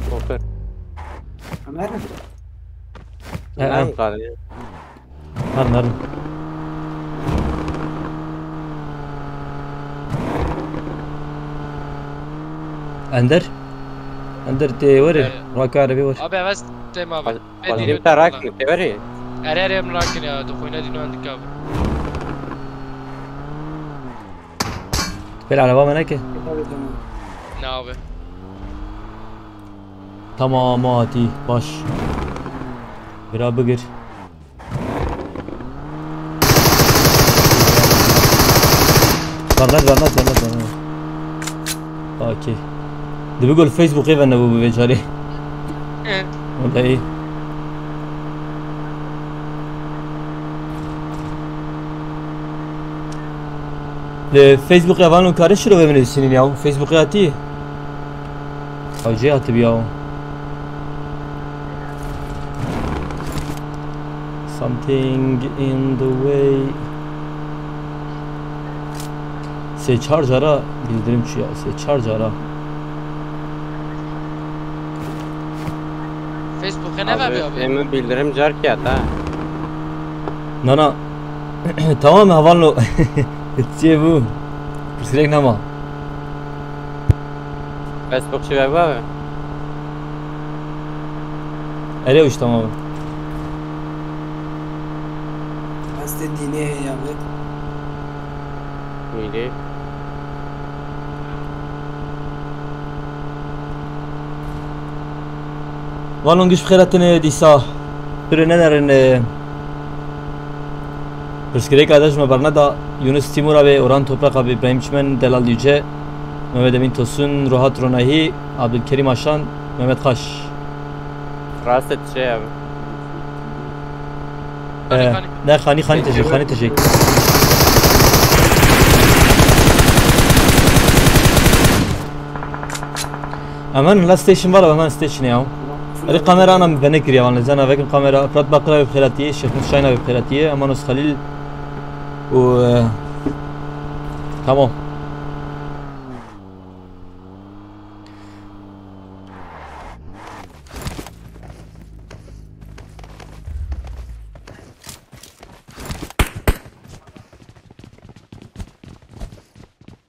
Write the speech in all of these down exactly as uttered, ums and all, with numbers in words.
Şoför. Ömer. E, Nerede e. Kalıyor? Anladım. Ender? Ender te were? E. Raka arabi var. Abi evet, tem abi. Xwezî te rak min te werê. Erê erê em rakin ya, tu xwîna dîno endik abi. Pêl araba me neke. Tabii, tamam. Ne abi? Tamam, o hatî. Baş. Bira bigir. Vernet, vernet, vernet, vernet. Okey. Dibi gol Facebookê ve nebû bi vê carê. Eh. Wala iyi. Li Facebookê evan û karin şirovê min nivîsînin ya. Facebookê hatî. Ew cê hatibî ya. Something in the way. Sê çar cara bildirim çûya. Sê çar cara. Facebook'e ne abi abi? Ê min bildirim car kiyat ha. Nana. Tamam, hevalno. Çiyê bû. Pirsgirêk nema. Facebookçî ve abi. Erê uç tamam. Hastê dînê heye abi. Mîlî. Valon giş bixêretin dîsa. Pire nenerin. Pirsgirêka de ji me berneda. Yunus Timur abi, Orhan Toprak abi, İbrahim Çimen, Delal Yüce, Mehmet Emin Tosun, Rohat Ronahî, Abdülkerim Aşan, Mehmet Kaş. Rast et şey abi. Xanî, Ee, xanî. Ne, xanî, xanî tejek, xanî tejek. Hemen la station var, hemen station ya. Erê kamera ana min venekiriye, van lezana vekim kamera. Fırat Bakıra ve Fırat'ı, Şefik Şahin ve Fırat'ı, Amanos Halil. O, e, tamam.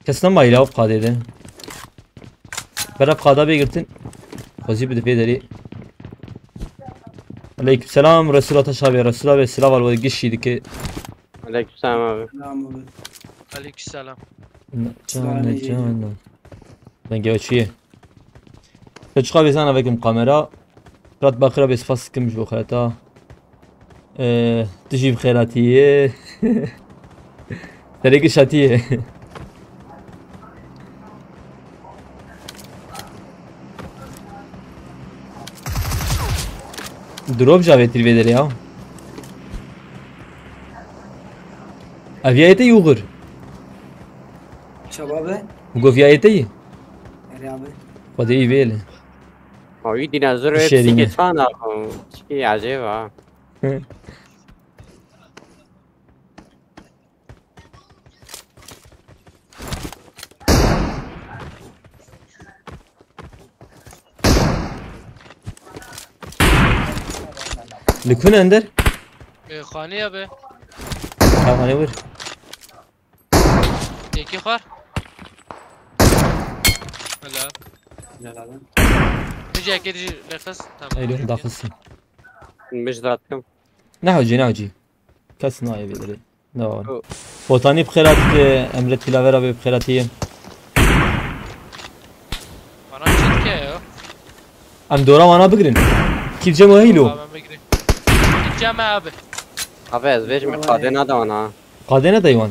Kes nema îla o qadê de. Bera qada bê girtin. Xwezî bi di vê derê. Aleykümselam Resul Ataş abi. Resul abi silav al, we gişî dike. Aleykümselam abi. Tamam abi. Aleykümselam. Cana cana. Denge açıyı. Çocuklar, bezana vekim kamera. Fırat Bakıra bê spas dikim ji bo xereta. Ee, tu jî bi xêratî yê. Serê giş hatî yê. Drop jî avêtî vê derê ya. Ev ya yê te yû xir. Şebabe. Goviya yê te yî. Erê abi. Xwedê yî vêle. Ha, wî dînozor wê Şêrîne. Pisîkê çan a. Çikî ecêb a. Li ku ne Ender? E, xanî ya be. Tamam, hani vur. Yekî xwar. Helal. Helal abi. Bir ceket lefes. Tamam. Eylül daxilsin. Min ji datim. Ne hocî, ne hocî. Kes nayê vê derê. Ne var? Yo. Botanî bi xêrat, e, Emre Tilavera bê bi xêratî. Bana çetke ya. Em dora wana bigirin. Kî cem o heylo. Abi ben bekle. Gideceğim abi. Abi ez vêjim qadê nade wana. Qadê ne daywan?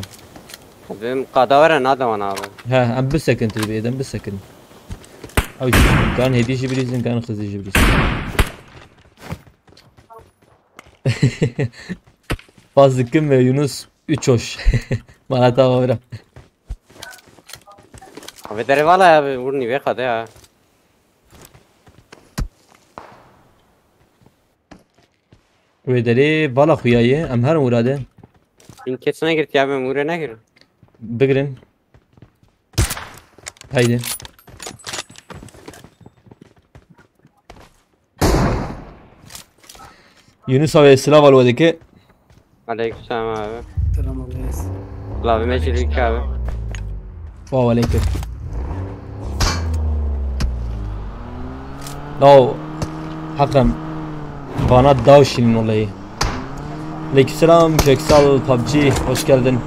Vim qada were nade wana abi. He, em bisekin tu bê, em bisekin. Ew gan hêdî jî birîzin, gan xizî jî birîzin. Faz dikim ve Yunus üç hoş. Bana tamam bira. Abi dere vala ya, vur nîvê qade ya. Wê derê bala xuya ye, em herin wira de. Hîn kes negirtiye, em wira negirin. Bigirin. Haydi. Yunus abi, silav al wedeke. Aleykümselam abi. Selam abi. Silav meclîk abi. Wa aleyküm. Law, heqem, bana daw şînin olayı. Aleykümselam Köksal pubg, hoş geldin.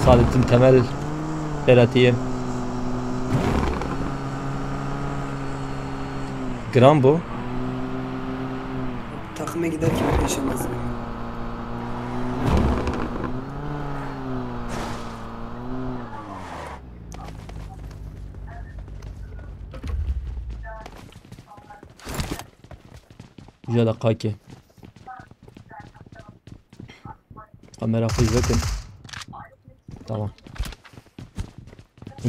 Saadettin Temel, Beratiyim. Giran bu. Takıma giderken yaşamaz. Güzel dakika ki. Kamera full bakın. Tamam.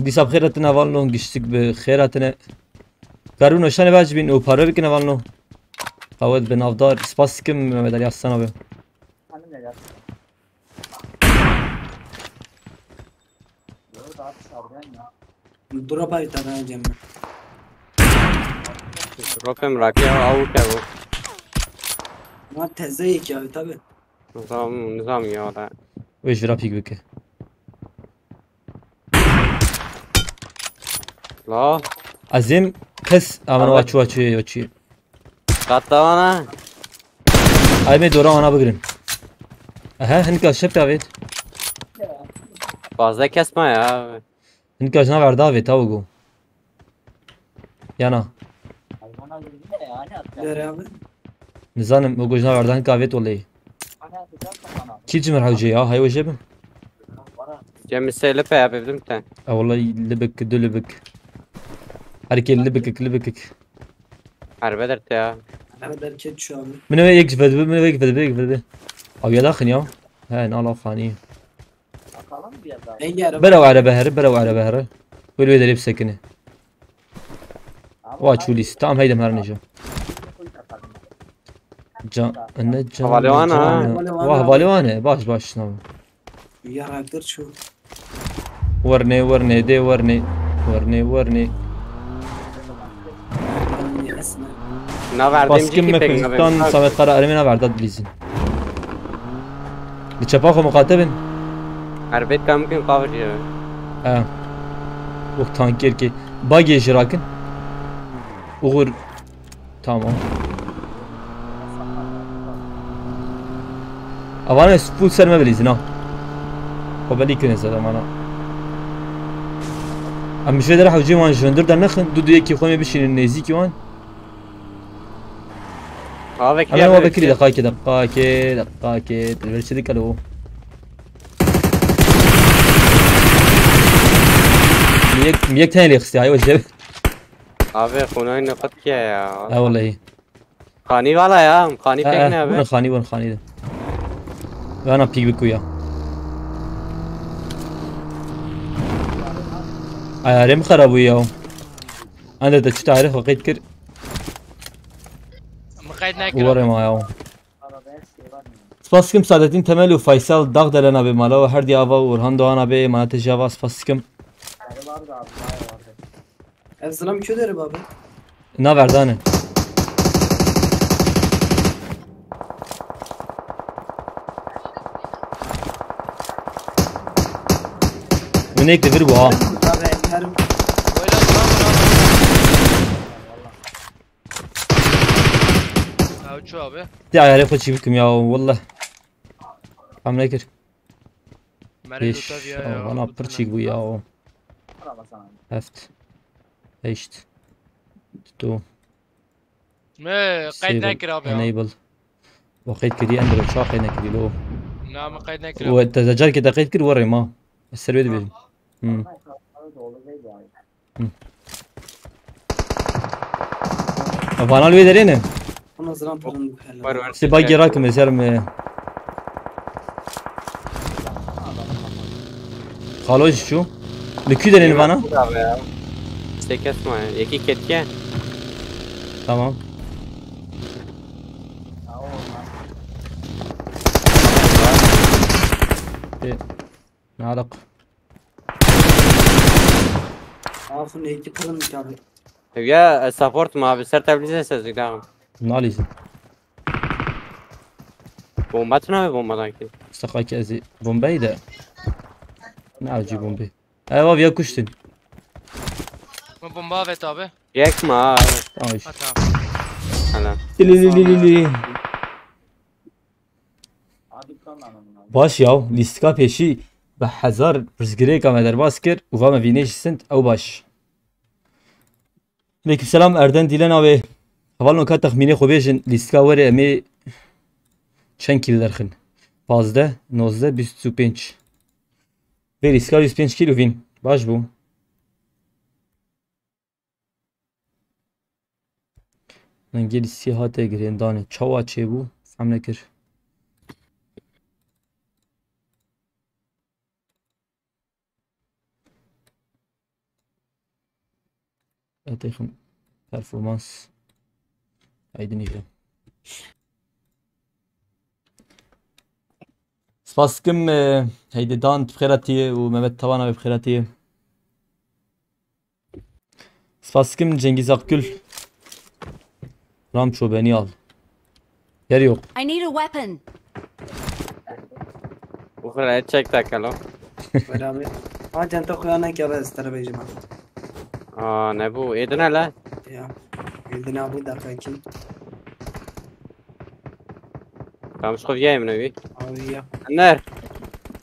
Dîsa bi xêr hatine hevalno, giştik bi xêr hatine. Karûno şane baş bin û parve bikin hevalno. Qawet bi navdar, spas dikim Mehmet Ali Aslan abi. Drop ay tane cem. Dropê min rakiya aw ke bû. Ma teze yek ya tabi. Nizam, nizam ya da. Wê ji vira pîk bike. La. Ezim kes amana. Abi. Waçu waçu waçu. Qat da wana. Ay me dora wana bigirin. Aha, hinika şep ya vet. Fazla kesme ya. Hinika jina verda vet, tawo go. Yana. Ver abi. Nizanim, o go jina verda hinika vet wallahî. Kî cimir hewce ya, hay wece bin. Cem se lipe ya bibdim te. E wallahî libik, du libik. Herkê libikik, libikik. Erbe dert ya. Erbe derket şu abi. Min eve yek vedbi, min eve yek vedbi, yek vedbi. Abi ya daxin ya. He, nala xanî. Bakalım bir yerde. Enge araba. Berew erebe here, berew erebe here. Wê wê derê bisekine. Wa çûlîs. Tamam, heydim her nêjo. Can, ne can? Hevalê wan ha. Can. Hevalê wan Wah, ha. Hevalê wan e. Baş, baş, tamam. Yaraktir şu. Wernê, wernê, dê wernê. Wernê, wernê. Esmer. Naverdê Baskin jî me pek Kurdistan navê. Samet Kara erê me naverda dilîzin. Li çepa xwe muqate bin. Erbet kam kin qavir ya. He. Wek tanker ki. Bagê jî rakin. Uğur. Tamam. Avana full ser me bilîzin ha. Xwe belî kirin ser amana. Em ji vê dera hewcê wan ji hundir dernexin. Du du yekî xwe me bişînin nêzîkî wan. Avek Hemen ya wa böyle bekirî şey. Deqakê, deqakê, deqakê. Dilber çi dikalo. Yek, yek tane lê xistiya, haywa jeb. Abi, xunay ne qet kiye ya. Ha, vallahi. Xanî vala ya, xanî Ha, pek ha, ne abi? Bunu xanî, bunu xanî de. Yana pîk bikuya. Ayarê min xera bû ya. Ende de çi tarih xwe qeyd kir. Min qeyd nekir. Uwarê ma ya. Spas kim Saadettin Temel û Faysal Dağdelen abi mala û her diya ava û Orhan Doğan abi manatê java spas kim. Ev zilam kö deri abi. Na verdane. Minek de bir bu ha. Abi, her Böyle vuramıyor abi. Ya uçuyor abi. Ya ayarê xwe çî bikim ya, wallah. Hamle kir. Merê Beş, lota viya ya, vana lota pir çîk bû ya. Heft. Heşt. Tu. Me qeyd nekir abi ya. Enable. O qeyd kiriye, em bira ça qeyd nekirî lo. Na, me qeyd nekir abi. O te zecar ke te qeyd kir, werê ma. Ez ser wê dibêjim. Hmm. Hı. Vana li wê derê ne? Ama ziran pırın bu hele. Var, var. Sê bagî rakim ez herim. Xalo jî çû. Li kû derê vana? Abi ya. Sê kes ma. Yekî ketiye. Tamam. Ê, ne alak. Afin eki kırın bir abi. Ya e, support mu abi? Ser tablize ses daxim. Nalîzim. Bomba tuna ve bombadan ki. Saqaki ez ê bombeyî de. Ne avcî bombê. Ev av ya kuştin. Min bomba avêt abi. Yek mi abi? Tamam iş. Ha tamam. Hala. Lilililili. Baş ya, lîstika pêşî bi hezar pirsgirêka me derbas kir û va me vînê jî sind ew baş. Aleyküm selam Erden Dîlen abi. Hevalno ka texmînê xwe bêjin lîstika were em ê çend kîl derxin? Pazdeh, nozdeh, bîst û pênc. Vê lîstika bîst û pênc kîl û vîn. Baş bû. Nengê lîstikê hate girêndanê. Çawa çêbû? Fehm nekir. Etêxim performans. Haydi nîşe. Spas dikim, e, Heydi Dan bi xêra tiyê û Mehmet Tavan abi bi xêra tiyê. Spas dikim Cengiz Akgül. Ram Çobenî al. Yer yok. I need a weapon. Uxra çek takalo. Beraber. Ha, canta xwe ya neke be, ez te re bêjim ha. Aa ne bu? Êdin hele. Ya. Êdin abi dakika iki. Tamam şu viyayım ne bir. Abi ya. Ner.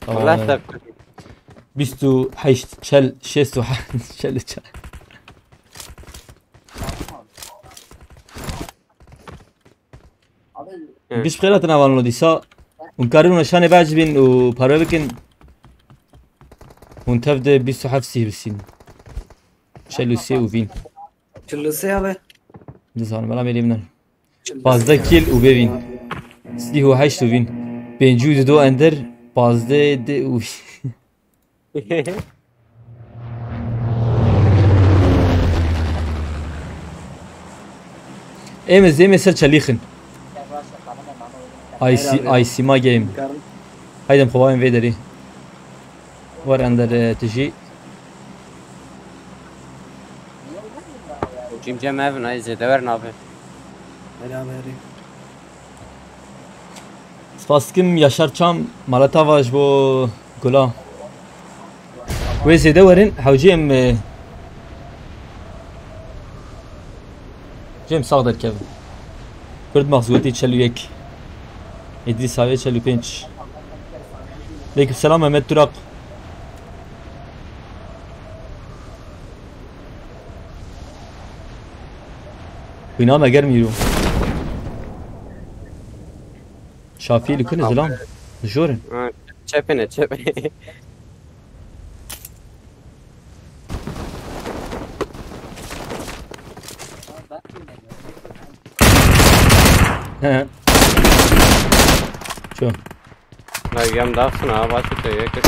Tamam. Allah Evet. da. Bîst û heşt, çel, şêst û heşt, çel, çel. Hı. Giş xêratin avalno dîsa. Hûn karin hûn şanê bacibin û parve bikin. Hûn tev de bîst û heft sî bisîn. Çel û sê û vîn. Çil û sê abi. Dizanim, bela mêlê min. Çil û sê. Pazdeh kîl û bê vîn. Sî û heşt û vîn. Pêncî û du ender. Pazdeh de û Êm ez êm ê ser çelîxin. Ay sî, ay sîma game. Haydem xovayên vê derî. War ender e, tijî. Cim cem ev ne zêde ver nabe. Beraber. Spas dikim Yaşar Çam, maleta va ji bo gula. Wê zêde werin, hewcê em, e, cem sax derkevin. Kurd Max gotî çel û yek. Îdrîs Havê çel û pênc. Aleyküm selam Mehmet Durak. Wîna me germ îro. Şafî li kune zilam. Jorin. Ha, çepine çepine. He. Ço. Na yem daxsın ha, başı te yek et.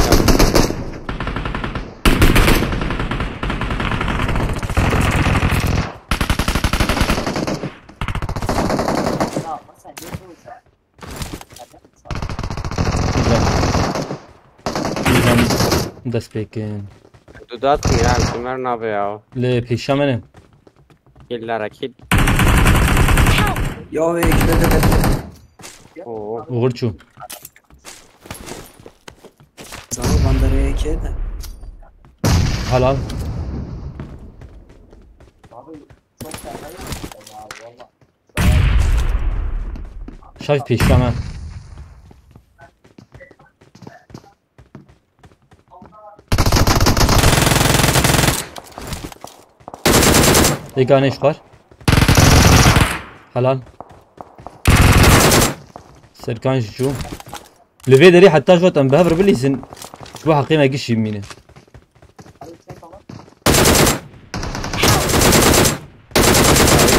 Güzel. Güzel. Dest pêkin. Dudat mı ya? Kim ver nabe ya? Lê pêşa me ne. Killer akil. Ya ve iki de de. Oo. Uğurçu. Sağ ol, bandere iki de. Halal. Şaş pêşa me. Êka nêşxwar. Helal. Serkan ji çû. Li vê derê heta jot em bi hev re bilîzin. Ji bo heqê me giş jî bimîne.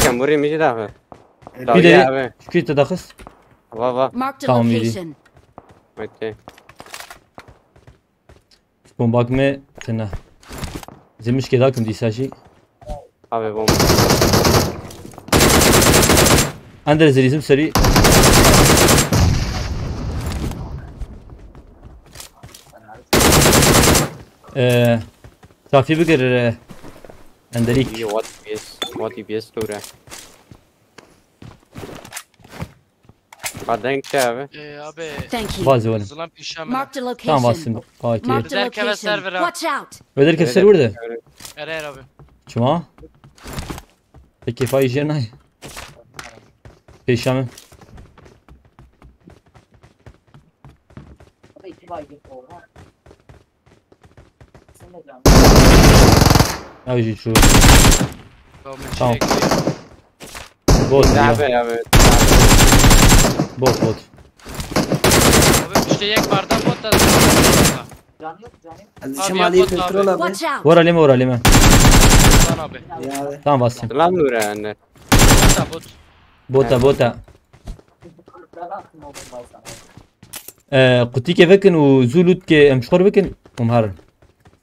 Kemburî min jî daxist. Bir Dawiye de abi. Kuytu daxist. Va va. Marked a Tamam, iyi. Location. Okey. Bombak me tena. Zemiş ke dakim dîsa jî. Abi bomba. Ender zilîzim serî. Ee, Safî bigir, e, Enderîk. Iyi, what D P S, what D P S dure. Ka deng çi abi? Ee, abi, Thank you. Bazı oğlum. Zilam pişe mi? Marked a location. Tamam, Vasim. Okey. Marked a location. Watch out. Öder keser burada. Ere, ere abi. Çima? Peki, fay jenay. Pêşa min. Ew jî çû. Tamam. Bot ya. Abi, abi. Bot, bot. Abi, işte yek barda bot da. Ez Abi, diçim yok alî bot abi. Kontrol abi. Watch out. Were lê me, were lê me. Lan abi. Ya abi. Tamam, Vasim. Lan dur yani. Bot da bot. Bota, bota. Ee, qutîkê vekin û zû lûtkê em ji xwe re bikin û em herin.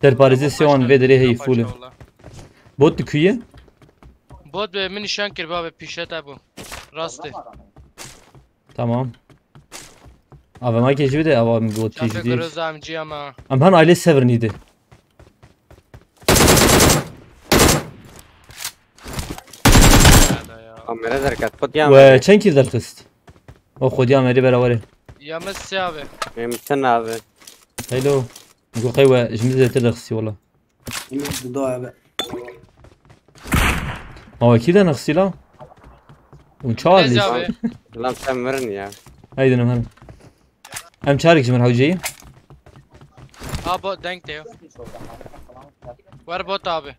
Serparêzê Tamam, sê wan başla. Vê derê heyî Tamam, fûl e. Başla valla. Bot di ku ye? Bot be min nîşan kir, babe pîşe te bû. Rast e. Tamam. Ava ma ke jî bide, ava min bot Çanta jî dîr. Groza M G ama. Em han ailê sever nîdi. Nerede ya? Kamera derket, xwedî We Amerê. Çend kî derxist? O xwedî Amerê berawerê. Ya me sê abi. Em sen abi. Hello. Go qey we ji min zêtir derxistî wala. Emiz dudo abi. Ma wekî de nexsî la. Hûn çawa Neyse lîst? Abi. Lan sen mirin ya. Haydi nem herin. Em çarek ji min hewceyî. Ha bot denk de yo. Ver bot abi.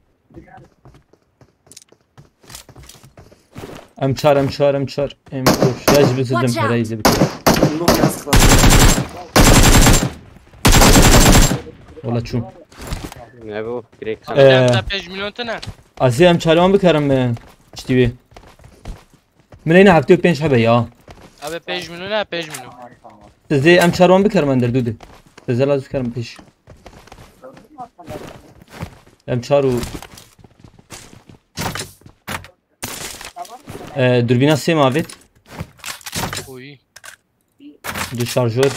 Em çar, em çar, em çar. Em koş. Ya ji bizidim Watch out. Pereyî zî bitir. Wala çû. Ne bu? Direkt Abi Ee, sen pênc milyon tine. Azî em çarwan bikerim mi? Çitî wê. Min eyne heftê û pênc hebe ya. Abi pênc milyon ha, pênc milyon. Sizê em çarwan bikerim ender dû de. Sizê lazim bikerim pêş. Em çar û Ee, durbîna sê ma avêt. Oy. Du şarjör.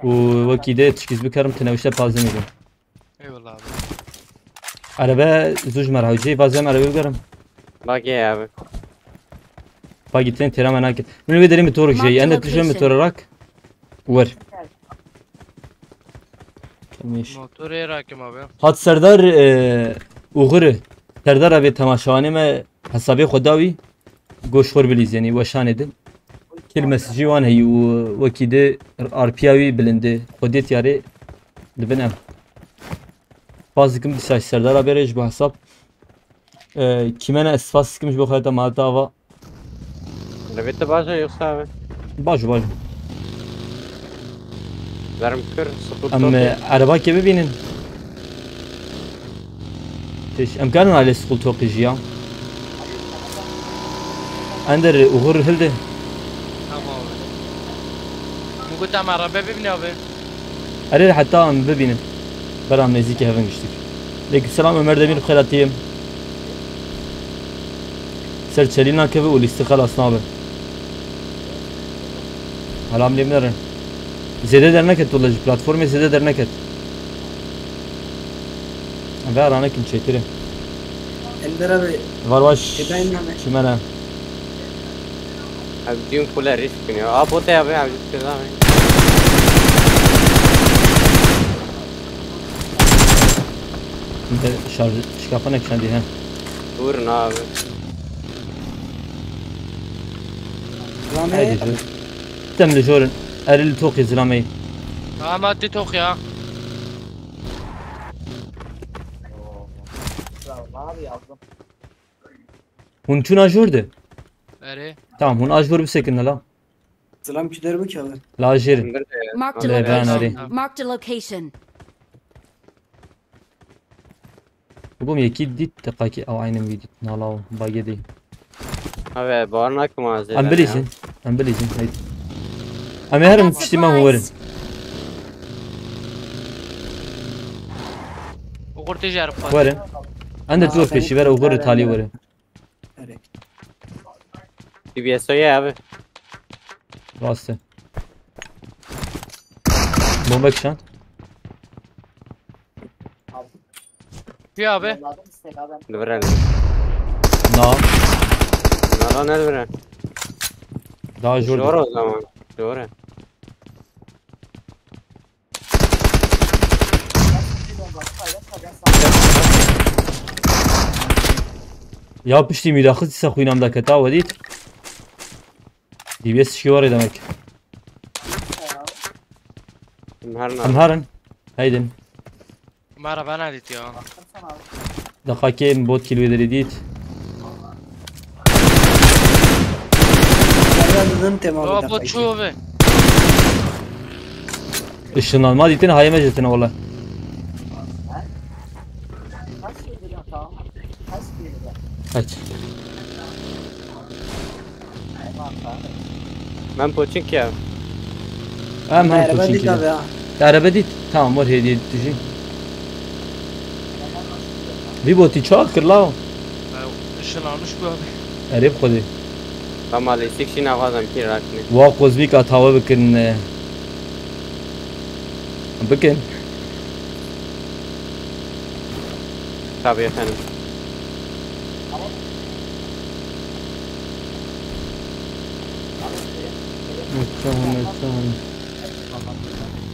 Û wekî de tişkîz bikerim, tine işte pazde mîlim. Eyvallah abi. Araba zû ji me re hewcê, vazem araba bigerim. Bagê abi. Bagî tên têra me nakir. Min vê derê motor Marked jeyî. Ende tişe location. Motor rak. Wer. Temiş. Motorê rakim abi. Hat Serdar, e, Uğur'u. Serdar abi temaşevanê me hesabê xwe dawî. Goş xwe bilîz, yanî weşanê din. Kil mesajî wan heyî û wekî di arpiya wî bilindi. Xwedê tiyarê dibin em. Spas dikim dîsa ji Serdar abi re ji bo hesab. E, kîmene ez spas dikim ji bo xwe ta malta ava. Levê te baş e yoksa abi? Baş, baş. Verim kir, sıkıntı Em, yok. E, araba ke bibînin. Pêş, em karin alê skultoqî jî ya. Ender Uğur hildi. Tamam abi. Min got em araba bibîne abi. Erê heta em bibînin. Beram nêzîkî hevin giştî. Lêk selam Ömer Demir, bi xêr hatî. Ser çelî nakeve û lîstî xelas nabe. Helam lê binere. Zêde derneket wala ji platformê zêde derneket. Ve ranekin çêkirê. Ender abi. Var baş. Çimene. Abi düğün kule risk biniyor. Aa, bot ya be abi. Şarj şikafa nekşendi he. Vurun abi. Lan Haydi ne? Jor. Tem li jor in. Erê li toqî zilameyî. Tamam, hadi tok ya. Hûn çûna jor de? Erê. Tamam, hûn a jor bisekin la. Zilam ki derbi ki abi. La jêr. Marked a Lê ben location. Arî. Marked a location. Bûm yekî dît, teqakî ew aynî wî dît. Nala û bagê dî. Abi, bawer nakim az Em bilîzin. Em bilîzin. Haydi. Em ê herin piştî me hûn werin. Uğur tê ji Erfan. Werin. Em de tu pêşî ver Uğur talî werin. Erê. D B S O ye abi. Rast e. Bomba kişand. Kuya abi. Li vir e. Na. Nara ne li vir e? Daha jor. Doğru o zaman. Doğru. Ya piştî mîraxist dîsa xwîna min de keta, we dît? D B S şiwarê demek. Em her Em herin. Heydin. Mara bana dit ya. Deqakê min bot kîl wê derê dît. Nereden dedim, tamam, bir Baba bu dakika. çuğu be. Işınlanma dîtin, hayê me jetin wala. Kaç. Ben Poçinki ya. Em hem Merhaba, Poçinki. dikkat ya. Te erebe dît? Tamam, var hediye dijî. Vî botî çawa kir law? Işın almış bu abi. Erê bi xwedê. Tamam, lêsik şî navazan pî rakne. Wa kozmîk atawe bikin. E, bikin. Tabii efendim. Mekan, mekan.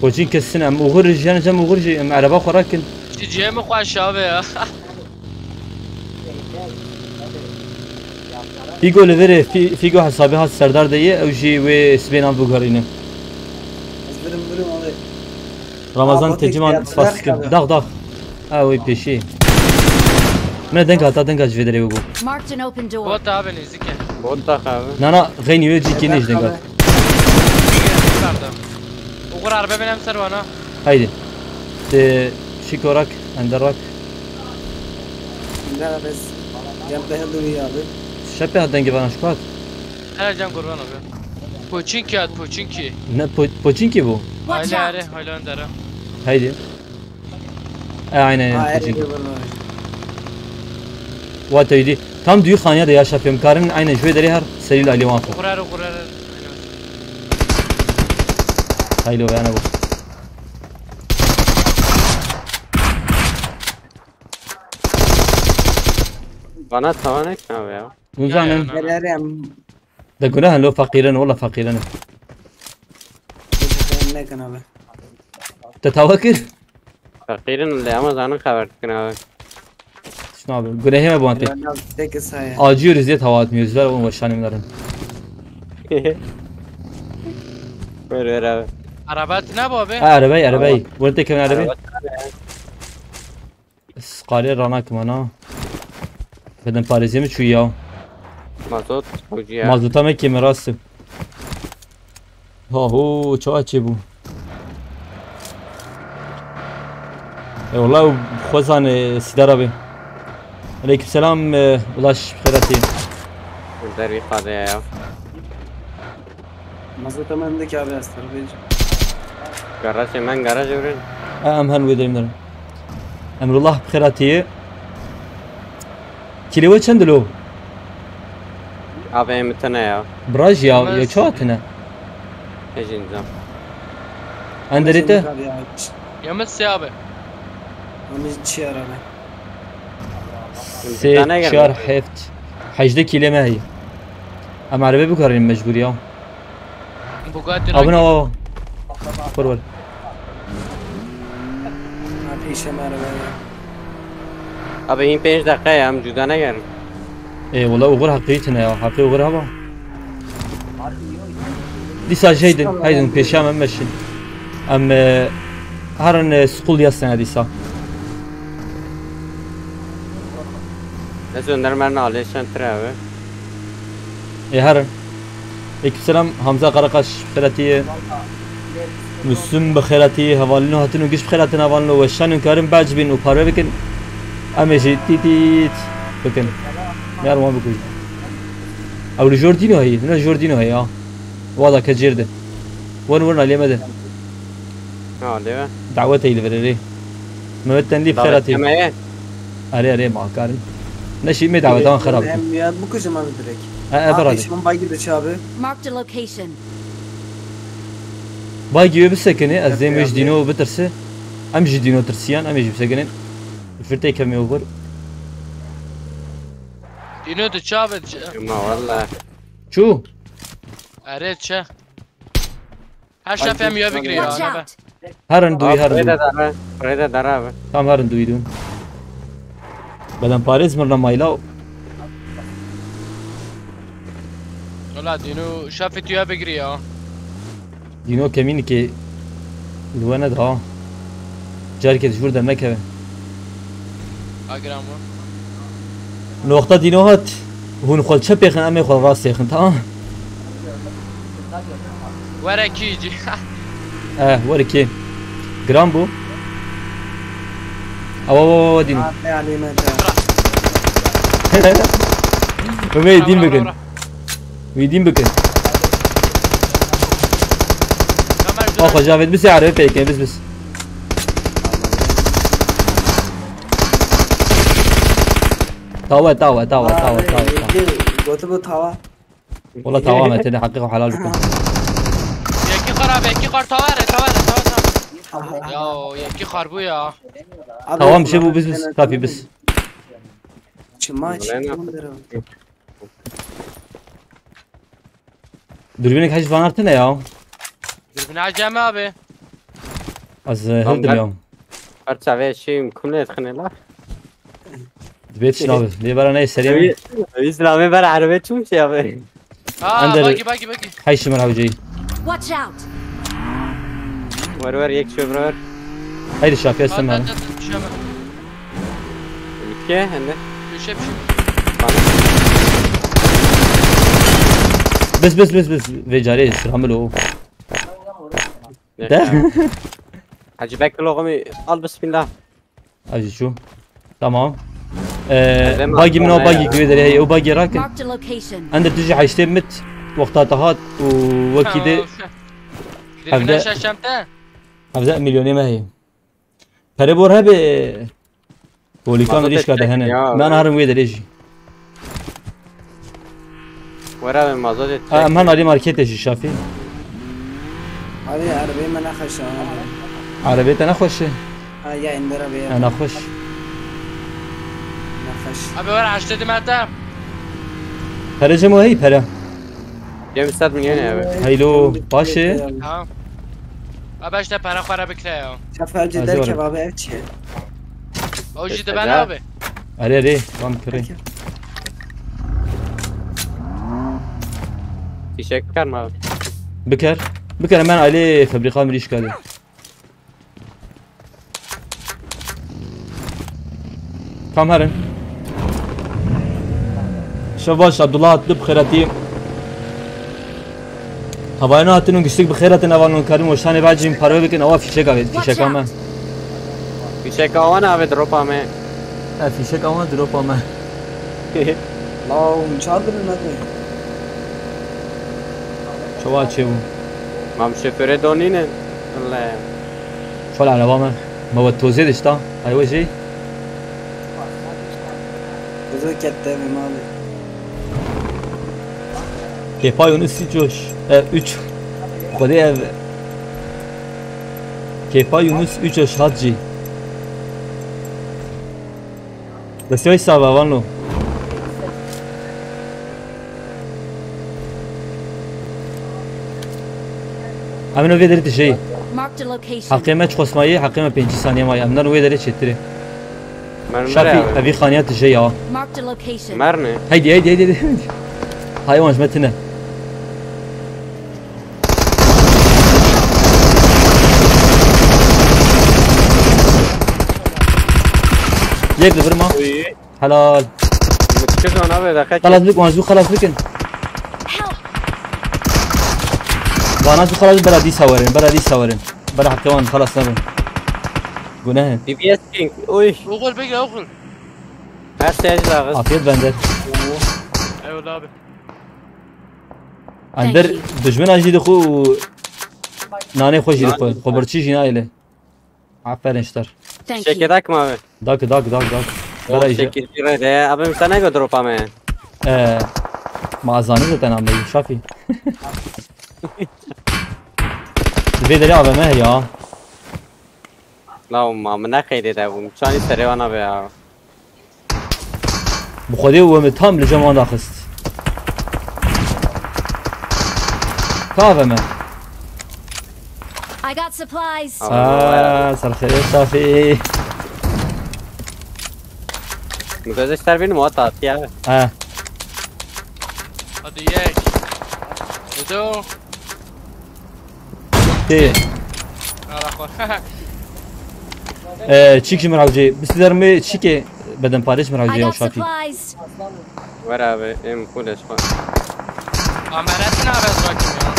Koçîn kesin em uğur jiyan cem uğur jî em ereba xwe rakin. Çi cem xweş abi ya. Figo li virê, Fi- Figo hesabê hat Serdar de ye, ew jî wê sibênan biguherîne. Ez birim, birim abi. Ramazan Aa, teciman bak, spas dikim. bak. Dax dax. Ha wê pêşî. Min deng hata deng ji vê derê bû. Marked an open door. Bot abi nêzîk e. Bot da abi. Nana xeynî wê cî kê nêj deng hat. Uğur arbe benim ser bana. Haydi. De şikorak, enderak. Ne biz? Gel de hızlı bir abi. Şepe hat dengê vana şukat. Hele can kurban abi. Poçinki at Poçinki. Ne po- Poçinki bu? Watch Hayli out. are Hollanda ra. Haydi. E aynen Ha, aynen her Poçinki. yeri var. Wa tewîdî. Tam duyî xaniya de ya şefê em karin aynen ji wê derê her serî li alî wan xwe. Uğur are Uğur are. Haylo veyane bu. Bana tavan ek ne abi ya? Hûn zanin. Ya, Her yeri em. De guneh in lo feqîrin, wala feqîrin. Ne kan abi. Te tawa kir? Feqîrin lê ama zanin xeber dikin abi. Şuna abi. Gunehê me bu ante. Tek saya. Acıyoruz diye tawa atmıyoruz. Ver oğlum başlanayım derim. Ver ver abi. Araba ne bu abi? Ha arabayı arabayı. Bunu tek hemen arabayı. Araba- Skalê ranak mana. Bedem parêzê mi çû ya. Mazot ucu ya. Mazota me kême rast. Ha ho çawa çê bû. E wala xwezan e, sîdara bê. Aleyküm selam e, Ulaş xêratî. Dervî qade ya. Mazot hemen de ki abi, hasta arabacı. Garajê men garaj evrin. E, em her wê derîm derin. Emrullah bi xêratî. Kîlê we çend lo? Abi em tine ya. Biraj ya, Nasıl? Ya çawa tine? Hejin zam. Enderê te? Abi ya. Yemez se abi. Ama hiç şey yaramıyor. Sê, Tane geldi. Çar, heft, hejdeh kîlê me heye. Em erebe bikarînin mecbûr ya. Bugatti Abin rangi. awa. Kur ver. Abi işe merhaba ya. Abi hîn pênc deqe ya, em cuda negerin. Ê wala uğur heqî tine ya. Heqî uğur heba. Dîsa jê heydin, heydin pêşiya me meşin. Em e, herin e, school yasine dîsa. Ez önder merna alê şentir abi. Ê herin. Aleykümselam Hamza Karakaş xêratî. Müslüm bi xêratî, hevalino hatin û giş bi xêratin hevalino weşan û karin bac bin û parve bikin. Em ê jî tît tît bikin. Yar wan bikujin. Ew li jor dîno heyî, ne jor dîno heyî ha. Wada ke cêr de. Wen wen alê me de. Ha, lê ve. Dawet ey li verê rê. Mehmet Tenlî bi xêratî. Davet ye. Erê erê ma karin. Neşî me dawet an xerab. Hem ya bu kızım abi direkt. E, e, Abi, bera de. Şivan bagî de çabi. Marked a location. Bagî wê bisekinê, ez dêm wê ji Dîno bitirse. Em ji Dîno tirsiyan, em ê jî bisekinên. Firtê kevmê oxir. Dîno tu çabi. Ma walla. Çû? Erê çe. Her şefem ya bigri ya. Watch out! Herin duyî, herin duyî. Rêde dara, rêde dara abi. Tam herin duyî dûn. Bedenparêz mirna mayla. Wala Dîno şefê tu ya bigri ya. Dîno kemînikê li we neda. Carkê ji vir dernekeve. Agram bu. Noxta Dîno hat. Hûn xwe çepê xin, em ê xwe rastê xin, tamam? Were kî cî. Eh, were kî. Giran bû. Awa, awa, awa, Dîno. Abi, alî me te. Umê dîn bikin. Wî dîn bikin. Axa Javêt, bisê erebe peyke, bis, bis. Tawa, tawa, tawa, tawa, tawa, tawa. Gotu bu tawa. Wala tawa me, têne heqê xwe helal bikin. Yekî xar abi, yekî xar tawa re, tawa re, tawa, tawa. Aha. Ya, yekî xar bû ya. Abi, tamam, bir şey bu, biz, biz, kafi biz. Çima çi? Dürbünek hej vanartine ya. Dürbüne aceme abi. Az, e, tamam, hildim ya. Her çavê şîm kum ne etxine la. Dibê çi nabe? Lê bera neyê serê min. Evi, evi silamê ber erebe çûm şey abi. Aa, ender bagi, bagi, bagi. Hey şimir hewceyî. Watch out! Wer wer yek şöbrer. Haydi şafi estem ben. Dur, dur, dur, bir şey yapma. Bitke hende. Köşe bir şey. Bes, bes, bes, bes. Ve cari sıramı lo. De. Hacı Bekir lokumu al, bismillah. Hacı şu. Tamam. Ee, bagi min o bagi guê derê heye, o bagi rakin. Marked a location. Ender tu jî heştê mit wexta te hat û wekî de. Hevde. Hevde milyonê me heye. Pere bor hebe. Polîkan rîşka de hene. Me narin wê derê jî. Were be mazotê. Ha, em han alî marketê jî şafî. Abi, erebeyê me nexweş e. Erebeyê te nexweş e? Ha, ya endera be ya. Ha, nexweş. Nexweş. Abi, were heştê dimete. Pere cem o hey pere. Cem sed milyon ya abi. Heylo, baş e. Tamam. Abi işte para para bikre ya. Şafacı derken abi ev çi? O jî dibe abi. Erê, erê, van kirê. Fîşek bikar mı abi? Biker. Biker, hemen ailê febrîka mirîşka de. Kam herin. Şev baş, Abdullah hatî bi xêr hatî. Havayê hatin û giştik bi xêr hatin, evan û karin weşanê vacîn parve bikin, ewa fîşek avê, fîşeka me. Fîşeka wan avê dropa me. E, fîşeka wan dropa me. Law, çadir ne? Çawa çêbû? Mam şoförê donîne. Allah. Şol araba me. Me we tozê dişta. Ay we jî. Kuzu kette mi mali? Kêpa Yunus üç hoş. E, üç. Xwedê ev. Kêpa Yunus üç hoş hat jî. Destê wê sava vanlo. Em ino vê derê tijeyî. Marked a location. Heqê me çi xwesmayî, heqê me pêncî saniye mayî. Em nano wê derê çêtirê. Şafî, evî xaniya tijeyî ya. Marked a location. Merne. Heydi, heydi, heydi, heydi. Haywan ji me tine. Yek li vir ma. Uy. Helal. Çikan abi, dakika. Xelas bik, wan ji xelas bikin. Help! Wana ji xelas bera dîsa werin, bera dîsa werin. Bera heqê wan xelas nebin. Guneh e. B B S King. Uy. Oxul, bekle, oxul. Her şey acı abi. Afiyet bende. Eyvallah abi. Ender, thank you, dijmena jî dixwe û nanê xwe jî dixwe. Xwe birçî jî nayêle. Aferin ştar. Thank you. Şekil dak mı abi? Dak, dak, dak, dak. O bera jî. Şekil bir de. Abi, sen ne kadar dropa me? Ee, Ma zanî zaten ameyî şafî. Vê derê A V M heye ha. La ma min nexeyrê de bûm. Çanî serê wana be ya. Bi xwedê û min tam li cem wan daxist. Ka A V M. I got supplies. Aa, serxerê şafî. Min gözê ser bînim, o tatiye. Ha. Hadi yek. Dudu. Tê. Ala xwe. Ee, çîk ji min hewcê. Bi siler mi çîkê bedenparê ji min hewcê ya şafî. Were abi, em full eşma. Amanet ne haber bakayım ya?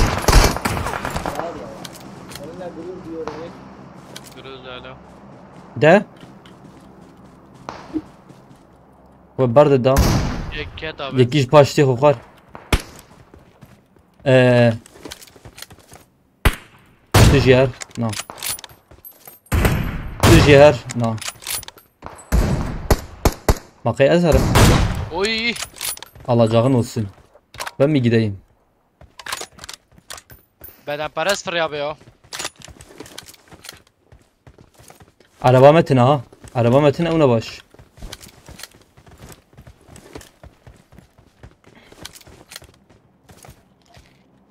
Duruyoruz hala. De? We berde da. Yek ket abi. Yekî ji paştê xwe xwar. Ee, Tu jî her, na. Tu jî her, na. Ma qey ez herim. Oy. Alacağın olsun. Ben mi gideyim? Bedenperest fırya be ya. Araba me tine ha. Araba me tine, ew ne baş.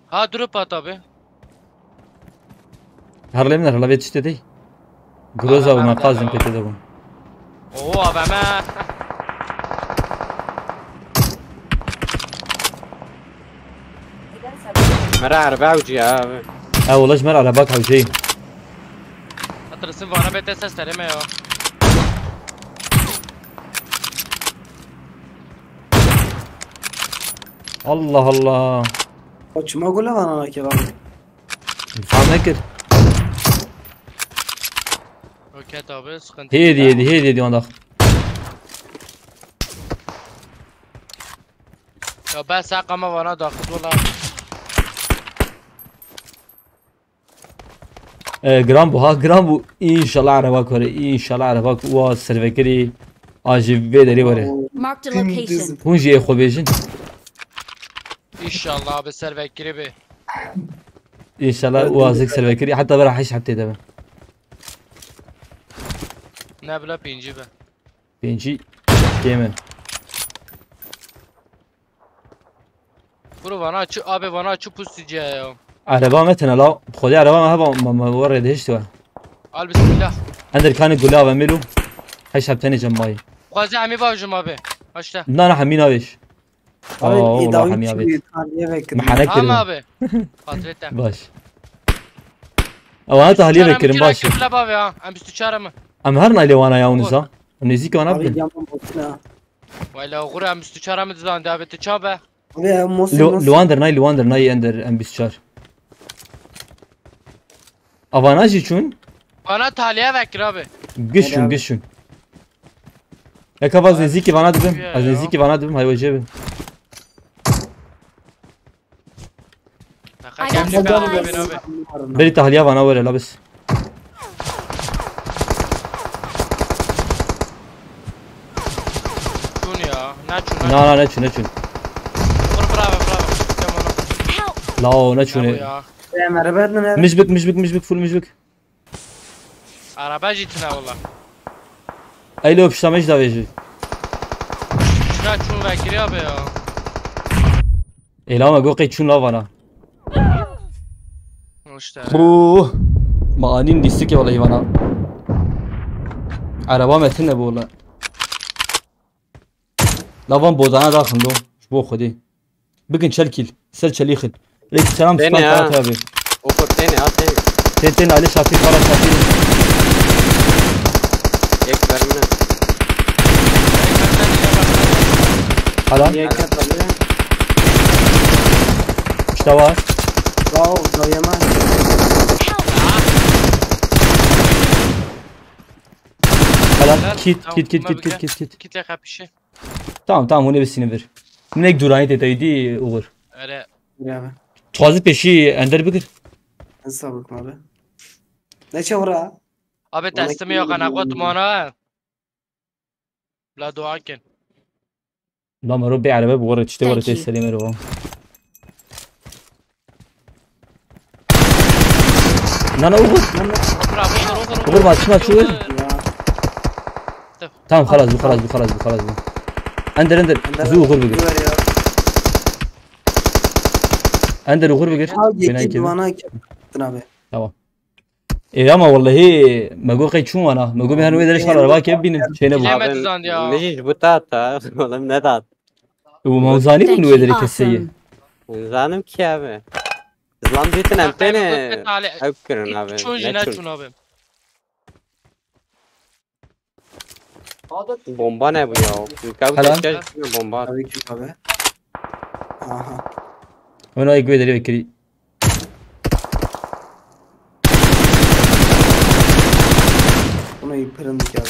Ha, drop at abi. Her lê min rela vê tiştê dey. Groza û meqazin pê tê de bûn. Oo, A V M. Mera araba ucu ya abi. E, wala ji me re araba hewceyî. Hatırısın vana bete ses tereme ya. Allah Allah. O çima gule vana nake lan. Fam nekir. Roket abi, sıkıntı. Hêdî, hêdî, hêdî, hêdî, ondak. Ya ben sağ kama vana daxit wala. E, giran bû ha, giran bû. Înşallah araba kore, înşallah araba ku wa servekirî a ji vê derê were. Marked a location. Hûn jî ê xwe bêjin. İnşallah abi servekirî be. Înşallah wa zik servekirî. Heta vera heşt heptê de be. Ne bile pêncî be. Pêncî kêm e. Bro, vana çi, abi, vana çi pusucu ya? Araba me tine la. Xwedê araba me heba, me, me we rê dihişt we. Al bismillah. Ender kanê gula ve milo. Heş heptenê cem mayî. Xwazê emî bavjim abi. Haşta. Na, na, hemî navêj. Abi, aa, îdawî Allah, hemî çi avêt. Taliye vekirî. Mehanek Tamam kirin. Abi. Hasrete. Baş. Ewana tahliye vekirin, baş. Kifle bavê ha. Em bîst û çar mi? Em her naylê wana ya uniza. Em nêzîk wana Abi, bibin. Yaman botuna. Wayla oxir em bîst û çar em dizan de abi, tu ça be? Abi, em mosin, Lu-, mosin. Luandir nay, Luandir nay ender em bîst û çar. Avana jî çûn. Bana taliye vekir abi. Gişûn, Helal. Gişûn. Eka vaz nêzîkî vana dibim. Ya, az ya. Nêzîkî vana dibim, hay wecê bin. Berî tahliya vana were labis. Çûn ya, ne çûn, ne Na, na, ne çûn, ne çûn. Vur, bravo, bravo. Tamam. Lao, ne çûn. Ya. Mijbik, mijbik, mijbik, full mijbik. Araba jî tine wala. Ey lo, pişta me jî davêjî. Şuna çûn vekirî abi ya. Êla me got qey çûn lavana. İşte. Puh. Ma anîn lîstikê wala îvana. Araba me tine bi wala. Lavan bodana daxin lo. Ji bo Xwedê. Bikin çel kîl. Ser çelî xil. Lê selam Têne span ha. Kağıt abi. Okur têne ha, têne. Tê tê nalê şafî, para şafî. Yek vermine. Hala. Yek yat abi. İşte var. Bravo, dayama. Hala. Helal. Kit, tamam, kit, kit, buna kit, bir kit, gel. Kit, kit. Kit ya kapışı. Tamam, tamam, hûn ê bisînin vir. Min ek dûranî tê tewî dî oxir. Ere. Ere abi. Dixwazi pêşî ender bigir. Ez sağ bakma abi. Ne çevre? Abi, ona teslim yok, ana kot mana. La dua kin. La mero bê erebe bi were tiştê were Thank tê you. Serê mero. Na na Uğur. Bravo, Uğur, Uğur, Uğur, Uğur. Uğur, bak, şuna şu Uğur. Ya. Tamam, xelas bû, xelas bû, xelas bû, xelas bû. Ender, Ender, Ender, zu Uğur bigir. Ender, Uğur bigir. Ha, Bina yekin, iki. Bana iki. Abi. Tamam. E, ama wallahî me got qey çûn wana. Me got, "Bê herin wê derê şal araba ke bînin." Şey nebû. Bilemedi Abim, zand ya. Min jî ji bo te hat, oğlum, ne dat. Û me zanî bûn wê derê keseyê. Thank you, awesome. Zanim ki abi. Zilam dîtin em têne. Ew kirin abi. Çûn jî ne çûn abi. Bomba ne bu ya? Helal. Bomba. Tabii ki abi. Aha. Onu ayık bir derê vekirî. Bunu yıpırın abi.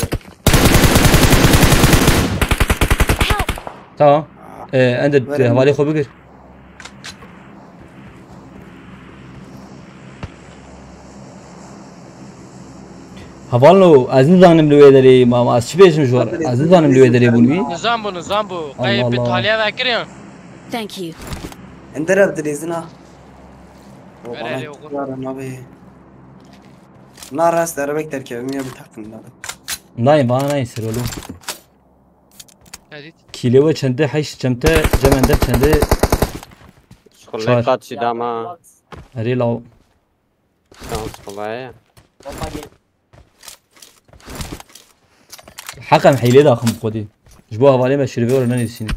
Tamam. Ee, Ender, hevalê xwe bigir. Hevalno, ez nizanim li wê derê, ma, ma ez çi bêjim ji we? Ez nizanim li wê derê bûn wî. Nizam bû, nizam bû. Allah Allah. Qey bi taliye vekiriyan. Thank you. Ender ev dilêzin ha. O bana Nereye oğlum? Nabê. Na rast erebek derkevim ya bir takım nabê. Nayê, bana nayê ser oğlum. Hadi. Kîlê we çende heşt, cem te, cem Ender çende? Çar. Şixulê qat jî dama. Erê law. Şans xwe ye. Heqem hîlê daxim xwedî. Ji bo hevalê me şirvê were nenivîsîne.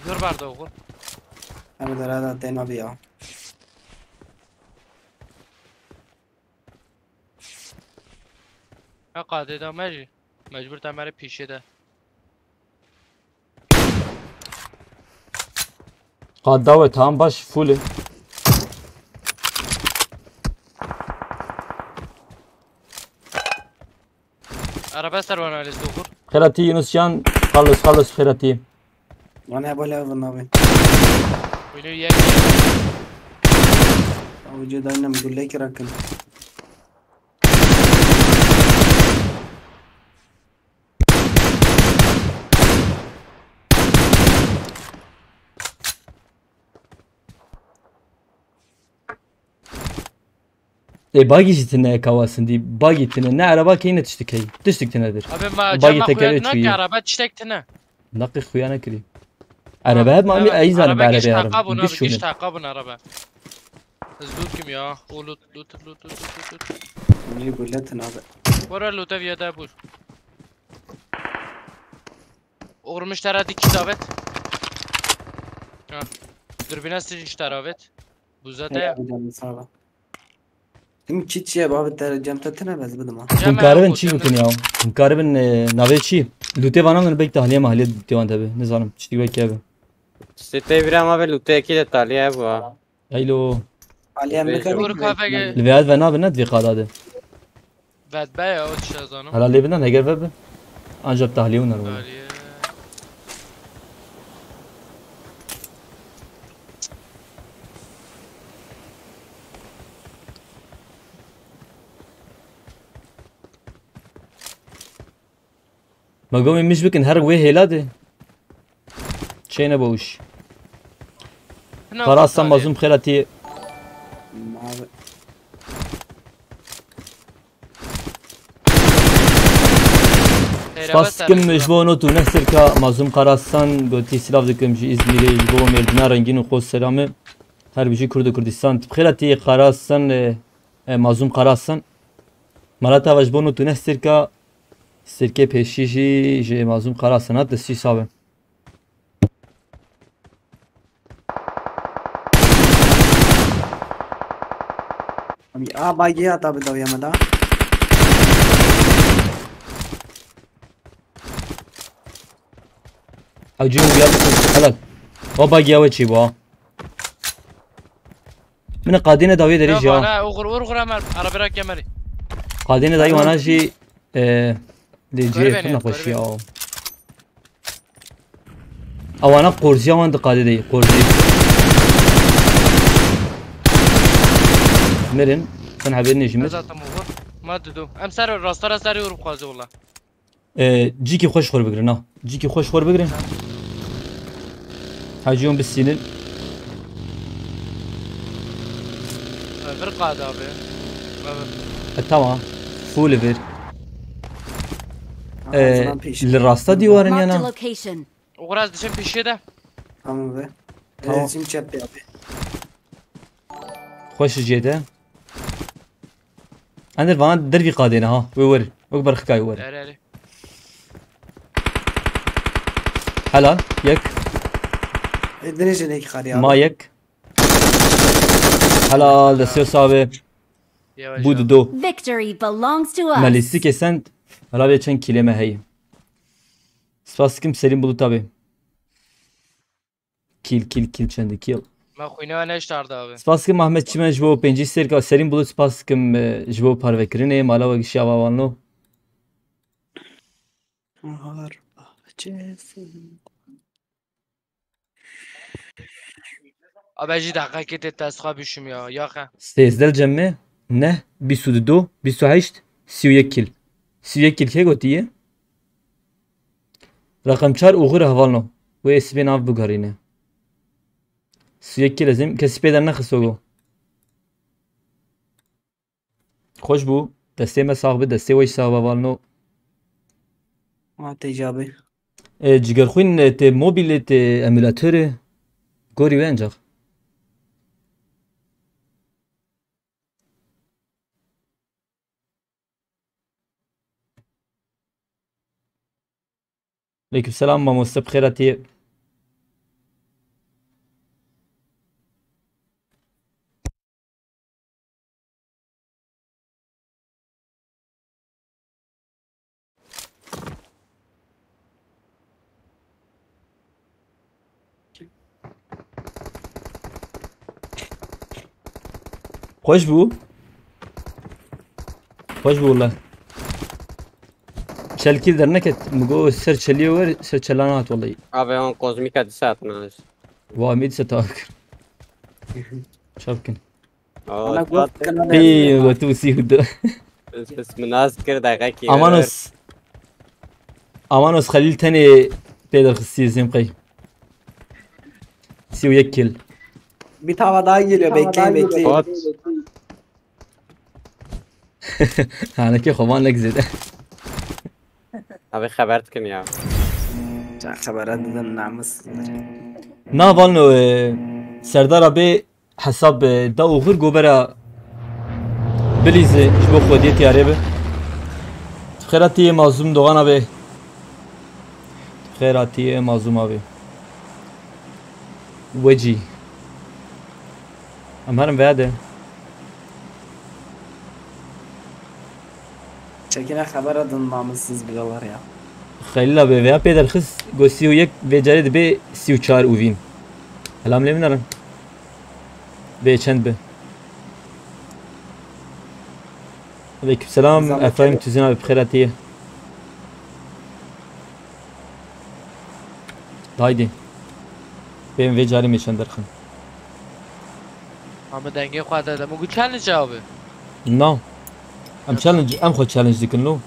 Zor vardı oğul. Hadi beraber atlayın abi ya. Ya kadê da me jî. Mecbur te me rê pîşê de. Qada we tam baş full e. Araba ser wana Alice Dokur. Xêratî Yunusyan, xalis, xalis xêratî. Wana bole vin abi. Wînû yek. Avcı daynem gulle kirakin. Ê, bagî jî tine kawa sindî, bagî tine. Ne ereba key ne tiştik hey. Tiştik tine dir. Abi ma Bagî cema tekerê xuya çûyî. Nake araba tiştek tine. Naqê xuya nekirî. Erebe hep ma Abi, ey zanim araba erebe giş herim. Taqa bûn abi, giş şûnim. Taqa bûn araba. Ez loot kim ya? O loot, loot, loot, loot, loot, loot. Niye gulletin abi? Bora loot ev yada bûr. Oğlum işte ara dik davet. Ha. Dürbüne sıç işte davet. Bu zaten. Abi canım sağ ol. Tim kit çiye abi, te cem te tine bez bidim ha. Hûn karibin çi bikin ya? Hûn karibin, e, navê çi? Lûtê vana min bek tahliye mahliye lûtê wan de bi. Nizanim, tiştî wek hebe. Sitê vira ma ve lûtê ekî de tahliye bu ha. Eylo. Aliye Bê- mi Dur kafe gel. Li veyad ve nabin ne divê qada de. Vedbe ya o çi zanim. Hala lê bidan heger ve bi. Ancak tahliye û nerve. Tahliye. Me gomê mij bikin her wê hêla de. Çêne bo iş. Parastan mazlum xêratî. Spas kim ji bo no tu ne sirka mazlum Qarastan gotî silav dikim ji Îzmîrê ji bo mêrdina rengîn û xwe selamê. Her bijî Kurd û Kurdistan. Tu bi xêratî Qarastan, e, e, mazlum Qarastan. Malata ve ji bo no tu ne sirka. Sirkê pêşî jî ji Mazlûm Qara Senat destî sabe. Abi, a, bagî hata bi dawiya me da. Ew cî ya helal. O bagî ew çî bû. Min qadîne dawiyê derê jî ha. Bana uğur uğur hemen arabera kemeri. Qadîne dayî wana jî, e, lê cihê pir nexweşî ya. Ewana qorziya wan diqadê de yî, qorzî. Mirin. Sen hebêr nêjî mir. Ez atam oxir. Ma didu. Em ser rasta ra serê wir bixwaze wala. E, cîkî xweş xwe bigirin ha. Cîkî xweş xwe bigirin. Hacî yon bisînin. Vir qada be. E, tamam. Full vir. Ha, E, ziman pêşî. Li rasta dîwarin Marked a yana. Location. Oxir ez diçim pêşiye de. Tamam be. Tamam. Resim çep ya be. Xweş jê de. Ender vana dervî qadêne ha. Wê wer. Wek berxikay wer. Erê, erê. Helal. Yek. E, dirêjin ek xarî abi. Ma yek. Helal. Destê sabe. Yavaş Bu abi. Dido. Victory belongs to us. Me lîstikê send. Hala vê çend kîlê me heye. Spas dikim Selîm Bulut abi. Kil, kil, kil, çendi kil. Me xwîne we neştarda abi. Spas dikim Ahmet Çimen ji bo pêncî sêrka Serîn Bulut, spas dikim, e, ji bo parvekirinê, mala we gişiya vavanlo. Bahar bahçesi. Abi jî deqekê tê testxwe bişim ya, yaxe. Sêzdel cem me, ne, bîst û du, bîst û heşt, sî û yek kil. Sî û yek kil kê gotiye? Reqem çar oxir hevalno. Wê sibê nav bigarîne. Siyek kil ezim. Kesî pê de nexist ogo. Xweş bû. Destê me sax bi, destê we jî sax be hevalno. Ma tê cabê. E, cigerxwîn, e, tê mobilê, tê emulatorê. Gorî we encax. Aleyküm selam mamoste, bi xêr hatî. Xweş bû. Xweş bû wele. Çelkî derneket. Min got ser çeliyê wer, ser çelan hat wele. Abi on kozmika disa hatine. Wa mîd se tak. Çap kin. Ana got kana. Pî, got tu sî hudu. Bes, bes, min nas kir deqekî. Amanos. Amanos Xelîl tenê pê derxistî zêm qey. Sî û yek kil. Bir tava daha geliyor. Bekleyin, bekleyin. Hot. Haneke xwe van nek zêde. Abi xeber dikin ya. Sen xebera didin namus. Na van, e, Serdar abi. Hesab, e, da oxir gobera bilîze ji bo xwediyê tiyarê bi. Xêratiyê mazlûm Doğan abi. Xêratiyê mazlûm abi. Wecî. Em herin veya de. Çekine xebera din namussiz biralar ya. Xelîl abi veya pê derxist go sî û yek vê carê dibe sî û çar û vîn. Helam lê min erin. Bê çend bi. Aleyküm selam. Efendim Tüzün abi, bi xêr hatiye. Haydi. Bên vê carî mêşen derxin. Ama dengê xwe de, de. Min got challenge abi. No. Em challenge, em xwe challenge dikin lo.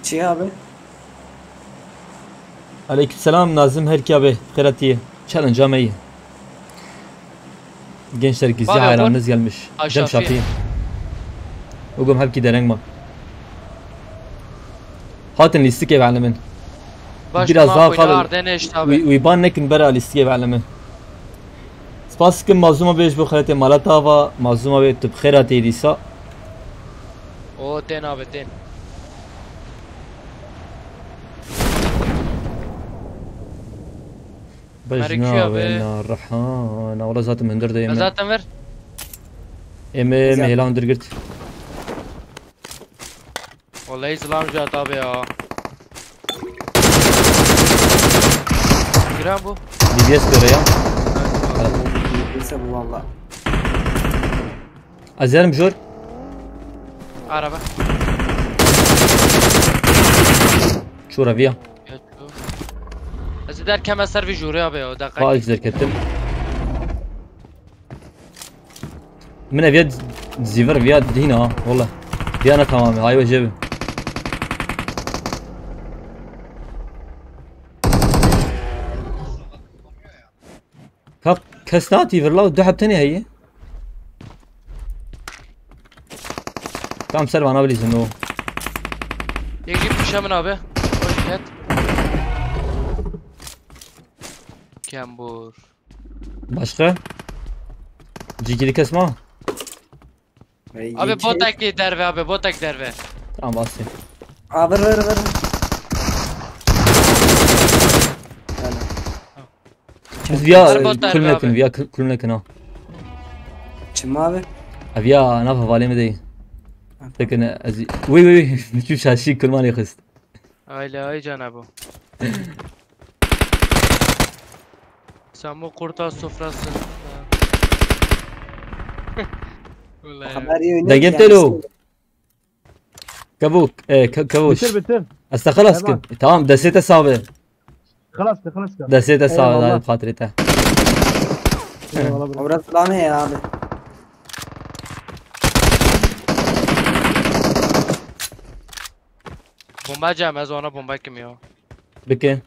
Çi abi? Aleykümselam Nazım Herki abi, xêratiye. Challenge me ye. Gençler gizli hayranınız gelmiş. Cem Şafii. Bugün hepki dereng ma. Hatin lîstikê velimin. Biraz daha kalın. Wî ban nekin bera lîstikê velimin. Spas dikim Mazlûm abi ji bo xeletê mala te ava. Mazlûm abi tu bi xêr hatî dîsa. O tên abi tên. Bejna wena Rihana. Wala zaten hundir de yeme. Zaten ver. Eme eme hêla hundir girt. Vallahi zilam jî hata be ya. Giren bu. D B S göre ya. Neyse bu valla. Azerim jor. Araba. Çora viya. Ya, ço. Ez derkeme ser vî jûrê abi ya, deqe. Ha, ez derketim. Min ev ya zîvir, viya dîna ha, wala. Viya ne tamam, hay we jebe. Ka kes nehatî vir la, du heb tenê heye. Tam ser vana bilîzin o. Yek jî pişe min abi. O jî het. Kembur. Başka? Cigili kes ma? Abi botek derve abi, botek derve. Tamam, bastım. Abi vır vır. Biz viya kul nekin, viya kul nekin ha. Çim abi? Viya nava valê mi dey. Tekine ez. Wi wi wi. Şu şaşî kulmanê xist. Aile ay cana bu. Samu kurtar sofrası. Vallahi. Dengê telo. Kavuk, e, ka- kavuş. Bitir bitir. Ez te xelas kim. Tamam, destê te sabe. Xelas ke xelas ke. Destê te sabe, daha xatirê te. Eyvallah bro. Orası lan he abi. Bomba cem, ez ona bomba kim ya. Bike.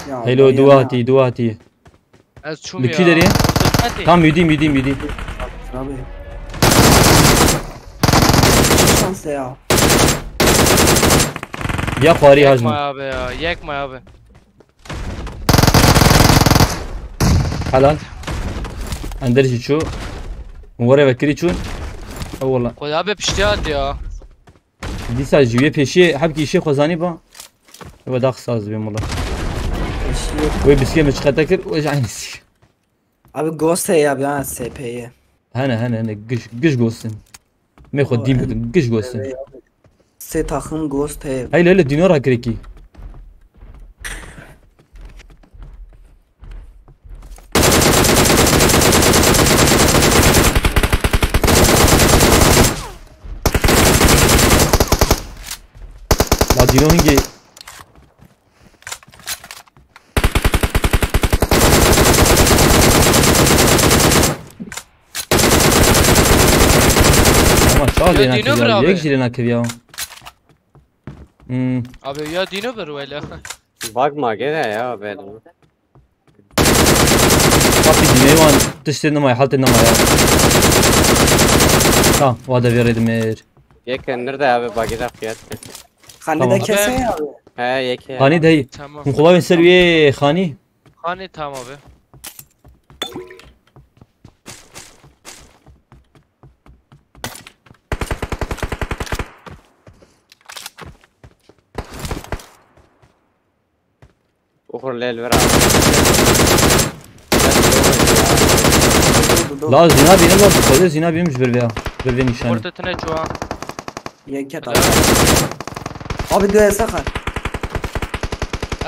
Ya, Hello, ya. Duati, Duati. Ez çûm Li ya. kî derê? Tam müdî, müdî, müdî. Abi. Şans ya. Ya xwarî Yek hajim. May abi ya, yek may abi. Helal. Ender jî çû. Were vekirî çûn. Eyvallah. Koy abi pişti hadi ya. Dîsa ji wê pêşiyê hebkî îşê xwe zanî ba. Ew dax saz bê mula. Eşiyor. Wê biskê min çiqete kir, wê ji eynî sî. Abi Ghost heye abi ha S P'ye. Hene hene hene giş giş gostin. Me xwe dîm bikin giş gostin. Sê takım Ghost heye. Hey lele dîno ra kirekî. La dîno hingê. Ama çawa Ya lê dîno nakiviya? bira Yek be. jî lê nakiviya. Hmm. Abi ya dîno bir wele. Bak mage de ya ben. Kapî dîneyê wan tiştê nima ye, haltê nima ye. Ha, wa de vê rê dimêr. Yek nirde abi bagi de fiyat. Hani Tamam. de kese ya abi. He yek ya. Xanî dey. Tamam. Hûn xulawên ser wê xanî. Hani tamam abi. Uxur lel ver abi. La zîna bînim var, xwedê zîna bînim ji vir vê ya. Vir vê nîşanê. Orta tine çuwa. Yeket abi. Abi dua sakar.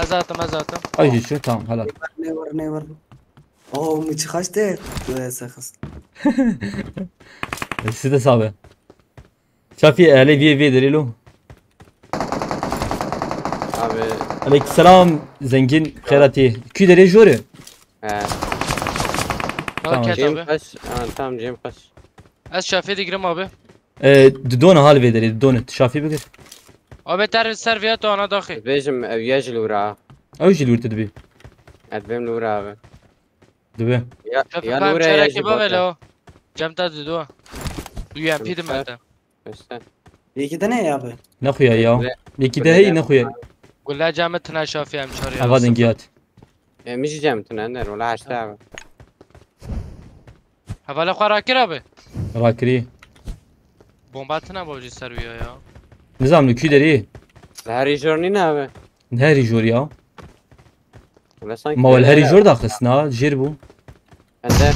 Ez atim, ez atim. Ay jî şu, tamam, helal. Ne var ne var. Oo mu çıkaçtı? Dua sakız. Siz de sabe. Şafî, elê vê vê derê lo. Abi. Aleykümselam, zengin, xêratî. Kî derê jor e? He. Tamam. Ket Cem abi. kaç? Ha, tamam Cem kaç? Ez şafê digirim abi. E, didone hal vê derê, didone. Tu şafî bigir. Abi ter ser viya tu ana daxi. Bêjim ev ya ji lura. Ew jî li wir tu dibî. Ez bêm lura abi. Dibe. Ya, Şafê ya pem lura ya çerek ji kiba vele bota. o. Cem ta dido. Duya pî di mete. Göster. Yeki de ne ya abi? Ne xuya ya. Ve- Yekî de hey ne xuya. Gula cem tına şafê em çarya. Ava dengiyat. E, min jî cem tune ner, wala heşte abi. Hevala xwe rakir abi. Rakirî. Bomba tına bavcı ser viya ya. Nizam li kî derê. Li herî jor nîne abi. Herî jor ya. Wala sanki Ma wel herî jor daxist na, jêr bû. Ende.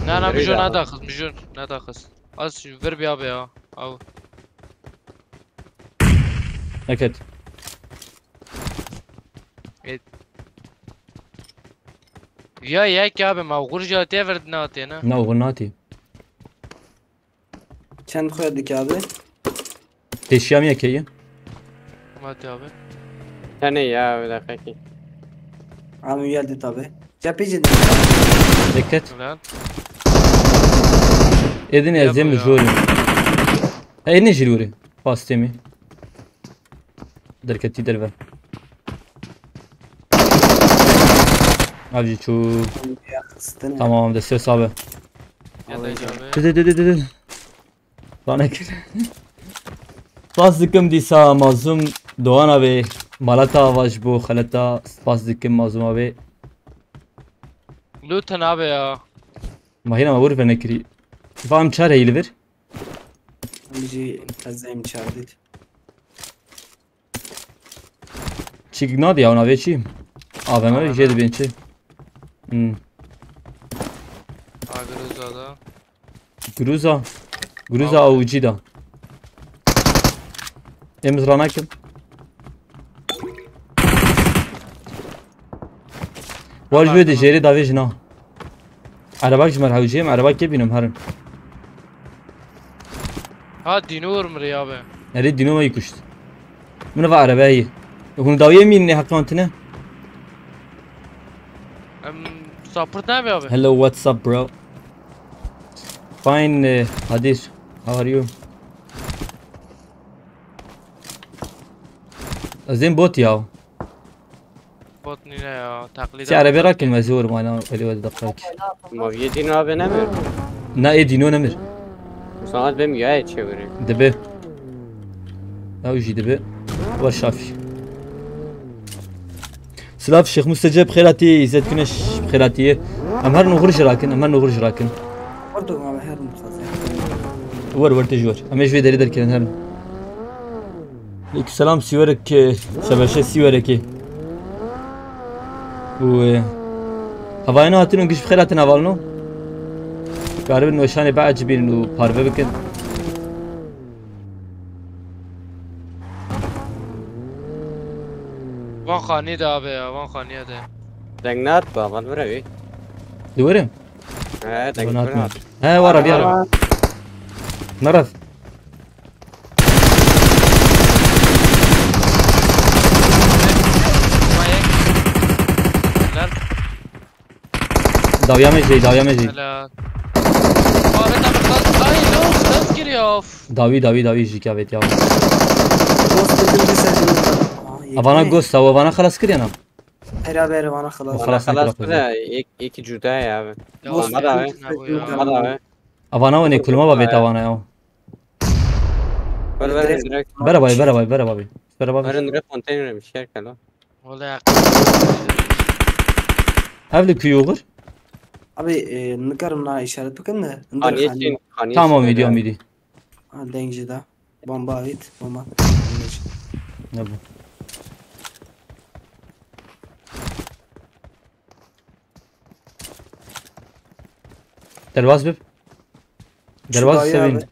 Na na Nereye mijur daha? Na daxist, mijur na daxist. Az vir bir abi ya. Av. Neket. Ya yek abi ma gurja te vir na te na. Na, o natî. Çend xwe dike abi? Pêşiya min yekê ye. Hadi abi. Tenê ya, bir dakika ki. Abi geldi tabi. Cephe ciddi. Dikkat. Helal. Êdin ez Yapma êm ya. jûrî. Êdin jî lûrî. Pastê min. Derketî derve. Avcı çû. Yakıstın. Tamam, destê sabe. Ya da abi. Didi didi didi. Bana kir. Spas dikim dîsa mazlûm Doğan abi. Malata avaş bu xeleta. Spas dikim mazlûm abi. Lütfen abi ya. Mahîna me wir venekirî. Vam çar heyli vir. Bizi tezeyim çağırdı. Çik nadi ya ona ve çi? A V M jê dibên çi? Hmm. Agroza'da. Gruza. Gruza Tamam. A U G da. Em zranakim. Wal jû de jêrê davê jina. Erebak ji me re hewcê, em erebak kê bînim herin. Ha dino vurmur ya be. Erê dîno me kuşt. Min va erebe heye. Hûn dawiyê mînê heqan tine? Em support ne be abi. Hello, what's up, bro? Fine, uh, Hadir. How are you? Ez ên bot ya. Bot nîne ya. Taklit. Ti erebe rakim ez ê werim ana elê we deqek. Ma yê dîn abi nemir. Na ê dîno nemir. Musamet bem ya çevirin. Dibe. Ya jî dibe. Wa şafî. Silav Şêx Mustecê bi xêratî, Îzzet Güneş bi xêratî. Em her nuxur ji rakin, em her nuxur ji rakin. Orada abi her mutfazı. Wer wer te ji wer. Em ê ji vê derê derkevin herin. Aleyküm selam, sîwerek, e, şebeşe sîwerekê. Û, e, hevayê ne hatin û giş bi xêr hatin hevalno. Karibin weşanê biecibînin û parve bikin. Van xanî de abi ya, van xanîye de. Deng nat ba, van vira wî. Li werim. He, deng Donat vira. mi? He, wara biyara. Neref. Helal. Dawiya me jî, dawiya me jî. Helal. Abi tam klas. Ay no, klas giriyor. Of. Dawî, dawî, dawî jî kavêt ya. Dost dedim bir sen. Avana ghost, avana xelas kiriye na. Her abi her vana xelas. Xelas Xelas nekir kire, ek, eki cuda ya abi. Ya Dost abi, Ama da abi. ne bu ya? Ama da abi. Avana wene kulma ba vêt avana ya. Ver ver direkt. Bere bay, bere bay, bere bay. Bere bay. Ver direkt konteyner bir şey kalo. Vallahi. Ev li ku yoxir? Abi e, nikarim na işaret bikin de. Hani için, hani Tamam, için video ya. midi. Ha, dengci de. Bomba avit, bomba. Ne bu? Derbaz bib. Derbaz Şurayı sevin. Abi.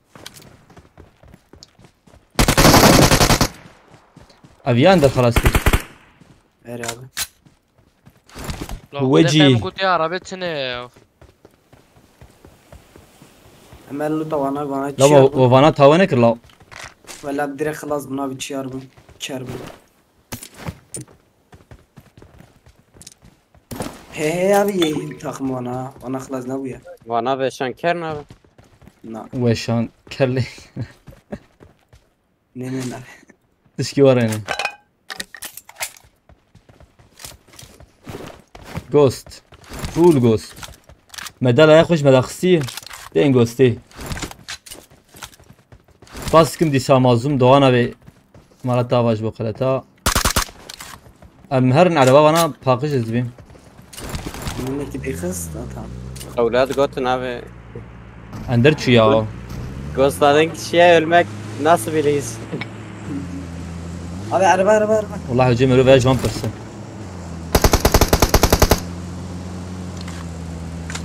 Aviyan da xelas kir. Ver abi. Lan Weci. Defem gotiye arabe çine ya. Emel lu tawana vana La çiğer o, bu. O vana tawe nekir la. Valla direkt xelas buna bir çiğer bu. Çiğer bu. He he abi ye takım vana. Vana xelas ne bu ya? Vana ve şanker ne abi? Na. Weşan kerlê. Ne ne ne. Tişkî warene. Ghost. Full ghost. Medalaya xweş medaxistî. Tên ghostê. Spas dikim dîsa mazlûm Doğan abi. Mala te ava ji bo xeleta. Em herin ereba vana paqij ez dibîm. Minnekî dêxist, ha, tamam. Ewlad gotin abi. Ender çû ya. Gösterdiğin kişiye ölmek nasıl bir his? Abi araba araba araba. Wala hocam, öyle veya jwan pirsin.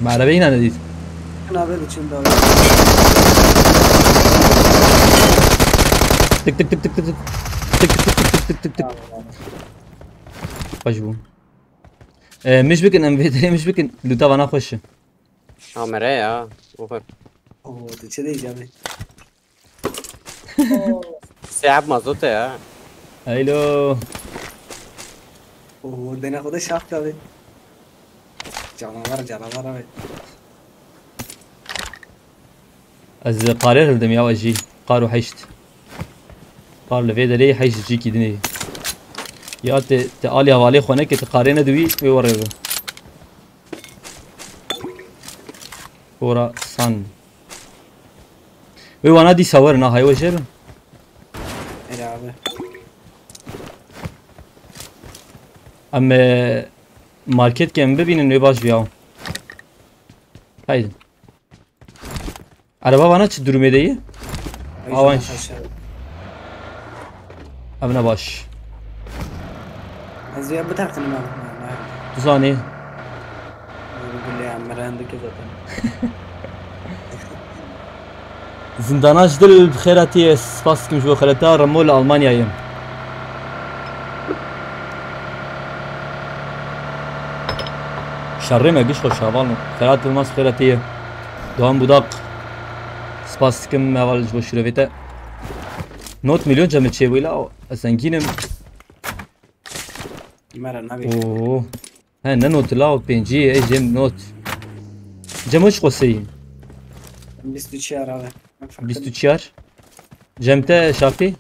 Me erebeyî ne dît. Abi biçim daha. Tık tık tık tık tık tık. Tık tık tık tık tık tık tık. Baş bu. Ee, miş bikin, M V D miş bikin. Luta vana xweş. Amere ya. Ofer. Oo, tu çi diyeceğim? Seheb mazot e ya. Heylo. Oo, dene xwe de şax çavê. Canavar, canavar abi. Ez qarê hildim ya jî. Qar û heşt. Qar li vê derê heşt jî kî dinê. Ya te, te alî hevalê xwe neke, te qarê nediwî wê werê bi. Ora san. Wê wana dîsa werin, ha, hay we jê bin. Hele abi. Em, e, market ke em bibînin wê baş biya. Haydi. Araba vana çi durumê de ye? Awan. Ev ne baş. Ez ya biteqinim abi. Tu zanî. Gulê em mirendike zaten. Zindana ji dil bi xêra tê, spas dikim ji bo xeleta, Remo li Almanyayê. Şerê me giş xweş hevalno. Xerat Yilmaz bi xêra tê. Doğan Budak. Spas dikim heval ji bo şirovê te. Not milyon cem çê bû la, ez zengîn im. Mera navê. Oo. He, ne not la, o pêncî, ey cem not. Cem hoş qoseyî. Bîst û çar abi. Bîst û çar. Cem te Şafî?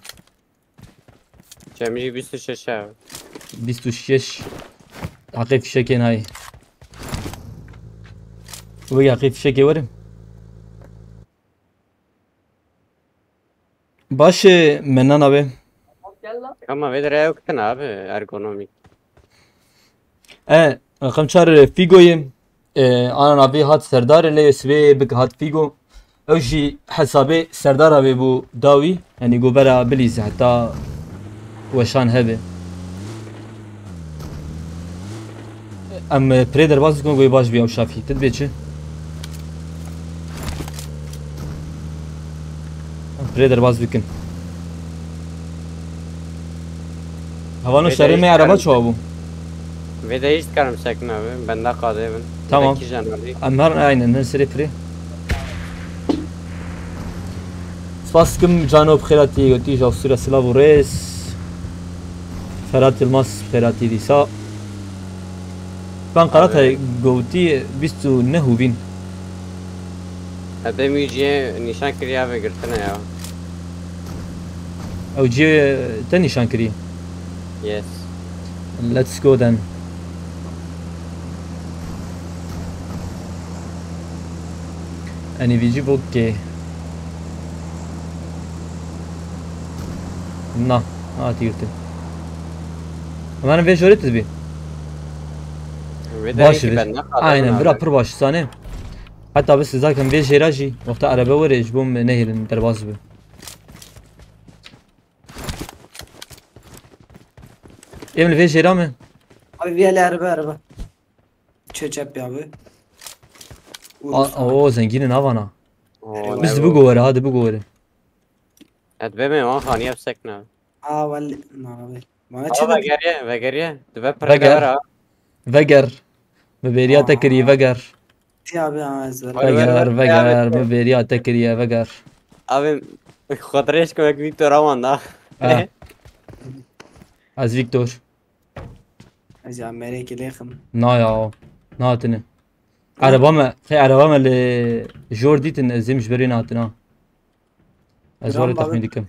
Cem jî bîst û şeş abi. Bîst û şeş. Heqê fişekê nayê. Wê heqê fişekê werim. Baş e, menana be. Ama vê derê yok tane abi ergonomik. E, raqam çar Figo'yê. E, ana navê hat Serdar, lê sibê bik hat Figo. Ew jî hesabê Serdara vê bû dawî. Yanî go bera bilîze heta weşan hebe. Em, e, pirê derbas dikin, goyê baş bî ew Şafî. Tu dibê çi? Em pirê derbas bikin. Hevano şerê me araba çawa bû? Vê de hiç dikarim sekna be. Benda qadê bin. Tamam. Belki jandarî. Em her aynen her serê pirê. Spas dikim Cano, bi xêra tê, gotî ji Avusturya silav û rêz. Ferhat Yilmaz, bi xêra tê dîsa. Ben Karatay gotî bîst û neh û vîn. Hedê wî cihê nîşan kiriya ve girtine ya. Ew cihê te nîşan kirî? Yes. Let's go then. Any V G bok ke. Na, ha, tîrtin. Umarım vê jore tu dibî. Vê Baş derê ki bir. ben ne kadar Aynen, abi. Bira pir baş sane. Hatta biz zaten vê jêra jî wexta araba were ji bo me nehêlin derbas bi. Em li vê jêra me. Abi vîya lê erbe erbe. Çe çep ya abi. A- O zengînin avana. Oo, Biz ne dibi bu? Govere, ha dibi Govere. Et be me wan xaniye sekna. Aa vali. Na abi. Bana Ama çe vegeriye, vegeriye. Dibe Veger. pırgavera. Veger. Me bêriya te Aa. Kiriye, veger. Ti abi ha ez ver. Vay, vay, Veger, vay, veger, vay. Me bêriya te kiriye, veger. Abi xatirêşk wek Victor aman da. Ha. Ez Victor. Ez ya merekî lêxim. Na ya. Nahatine. Araba me, xê araba me li jor dîtin, ez êm ji berê nahatina. Ez were texmîn dikim.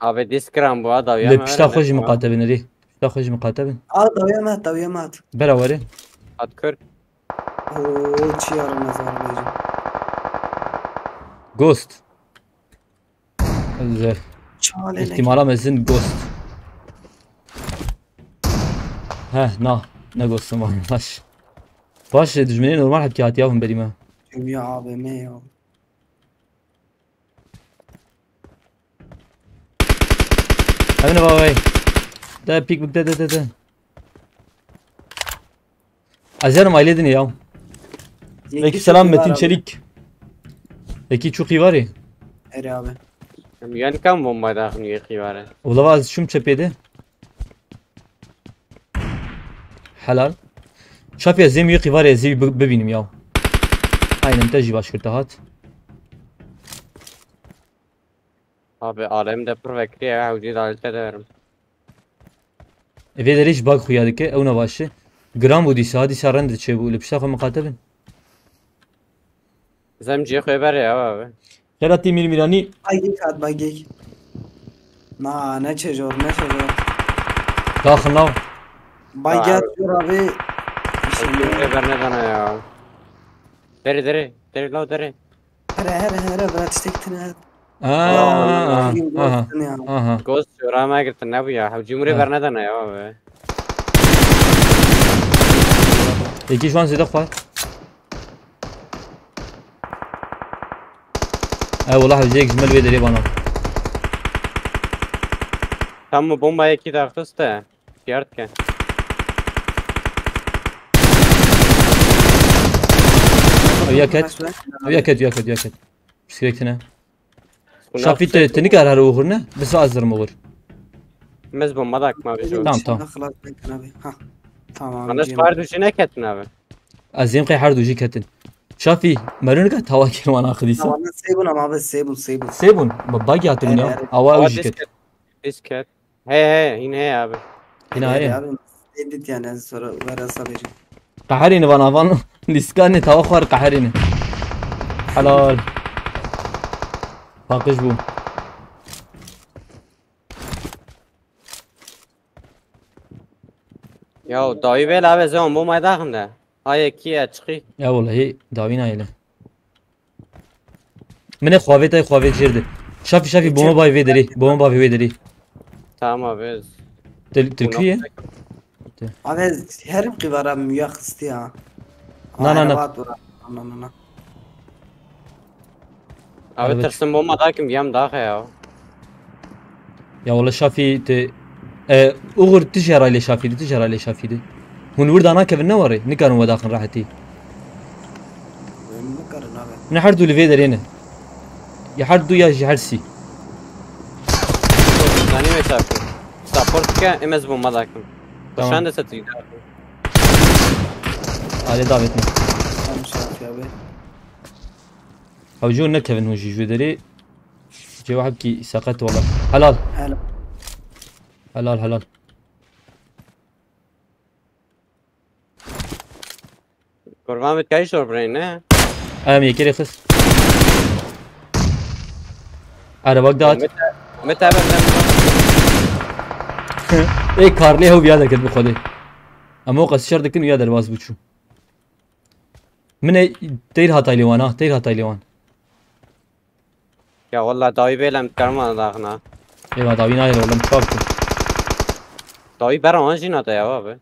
Abi diskran bu ha dawiya Lê pişta xwe jî miqate bin erê. Pişta xwe jî miqate bin. Al dawiya me, dawiya me at. Bera were. Hat kör. Oo çi yarın nazar bêjim. Ghost. Ez, Çalê ihtimala mezin Ghost. Heh, na. Ne Ghost'um var. Baş. Baş, dijminê normal hepkî hatiya hûn berî me. Dünya A V M ya. Emine baba bey. De pik pik de de de de. Azyanım aile dini ya. Aleyküm selam Metin Çelik. Eki çok iyi var ya. Eri abi. Em yan kam bomba daxin yê xîvare. Ola vaz şum çepede. Helal. Şafya zem yê qivare zê bi- bibînim ya. Aynen te jî baş kir te hat. Abi alem de pir vekiriye ya, hewcî dalî te derim. E, vê derê jî bak xuya dike, ew ne baş e. Giran bû dîsa, dîsa rend diçe bû, li pişta xwe miqate bin. Zemciyê xwe berê ya abi. Xêra tî mîr mîranî. Bagek hat bagek. Na, ne çejor, ne çejor. Daxil nav. Bagek abi. Jor abi. Hewcî bernedana ya. Derê, derê, derê, law derê. Here, here, here, bira tiştek tine. Aa, Allah, aha, aha, aha. Ghost jora me girtin nebû ya. Hewcî mûrê bernedana ya abi. Êkî ji wan zêde xwar. Ay wala hewceyek ji me li vê derê bana. Tam mı bomba yekî daxiste. Şiyar dike. Ew ya ket. Ew ya ket, ya ket, ya ket. Pirsgirêk tine. Şafî, te, te nikar her oxir ne? Bisa ez zirim oxir. Mez bomba da akma bir şey. Tamam, tamam. Xelas nekin abi. Ha. Tamam. Bana şu her duşu ne ketin abi? Ez êm qey her duşu ketin. Şafî, merû nika tawa kir wana xidîsa. Tamam, sêbûn ama abi, sêbûn, sêbûn. Sêbûn. Ba-, bagi hatibûn ya. Evet, evet. Awa ew jî ket. Disket. He he, yine he abi. Yine he. Abi, edit yani, sonra ver hesap edeceğim. Qeherîne van avan. Lîskanê tawa xwar qeherîne. Helal. Paqij bû. Ya dawî vê lave zon bu maydaxinde. Hayê kî ye çiqî? Ya wallahî dawî nayêle. Min ê xwavê tay xwavê cêr de. Şafî, Şafî, bomba bay vê derî. Bomba bay vê derî. Tamam abi. Te, te kî ye? Abi, herim qivara müya xistiya. Na, na, na. Na, na, na, na. Abi, tirsim bomba dakim, yam daxe ya. Ya wala Şafî te, e, Uğur, tu jî herayê lê Şafî de, tu jî herayê lê Şafî de. Hûn wir dana kevin ne warê, nikarin we daxin rehetî. Nikarin abi. Ne her du li vê derê ne. Ya her du ya jî her sî. Zanî me çarpı. Support ke, em ez bomba dakim. Tamam. Koşan da satayım. Alê davet ne. Tamam, Şafî abi. Hewcû nekevin hûn jî ji wê derê. Cê wahibkî seqet wala. Helal. Helal. Helal, helal. Kurban bit kayış zor burayı ne? Em yekê rê xist. Erebak dat. Mete, Mete ben, ben. Ê karlê hew viya deket bi xwedê. Em o qas şer dikin û ya derbas bû çû. Min ê teyr hatay lê wan ha, teyr hatay lê wan. Ya wallah dawî bêlem karma daxna. Ê, ma dawî nayê oğlum, çap. Dawî bera wan jî nade ya abi.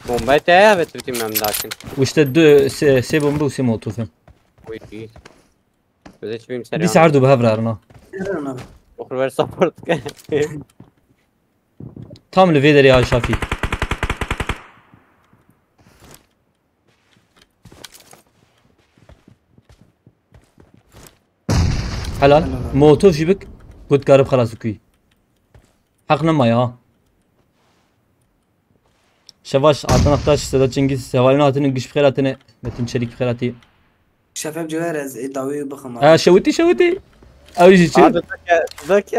Bombayê te ya ve tu tim em dakin. Û işte du, sê, sê bombe û sê molotof in. Uy. Bize çi bim ser. Dîsa her du bi hev re herin ha. Herin abi. Oxir ver support ke. Tam li vê derê ya Şafî. Helal. Helal abi. Molotof jî bik. Ku dikarib xelas bikî. Heq nema ya. Şevaş, Adnan Aktaş, Sedat Cengiz, hevalên hatine, giş bi xêr hatine. Metin Çelik bi xêr hatî. Şefem Cewher, ez ê dawî bixim abi. Ha, şewitî, şewitî. Ew jî çi? Abi, zeke, zeke.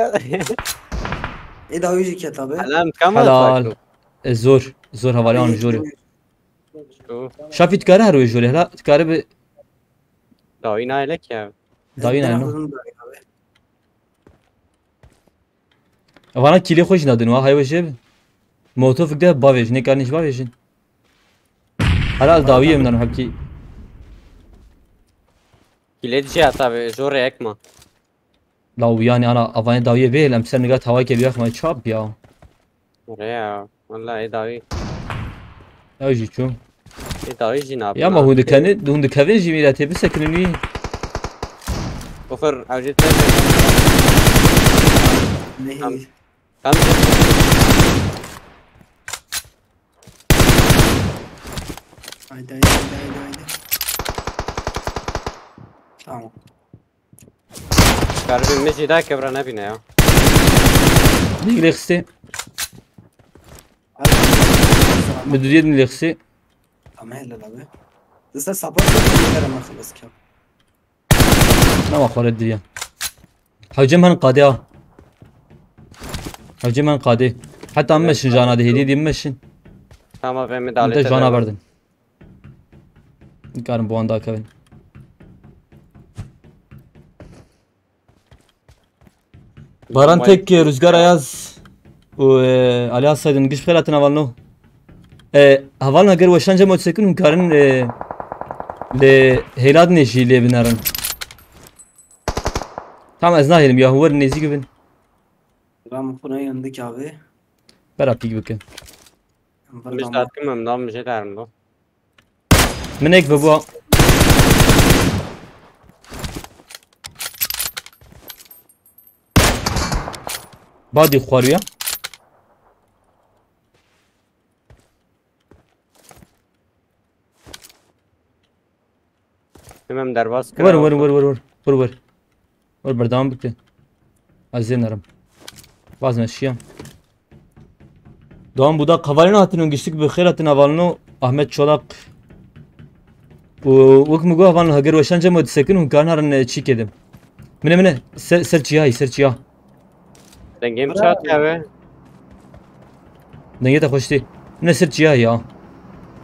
Ê dawî jî ket abi. Helal, kam Helal. E, zor, zor hevalê wan jor e. Şafî dikare her wê jor e, hela dikare bi Dawî nayê lek ya. Dawî nayê, no. Vana kîlê xwe jî nadin wa, hay we jê bi. Molotof de bavêjin, nêkarin jî bavêjin. Helal dawiyê min hebkî. Kîlê dijî heta bi, jor rê ekma. Law yani ana, avanê dawiyê bê, em ser nigat hawayê kê biyaxma çap ya. Rê ya, walla ê dawî. Ew jî çû. Ê dawî jî nabin. Ya ma hûn dikevin, hûn dikevin jî mîra tê bisekinin wî. Oxir, ew jî te. Nehî. Tam, tam. Haydi, haydi, haydi, haydi, haydi. Tamam. Karibim mi jî da kevra nebîne ya. Nîk lêxistê. Abi, Müdüriyet nîk lêxistê. Ama helal abi. Disa support yok, yeter ama xelas ki. Nema xwaret diye. Hewcem hen qadê ha. Hewcem hen qadê. Heta em meşin jana de hêdî dî meşin. Tamam, ben mi Em de dalet jana ederim. Berdin. Nikarin bu anda kevin. Baran Vay. Tek, e, Rüzgar Ayaz û, e, Ali Asaydın giş xêlatin hevalno. E, hevalno eger weşan cem otsekin hûn karin, e, lê hêladinê jî lê binerin. Tamam, ez nahêlim ya, hûn werin nêzîk bibin. Ram xwe ne yandık abi. Bera pîk bikin. Em Biz berdan datkim em dam jê derim bu. Minek ve bu. Body xwaruya. Hemen derbas Wer, kira. Wer, wer, wer, wer. Wer, wer. Wer, berdewam bike. Ez zê nerim. Vazme şiyam. Dewam bu da kavalin hatin û giştik bi xêr hatin avalino Ahmet Çolak. Û wek mi got avalino heger weşan cem disekin hûn karin harin, e, çî kedim. Mine, mine. Ser, ser çiyayî, ser çiya. Dengê min Bravo. Çat ya be. Dengê te xweş tê. Ne ser çiya ya.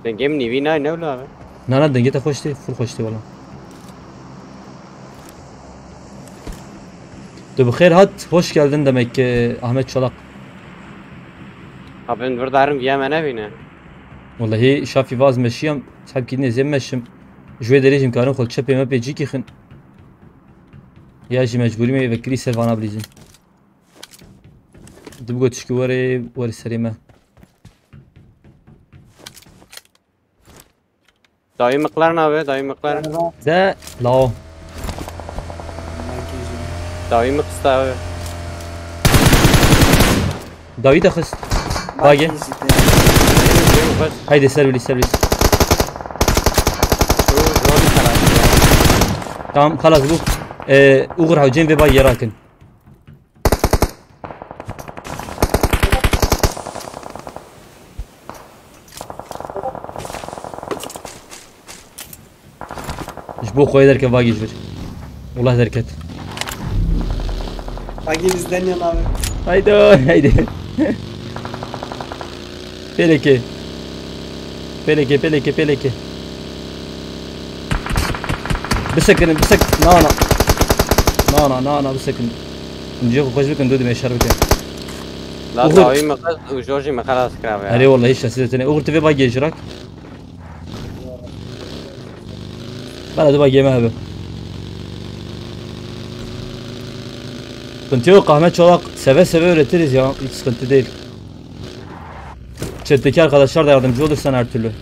Dengê min nîvî nayê ne wilo abi. Na, na, dengê te xweş tê. Full xweş tê wala. Tu bi xêr hat. Hoş geldin demek ki Ahmet Çolak. Abi min vir darim viya me nebîne. Wallahî şafî vaz meşiyam. Hepkî nêzê meşim. Ji wê derê jî karim xwe çepê me pê cîkî xin. Ya jî mecbûrî me vekirî ser vana bilîzin. Dibigo tişkî were, were serê me. Dawî miqlar nabe, dawî miqlar. De, lao. Dawî miqista abi. Dawî de xist. Bagê. Bagê. Haydi ser bilî, ser bilî. Şu zor bir karar ya. Tamam, xelas bu. Ee, Uğur Hocam ve bay yerakin. Ji bo xwe derke vagî ji vir. Wullah derket. Vagî bizden yana abi. Haydi, haydi. Pêleke. Pêleke, pêleke, pêleke. Bisekinin, bisek-, na, na. Na, na, na, na, bisekinin. Em cihê xwe xweş bikin, dû dimê şer bikin. La Uğur. Dawî min xwest û jor jî min xelas kirabe ya. Erê wallahî şesî de tenê. Uğur, tu vê bagê ji rak. Bela tu bagê me hebe. Sıkıntı yok, Ahmet Çolak, seve seve öğretiriz ya. Hiç sıkıntı değil. Chat'teki arkadaşlar da yardımcı olursan her türlü.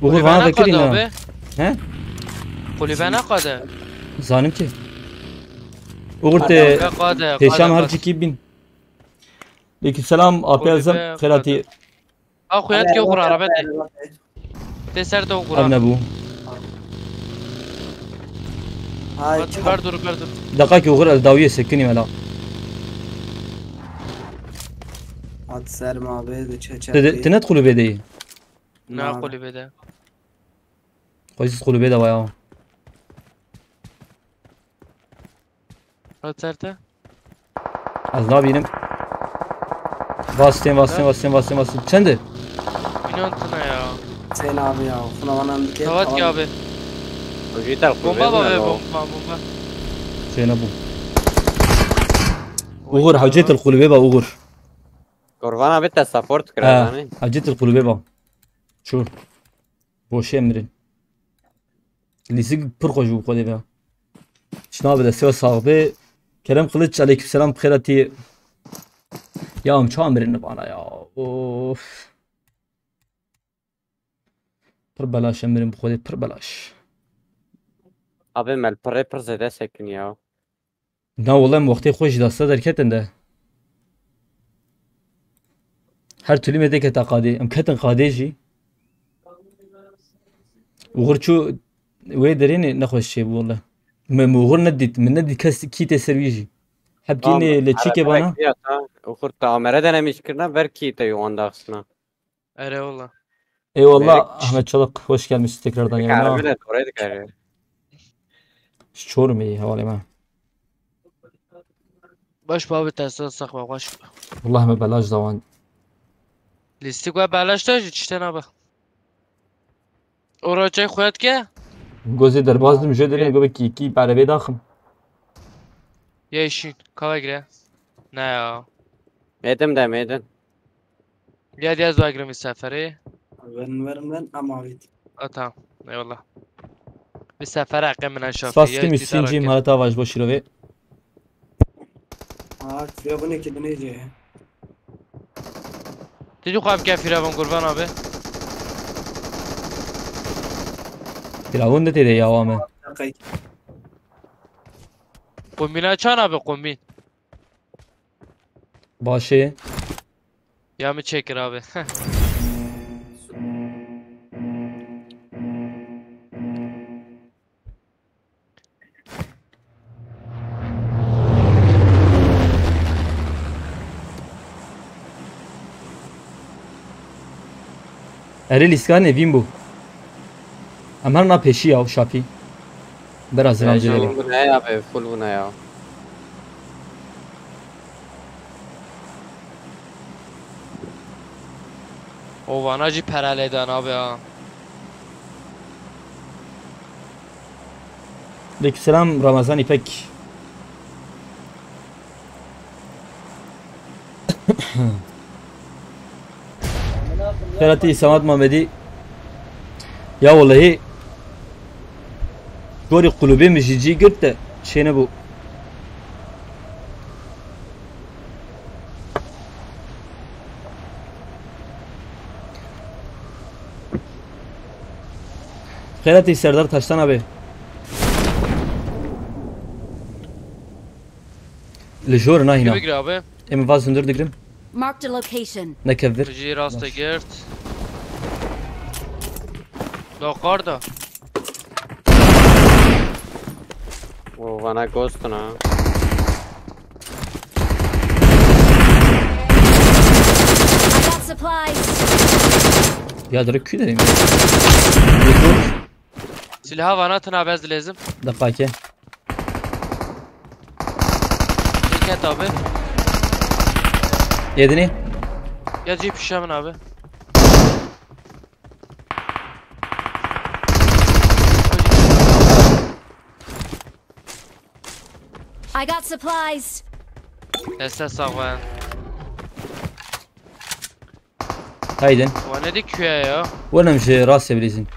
Uğur Kulübe bana ne fikir kadar inan. Abi? He? Kulübe ne kadar? Zanim ki. Uğur te Kulübe kadar, peşam kadar, harcı kadar. Ki bin. Aleyküm selam, A P Kulübe Azam, kadar. Xelatî. Ha, xuyat ki Uğur araba te. Te ser de Uğur. Ev ne bu? Ay, Bak, çap. Ber dur, ber dur. Deqa ki Uğur el dawiye sekinî mela. At ser ma be de çe çe. Te, te, te net kulübe de. Na kulübe de. Xwezî kulübe de vaya. Hat serte. Ez nabînim. Bastên, bastên, bastên, bastên, bastên. Çend e? Bînan tune ya. Sen abi ya. Xuna bana bir kere Savat ki abi. Hocî te kulübe Bomba bû baba ne ve lo? Bomba, bomba. Şey ne bu? Uğur, hewcê te kulübe ba Uğur. Kurban abi te support kira zanî. Hewcê te kulübe ba. Çû. Boşê mirin. Lîstik pir xweş bû xwedê ve. Çina bi destê we sax be. Kerem Kılıç, aleykümselam, bi xêr hatî. Ya em çawa mirin bana ya. Of. Pir belaş em mirin bi xwedê, pir belaş. Abi me li pirê pir zêde sekin ya. Na wele em wextê xwe ji dasta derketin de. Her tulî me dê keta qadê. Em ketin qadê jî. Uxur çû wê derê ne, nexweş çêbû wele. Me, me Uxur nedît. Min nedît kes kî tê ser wî jî. Hep kî Tamam, nê lê çîkê bana. Uxur te amere denemîş kirina, ver kî te wan daxistina. Erê wele. Eyvallah Ahmet Çalık, hoş gelmişsin tekrardan yayına. Kahve de oraya da kahve. Çor mu iyi, hevalê me? Baş bû abi, te sax be, baş. Wallah me belaş dawan. Lîstik we belaş da jî tiştê nabe. Ora çay xwet ke? Gozê derbaz dim jê derê, go be kî, kî berevê daxim. Yeşin, kava gire. Ne ya? Medim de, medim. Ya diye zagre misafiri. Ben, ben, ben, ama git. A, tamam. Eyvallah. Bir sefer hakkı mına şafi. Spas ya, timi iktidar sincim hakkı. Halat avaş boş şirovê. Ha, firavun ki dinleyeceği. Tiju xwe bike firavun, Gurban abi. Firavun de têde ya, wame. Dakika. Kombîna çan abi, kombîn? Başê. Ya min çêkir abi. Erê lîskanê vîn bû. Em her na pêşî ya şafî. Bira zilam jî derê. Full bûne ya be, full bûne ya. O vana jî pere lê dan abi ha. Aleykümselam Ramazan İpek. Xeratî Samat Mamedî. Ya wellehî gorî qulubê min jî cî girt te çênebû. Xeratî Serdar Taştan abi. Li jor nahîna. Bigre abi. Em vaz hundir digrim. Marked a location. Nekev vir. Jî rast girt. Da qar da. O vana ghostun ha. I got supplies. Ya direkt kü dedim. Silha vana tına bez lezim. Dakika. Dikkat abi. Yedini. Ya cip şamin abi. I got supplies. Deste sağ olun. Haydin. Wane de küye ya. Welem ji rastê bilîzin.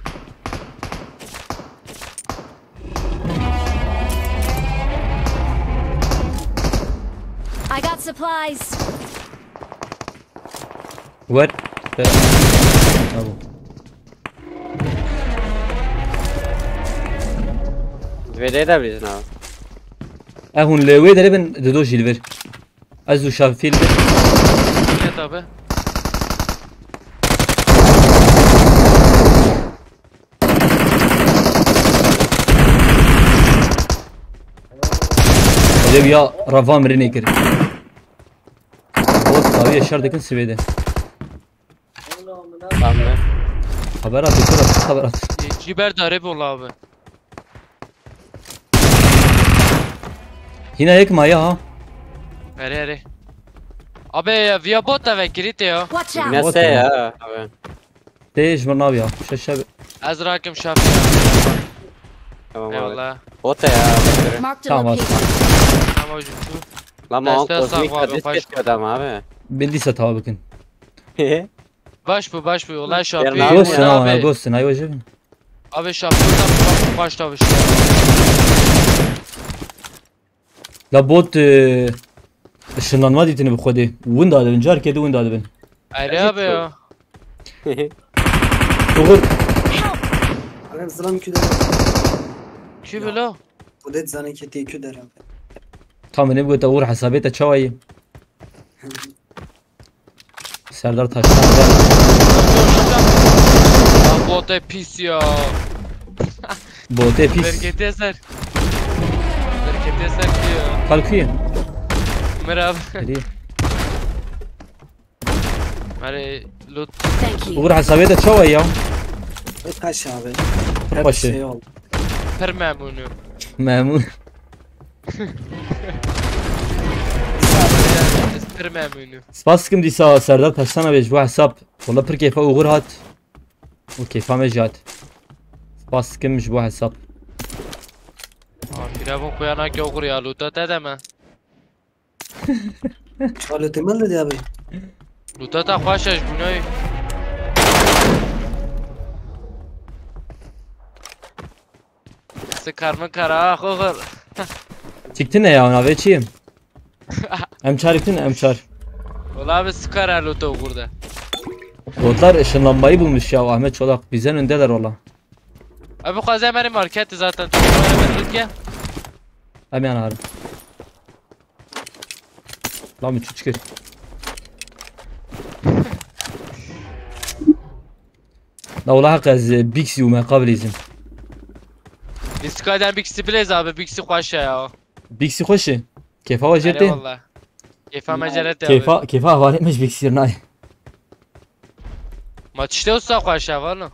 I got supplies. Wer. Abo. Divê de bilîzin abi. E hûn lê wê derê bin dido jî li vir. Ez û Şafî li vir. Yine tabi. Dev ya rava mirinê kir. Bot tabi şer dikin sivê de. Tamam. Haber at, haber at, haber at. E, Ciber de arep ol abi. Hîna yek maye ha. Erê, erê. Abi, ya, viya bot da vekirî te ya. Watch out! Ne se ya abi? Tê ji min nav ya. Şeşe. Ez rakim şafî ya. Tamam abi. Eyvallah. Bot ya. Marked a location. Tamam, az. Tamam, hocam, şu. Lama o kozmik abi, adam abi. Bildiyse tabi bakın. Baş bu, baş bu. Olay şafî. Ghost'un ama, Ghost'un, ay hocam. Abi şapkada baş tavuşu. La bot, e, ışınlanma dîtini bi xwedê. Winda dibin, carkê di winda dibin. Ayrı abi ya. Doğru. Abi zilam kü de. Kü bile. Bu da zanı ki tê kü de. Tam ne bu tavur hesabê te çawa yî? Serdar Taştan gel. Ya botê pis ya. Botê pis. Berkete ser. Berkete ser ki ya. Kalkayım. Ömer abi. Hadi. Merê loot. Thank you. Uğur hesabê de çawa ya? Kaç abi? Başı. Hep şey oldu. Pir memnûnum. Memnun. Ez pir memnûnum. Spas kim dîsa Serdar Taştan abi ji bo hesap. Wala pir keyfa Uğur hat. O keyfa me jî hat. Spas kim ji bo hesap. Aa, firavun kuyanakê Uğur ya, loota te deme. Çalı temel dedi abi. Loota te xweş e ji bunayê. Sıkarma kara ah Uğur. Çikti ne ya, navê çi? M çar çiktin, M çar. Ola abi sıkar ha loota Uğur'da. Botlar ışınlanmayı bulmuş ya, Ahmet Çolak. Bizden öndeler ola. Abi xwazê merê market zaten. Tu bana ben loot gel. Em yan ağrı. Lan bir çıkır. La wala haq ez Bixi û me qabilîzim. Biz Sky'den Bixi bilêz abi, Bixi xweş e ya. Bixi xweş e. Keyfa wa jê tê. Eyvallah. Keyfa meceret abi. Keyfa, keyfa hevalê me ji Bixi nayê. Ma tiştê wisa xweş e valla.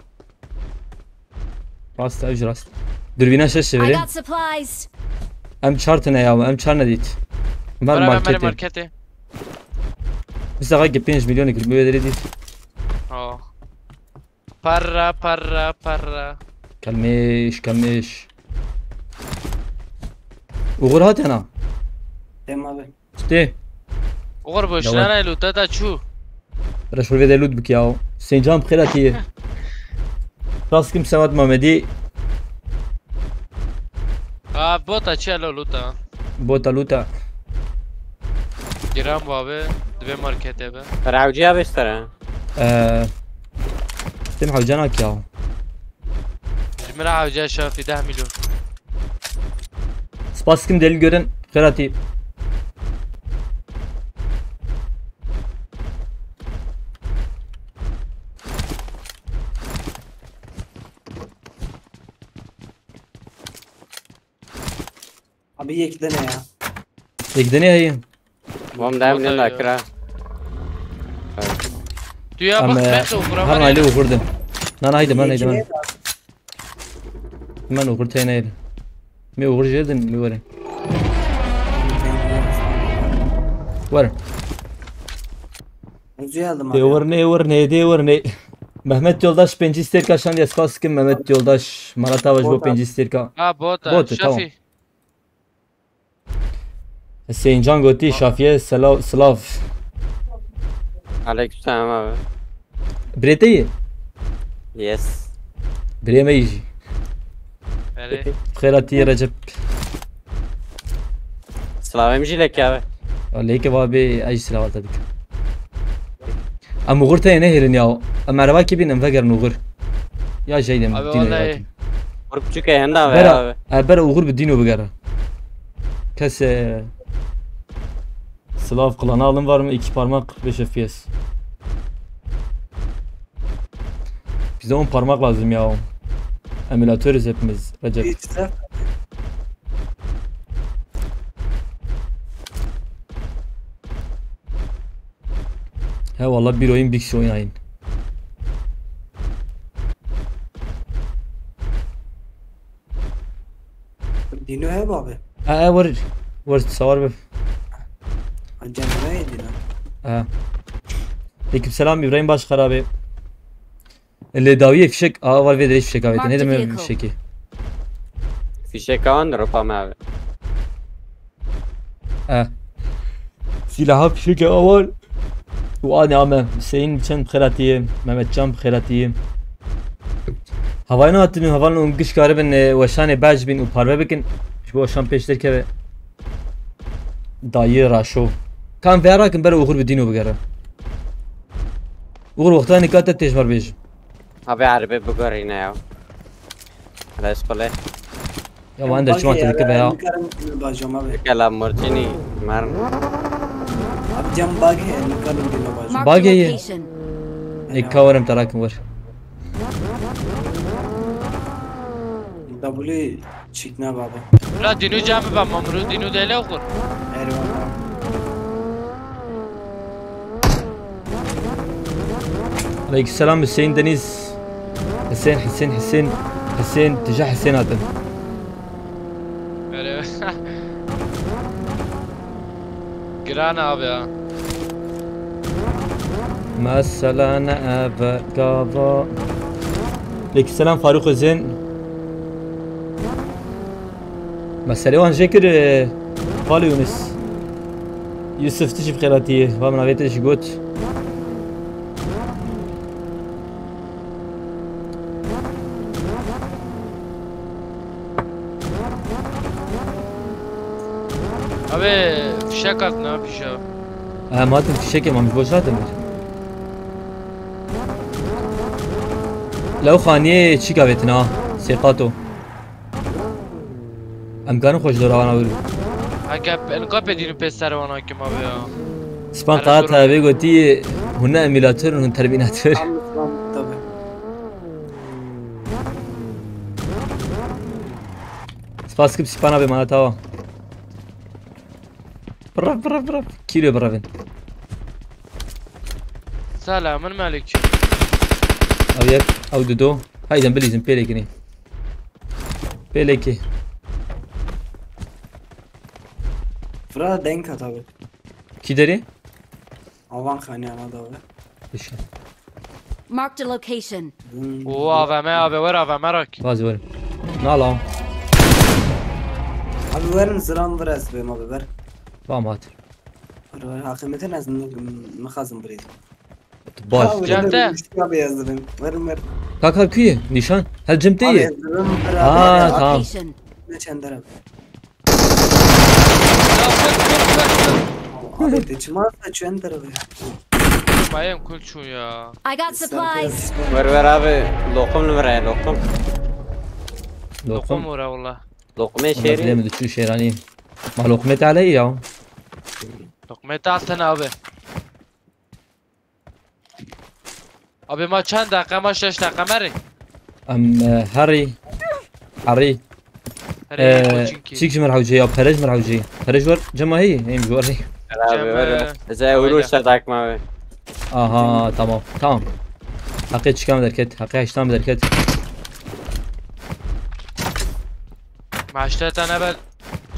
Rast, ev jî rast. Dürbîna şeş I çevirê. got supplies. Em çar tine ya, em çar nedît. Mer Bera ben merê marketê. Marketê. Biz daha ki pênc milyonê kir, bi wê derê dît. Oh. Para para para. Kelmiş, kelmiş. Uğur hat yana. Tamam abi. Tê. Uğur bu Yavaş. şuna ne loota da çu. Reşo vê de lut bik ya. Sencan bi xêra tê. Rast kim Sevat Mamedî. Ha bota çi elo loota. Bota luta. Giram bu abi. Dibe markete be. Rewciya bêstere. Eee. Tim hewcanak ya. Jimira hewca şafi deh milyon. Spas kim delil gören xêra tê. Abi yek dene ya. Yek dene heye. Bom dem Bota ne ya. nakira. Tu ya Em bak e, ben de Uğur'a her var aile ya. uğurdu. Nana haydi ben haydi ben. Yekine Hemen uğur teyneyle. Mi uğur jerdin mi veren. Var. Uzuyu aldım De abi. vur ne vur ne de vur ne. Mehmet Yoldaş penci ister kaşan diye spas kim Mehmet Yoldaş. Marat Avaş bu Bota. penci ister ka. Ha bota. Bota, tamam. Şafi. Hüseyin Can Goti Şafiye selav sılav. Aleykümselam abi. Brete yi. Yes. Breme yi. Ere. Xêra tê Recep. Slavem jî leke abi. Aleyke vabi ay silavat dedik. Em uğur teye ne herin ya. Em araba kibin em vegerin uğur. Ya jeydim. Abi dino vallahi. yaratın. Grup çuke henda abi Bera, abi. e, bera uğur bir dino bigere. Kese. Slav klanı alın var mı? İki parmak kırk beş F P S. Bize on parmak lazım ya. Emülatörüz hepimiz Recep. İşte. He valla bir oyun bir kişi oynayın. Dino hep abi. E, e, vur. Vur, savar bir. Acaba ne dino? E. Aleyküm selam İbrahim Başkar abi. Lê dawiyê fişek, aa var vê dirê fişek abi. Marked Ne a demek vehicle. fişekî? Fişek awan ropa me abi. E. Silaha fişek awan. Û anî ame. Hüseyin Biçen bi xêra tî. Mehmet Can bi xêra tî. Havayê nehatin û hevalên û giş karibin, e, weşanê baş bin û parve bikin. Ji bo weşan pêş derkeve. Dayê Raşo. Kan vê rakin ber Uğur bi dîno bigere. Uğur wexta nika te têj mer bêj. Abi erbe bigorîne ya. Resqule. Ya wan de çima te dike be ya. Nikarim dino bajom abi. Ke Lamborghini. Mer. Abi cam bug he, nikarim dino bajom. Marked Bug a ye. Location. Eka werim te rakin wer. W çikna baba. La dînû cem bibe, mamrû dînû dêle oxur. Eyvallah. Aleykümselam Hüseyin Deniz. Hüseyin, Hüseyin, Hüseyin, Hüseyin, tija Hüseyin hatim. Merhaba. Giran abi ya. Mesela ne eve gava. Aleykümselam Faruk Özen. Meselê wan jê kir, e, Xalê Yunus. Yusuf, tu jî bi xêr hatiyê. Va min avê te jî got. Abi fişek hatin ha pîşa. Em hatin fişekê, em ji bo jî hatin vir. Lew xaniyê çîka vêtina, sêqato. Em karin xwe ji dora wana wir. Heke en kapê dînû pê ser wana kim abi ya. Span Her qat durum. Hevê gotî, hûn ne emîlator, hûn termînator. Tam, tam, tabii. Spas kip spana be mana tawa. Bravo, bravo, bravo. Kilo bravo. Selamun aleyküm. Ew yek, ew dido. Haydi bilîzin pêlê kinî. Pêlê ki. Fırat denk at abi. Kî derê? Avan xanî ana da abi. Dişe. Marked a location. Hmm. Oo, A V M abi, ver A V M rak. Bazı var. Nala. Abi verin ziran ver ez bêm abi ver. Tamam, hatır. Ver, ver, hakimiyetini ez n-, nixazim birî. Baş. Abi, Cemte. Verin, abi ez bêm. Verin, ver. Kaka kuye, nişan. Hel cemte ye. Abi, ez bêm, ver, Ha, abi. Tamam. Location. Ne çender abi. Abi, te çima saçıyor ender abi. Bayım kul çu ya. I got supplies. Ver ver abi, lokum ver ya, lokum. Lokum. Lokum ora valla. Lokme Ama şehri. Bilemedi şu şehrani. Ma lokme te aleyhi ya. Lokme te altın abi. Abi ma çend dakika, ma şeş dakika meri. Em, e, herî. Herî. Herî E, koçinki. Çik ji mir hewce ya, perej mir hewce. Perej var, cema hey, hem ji var. Abi, Cem, öyle. E, Bize öyle. Öyle işte takma abi. Aha, tamam, tamam. Haqê çikam derket, haqê heştam derket. Maaşta tane bel.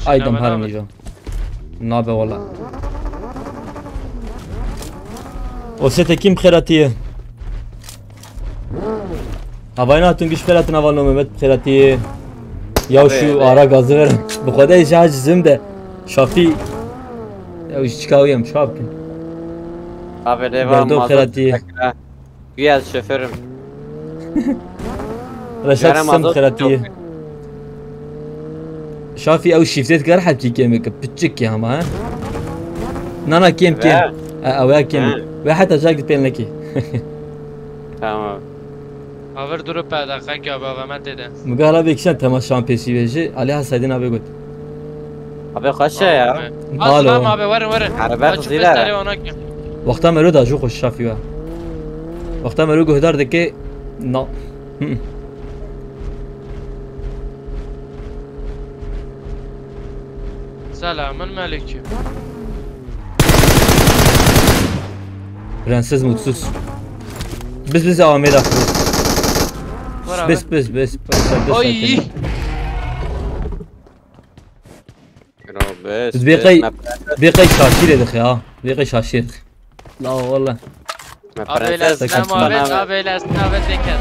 Ay, dam her nîjo. Nabe wala. O sete kim xêratiye? Havayna hatun güç xêratin avalno Mehmet xêratiye. Ya şu ara gazı ver. Bu kadar iş aç zim de. Şafi. Ya iş çıkavıyım şapkin. Abi devam. Berdo xêratiye. Güya şoförüm. Reşat Kerem Sım Azot xeratiye. Yok. Şafi ew şiftet gar hepçi kemik piçik ya ama ha. Nana kem kem. Ve? E, ew ya kem. He. Ve hatta jak pêl neki. Tamam. Aver durup da kanka baba ben dedi. Mugala bekşen temaşan pesi veji. Ali Hasaydin abi got. Abi kaç şey ya? Alo. Aslan abi verin verin. Araba hızıyla. Wexta mero da jû xweş şafî we. Wexta mero guhdar dike na. Hı. Selamun aleyküm. Prenses mutsuz. Biz biz Ahmet Aklı. Var abi. Biz biz biz. Oy. Bêqey, bêqey şaşîrê dixê ha. Bêqey şaşîr. La wala. Abi öyle sınav abi, abi öyle sınav abi teker.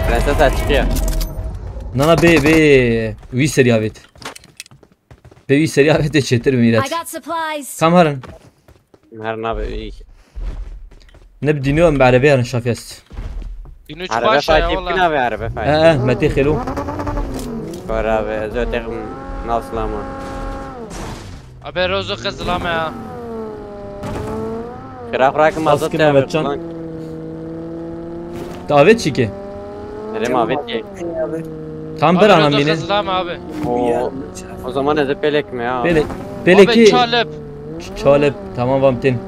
Prenses açık ya. Nana be be. Wî seriya bêt. Be wî seriya bêt çêtir miret. I got supplies. Tam herin. Her nabe iyi. Ne bi dînî em bi erebê herin şafî est. Dînî çi Araba baş e ya faytî wala. Bîna ve araba faytî. E, e, metê xêlo. Kor abi, ez ötexim nav silama. Abi rozo qe zilame ya. Xira xura ki mazot ya. Davet çi ki? Nereye mavet ki? Tam ber anam bîne. Abi rozo qe zilame abi. O, o zaman ez de pelek mi ya? Pelek. Peleki. Abi çalip. Ç-, çalip. Tamam vam tin.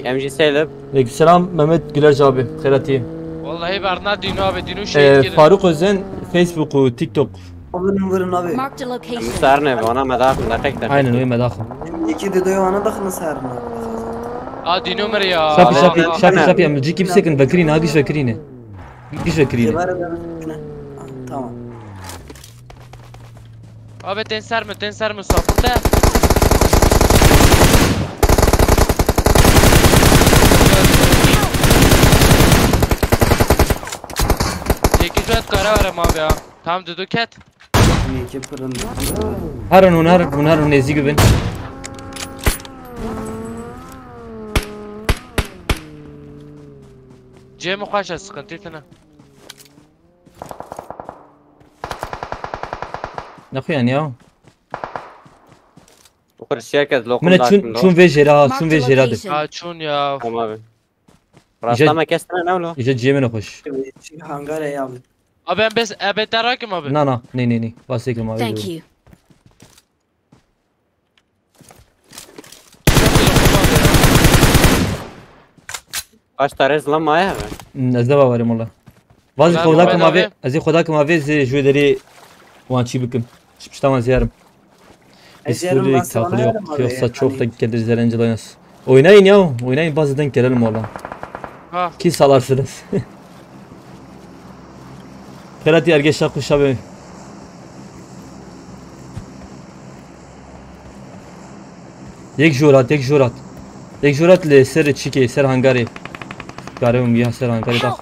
Em jî selib. Aleykümselam Mehmet Gülerci abi. Xêratî. Vallahi berna Dîno abi, Dîno Ee, şehit gidin. Faruk Özen, Facebook û TikTok. Abi numara abi. Marked a location. Em sar ne, bana medaxim, dakika. Aynen, öyle medaxim. Yekî de doyup ana daxin sar ne. Ha, dîno mir ya. Şafî, Şafî, Şafî, Şafî, em li cî kî bisekin, vekirîne, ha, giş vekirîne. Giş vekirîne. Cevher de. Tamam. Abi, tên ser mi, tên ser mi, sapı de. Çekici et, kara verem abi ya. Tamam, düdük et. Yekî pir in. Herin hûn, herin hûn, herin hûn, nêzî bibin. Cem xweş e, sıkıntı tine. Ne xuyan ya? Oxir şirket lokum Mine çun, çun vê jêra, çun vê jêra de. Ha, çun ya. Tamam abi. Rasta me kes tine ne ola? Îje ciyê min xweş. Hangare ya abi. Abi, em bes, e, beter hakim abi. Na, na, ne, ne, ne. Basê kim abi. Thank you. Kaç tane zılan maya abi? Hmm, ez ne bawerim ola. Vaz xweda kim abi, ez xweda kim abi, zê jû derê wan çî bikim. Ji pişta wan ziyarim. Biz Ezerim böyle ben sana takılıyor. Yoksa çok da gelir zerenci dayanız. Oynayın ya. Oynayın, bazı denk gelelim ola. Ha. Ki salarsınız. Xelatî ergeşa kuşa be. Yek jorat, yek jorat. Yek jorat li ser çikê, ser hangarê. Garê ya ser hangarê da.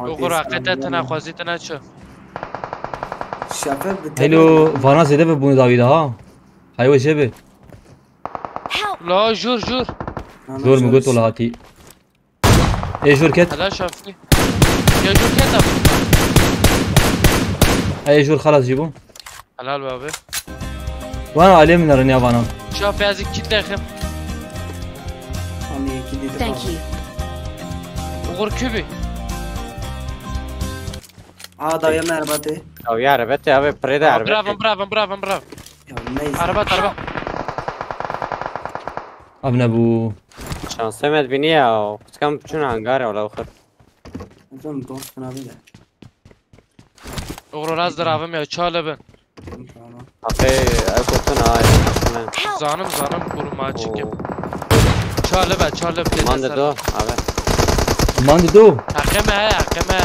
Oxir, qete tine xwezî tine çi? Şefir bi Hello, vana zêde ve bûne dawî de ha. Hay we jê bi. Help! La jur jur. Zor mu got ola hatî. Ê jur ket. Helal Şafî. Ya jur ket abi. Ê jur xelas jî bû. Helal be abi. Vana alê min rin ya vana. Şafî, ez kit dexim. Thank you. Oxir kübî. Aa, dawî me erbetê. Dawî erbetê abi, pirê de erbetê. Bravo, bravo, bravo, bravo. Ya, neyse. Araba, araba. Abi ne bu? Şansê me dibînî ya. Piçkan biçûn hangarê ola oxir. Hocam, dost bina bile. Oxir, raz diravim ya, çalê bin. Tamam. Aqê, ew kotun ay. Zanim, zanim, kuruma çikim. Oo. Çalê be, çalê be. Mande do, abi. Mande do. Heqê me, heqê me.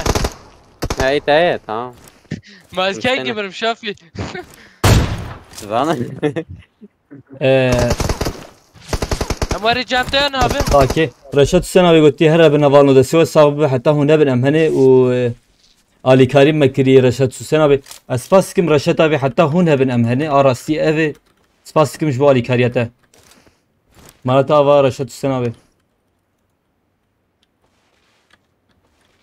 Ya, iyi, iyi, tamam. Maske gibirim, Şafî. Zanim. Ee, Em werî cem te ne abi? Okey. Reşat Hüseyin abi gotiye, her hebin hevalno de siwe sax bibe, heta hûn hebin em hene û, e, alîkarî me kiriye Reşat Hüseyin abi. Ez spas dikim Reşat abi, heta hûn hebin em hene. A rastî ev e. Spas dikim ji bo alîkariya te. Mala te ava Reşat Hüseyin abi.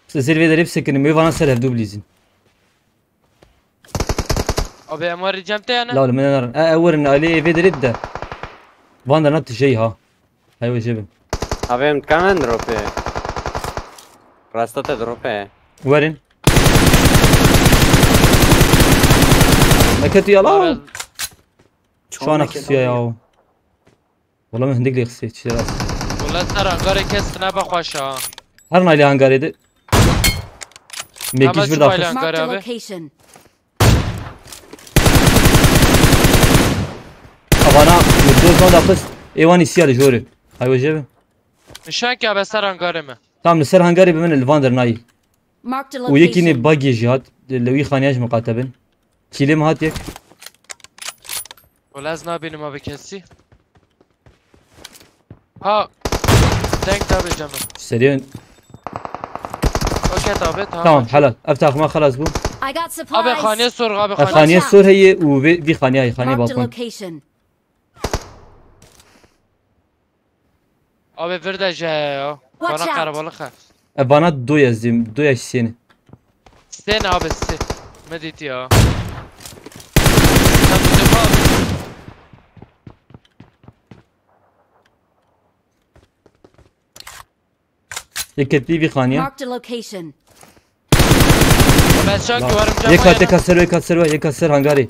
Siz zêr vê derê bisekirin, wê vana ser hevdû bilîzin. Abi, em warî cem te ya ne? Lawle, min nenarin. E, e, werin, alê vê derê de. Van de na tijey ha. Hay we jê bin. Abi, em dikanin dropê. Rasta te dropê. Werin. Meketî ya law. Abi, Şu an xistiya ya. Wala min hindik lê xistê, çi rast. Wala ser hangarê kes tine be xweş ha. Her naylê hangarê de. Mekî ji vir daxist. Marked a location. Avana, mi doz no daxist. Ê wanî siya li jorê. Hay we jê be. Nişan ki abi ser hangarê me. Tamam, li ser hangarê bi min li van der nayî. Marked a location. Û yekî nê bagê jî hat. Li wî xaniya ji min qate bin. Kîlê min hat yek. Wala ez nabînim abi kesî. Ha. Denk tabi canım. Seriyên. Okey abi, tamam. Tamam, helal. Ev taxima xelas bû. I got supplies. Abi xaniye sor abi. Ev xaniye sor heye û vê, vî xaniya, xaniye balkon. Marked a location. Abi vir de je ya. Watch out. Bana karabalık ha. E, bana do yazayım, do yaş seni. Sen abi sen. Medit ya. Sen bir defa. Yek ketî vî xaniya. Marked a location. Ben şak güverim. Yek hat, yek hat ser, yek hat ser, yek hat ser hangarê.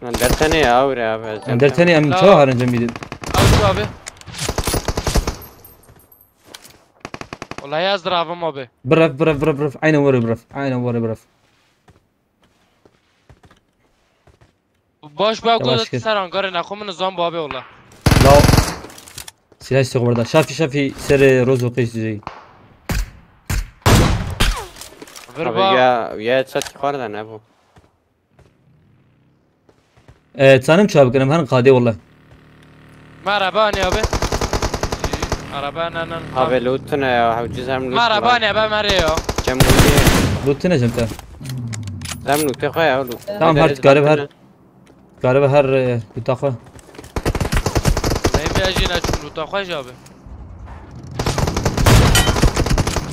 Em dertenê ya, awre abi. Em dertenê, em çawa harin cem bidin? Al şu abi. Olay yazdır abim abi. Biref, biref, biref, biref. Aynen vore biref. Aynen vore biref. Baş bak, yavaş git. Ser hangarê nexwe min zan babe ola. La. Silah işte orada. Şafi, Şafi, ser, e, Rozo pêş dizeyî. Abi ya, ya çat yukarıda ne bu? E, tanım çabuk, em herin qadê wala. Me araba anî abi. Araba ne ne. Abi loot ne ya, ucuz hem loot. Me araba anî abi, me rê ya. Cem bu diye. Loot ne cem te? Hem loot ya, loot. Tamam, her garip her. Galiba her, e, loota xwe. Neybe jî neçûn loota xwe jî abi.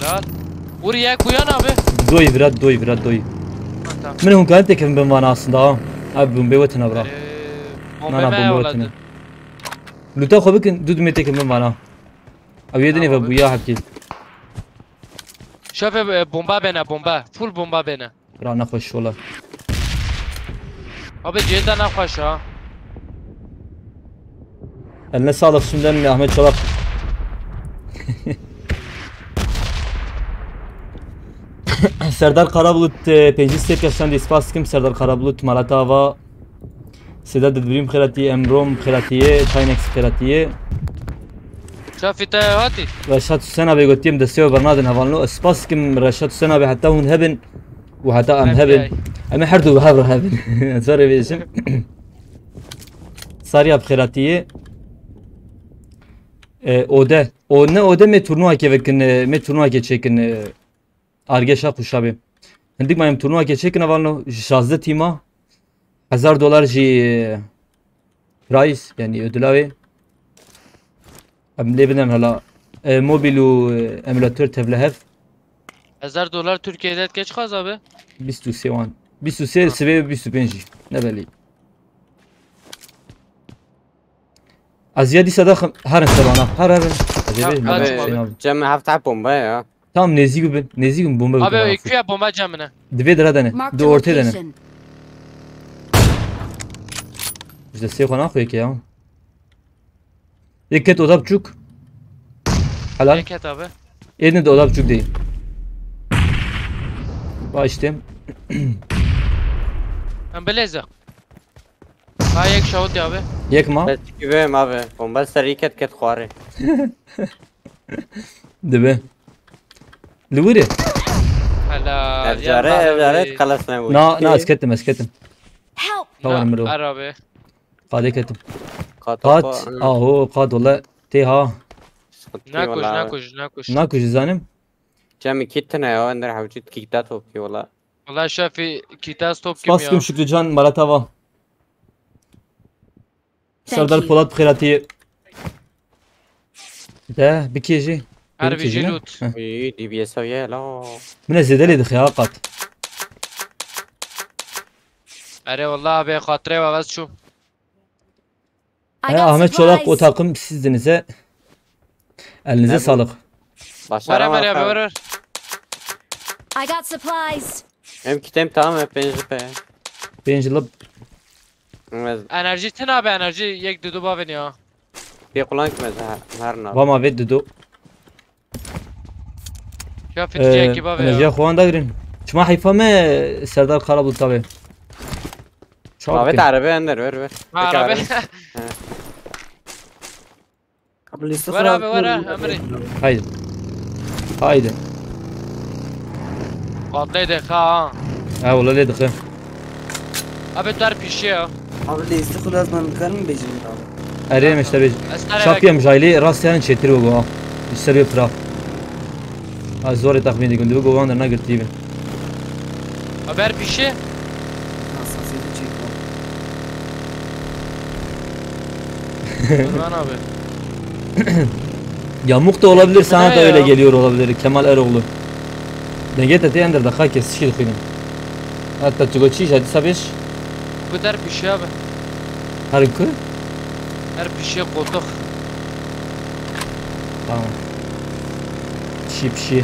Lan. Vur yek uyan abi. Doy, virat doy, virat doy. Tamam. Min hûn karin têkevin bin vana aslında ha. Abi bombe wetine bra. Ee, Na, na, bombe wetine. Loota xwe bikin, du dumê têkevin bin vana. Ew yê dinê ve bûya hepkî. Şefe, e, bomba bene, bomba. Full bomba bene. Ra nexweş wala. Abi cihê te nexweş ha. Eline sağlık şimdiden Ahmet Çolak. Serdar Karabulut, e, pêncî sê yaştan spas dikim. Serdar Karabulut, Malat Ava, Sedat Dilbirîm xêratî, Emrom xêratî, Tinex xêratî. Şafî te hatî? Reşat Hüseyin abi gotiye em destê we bernadin hevalno. Ez spas dikim Reşat Hüseyin abi heta hûn hebin û heta em hebin. Em ê her du bi hev re hebin. Ez vê rê bêjim. Sarî abi xêratî. E, ode. O ne ode me turnuvakê vekin, e, me turnuvakê çêkin, e, Argeşa Xuşabê. Hindik ma em turnuvakê çêkin hevalno, ji şazdeh tîma, hezar dolar jî, e, prize, yani ödüla wê. Em lê bidin hala, e, mobil û, e, emulator tevle hev. Hezar dolar Türkiye'de geç kaz abi. Bîst û sê wan. Bîst û sê, sivê bîst û pênc jî. Ne belî. Ez ya dîsa daxim herin ser wana. Her herin. Ez ê bêjim, kaç ben abi? Hüseyin abi. Cem hafta bomba ya. Tam nêzî bibin. Nêzî bin bombe bikin. Abi iki ya bomba Cem'ine. Divê dira dene. Di ortê dene. Ji destê xwe naxuye ki ya. Yek ket oda biçûk. Helal. Yek ket abi. Êdin de oda biçûk deyî. Ba işte. Em bilêze. Ha yek şahut ya abi. Yek ma. Bes gibi abi. Bomba serî ket ket xwarê. Dibe. Li wir e. Helal. Evcare evcare xelas me bu. Na, na, ez ketim, ez ketim. Help! Tawanım lo. Arabe. Qadê ketim. Qat. Qat. Aho, qad wala. Tê ha. Nakuj, nakuj, nakuj. Nakuj zanim. Cem iki tane ya, ender hewçit kikta topki wala. Wala şefî kitas top kim Spas ya? Kim Şükrücan, Malatava. Serdar Polat bi xêratî. De bikê jî. Her Bikê bijî jî ne? loot. Heh. Uy, D B S ya la. Min ez zêde lê dixê ha qat. Erê wala abi xatirê we vez çû. I He, got Ahmet Çolak, o supplies. Takım sizdiniz he. Elinize Ne bu? Sağlık. Were Başaramam. were abi were. I got supplies. Hem kitem tamam hep benzi pe. Pênc yıllık Mez Enerji tin abi enerji yek dudu bavin ya. bir kullank mez ha, her na. Vama ve dudu. Ya fitçi yek gibi abi Enerjiye ya. Xwan da girin. Çima heyfa me Serdar Karabulut abi. Çok Abi okey. de araba ender ver ver. Ha Peki arabe. abi. Were abi were Emre. Haydi. Haydi. Vallahi de ha. Ha, wala lê dixê. Abi dar pişi ya. Abi lê îstixu lazim em karin bêjin abi. Erê em işte bêj. Ez tane Şafiyem jayli rast yani çetir bu ha. Üstler bir pira. Ha, zor tahmin ediyorum. Bu govan da ne girdi bin. Haber pişi. Hassasiyeti çekme. Kurban abi. Yamuk da olabilir, sana da Ne öyle ya? Geliyor olabilir Kemal Eroğlu. Denge te ender dakika kesişi dixwînim. Hatta tu goçî jadi sabêj. Bu dar pişi abi. Her ku? Her pişi koltuk. Tamam. Pişi pişi.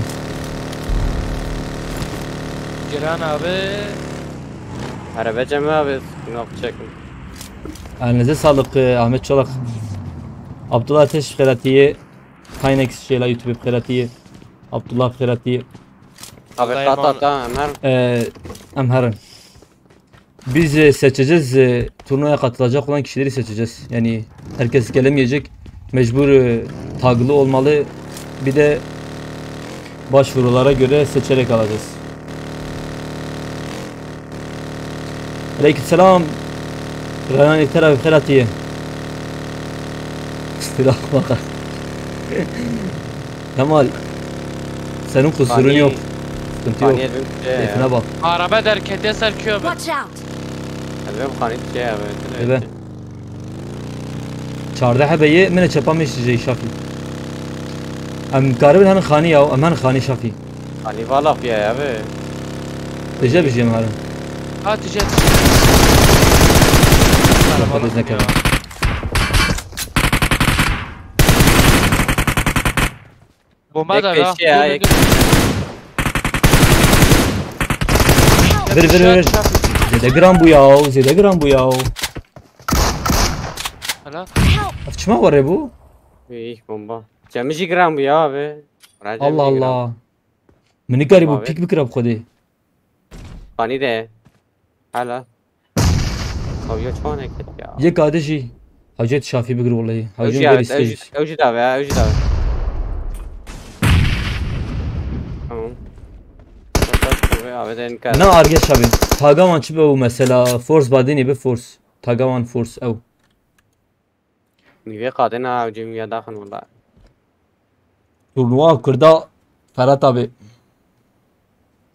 Giran abi. Araba Cem abi. Yok çekim. Elinize sağlık, e, Ahmet Çolak. Abdullah Ateş xêratiye. Kaynex şeyla YouTube xêratiye. Abdullah xêratiye. Abi Allah'a kata emanet. ta Ömer. Ee, em herin. Biz e, seçeceğiz, e, turnuvaya katılacak olan kişileri seçeceğiz. Yani herkes gelemeyecek. Mecbur, e, taglı olmalı. Bir de başvurulara göre seçerek alacağız. Aleykümselam. Reyhan, te re bi xêr hatiye. Silah baka. Kemal. Senin kusurun yok. Sıkıntı yok. Keyfine bak. Araba derketiye ser kö be. Watch out! Elbem xanî çê eve. Eve. Çardeh hebe ye, min e çepa min şijey Şafî. Em karibin henin xanî ya, em henin xanî Şafî. Xanî vala xuya ya be. Tije bijî em herin. Ha, tije, tije. Xwedê nekere. Bomba da la. Yek peşiya, yek. Vir, vir, vir. Zêde giran bû ya, zêde giran bû ya. Helal. Ev çima were bû? Ey, bomba. Cemî jî giran bû ya abi. Allah Allah. Min nikarî bû pîk bikira bi xwedê. Xanî de. Hala. Xawiya çanek ya. Yek ade jî. Hacet Şafî bigir welayi. Ew jî davet, ew jî, ew jî davet, ew jî davet. Tamam. Taş kuvve aveden kar. Na arge şabî. Tagawan çi be û mesela? Force badinî be force. Tagawan force ew. Nîvê qadê na ew cêmiya daxin wela. Turnuva Kurda Ferhat abi.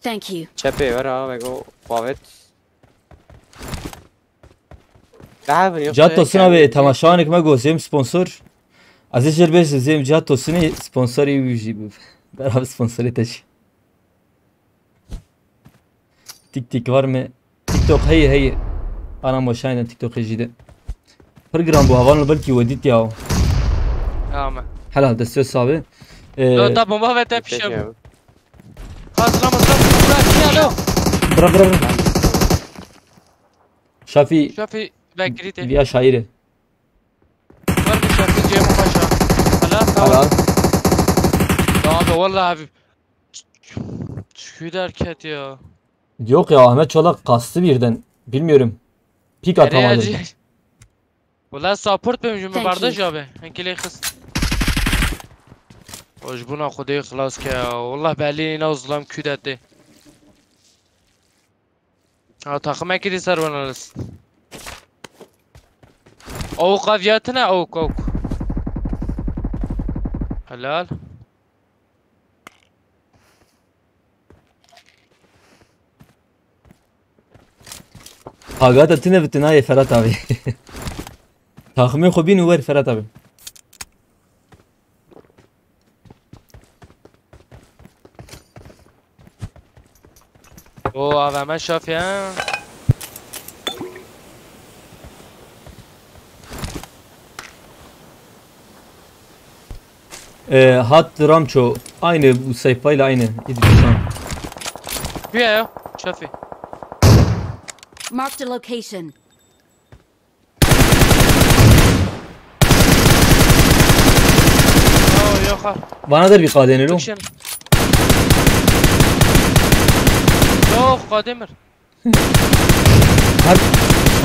Thank you. Çepê were ha vego qavet. Daha bir yok. Cihat Tosun abi, temaşanek me go zêm sponsor. Aziz Cerbez zêm Cihat Tosun'u sponsoru jî bu. Beraber sponsoru te jî. Tik tik var mı? TikTok heye heye. Ana boşayla TikTok jî de. Pir giran bû, hevalno belkî we dît ya. Tamam. Helal, destê sabi. Ee, Yo, ta bomba ve te pişe. Peki abi. Bırak, bırak, bırak. Bırak, bırak, bırak. Bırak, bırak, bırak. Şafî. Şafî, ben girdi. Viya şairi. Var mı Şafî, Cem Paşa? Helal, tamam. Helal. Ya abi, vallahi abi. Şu derket ya. Yok ya, Ahmet Çolak kastı birden. Bilmiyorum. Pik atamadı. Nereye acı? Ulan support bemjim mi barda abi. Enkile kız. Hoş buna Xwedê xilas ke ya. Wallah belî nîna zilam kû de tê. Ha, taximekî dî ser wana list. Awk aviyatine awk awk. Helal. Agata tine bitinayê Ferhat abi. Taximê xwe bîn û wer Ferhat abi. O A V M Şafî ha. Ee, hat Ramço. Aynı bu sayfayla aynı. İdris Şan. Bu ya ya. Şafî. Marked a location. Yo, yok ha. Bana der bir kadeni lo. Yok, kademir. Har,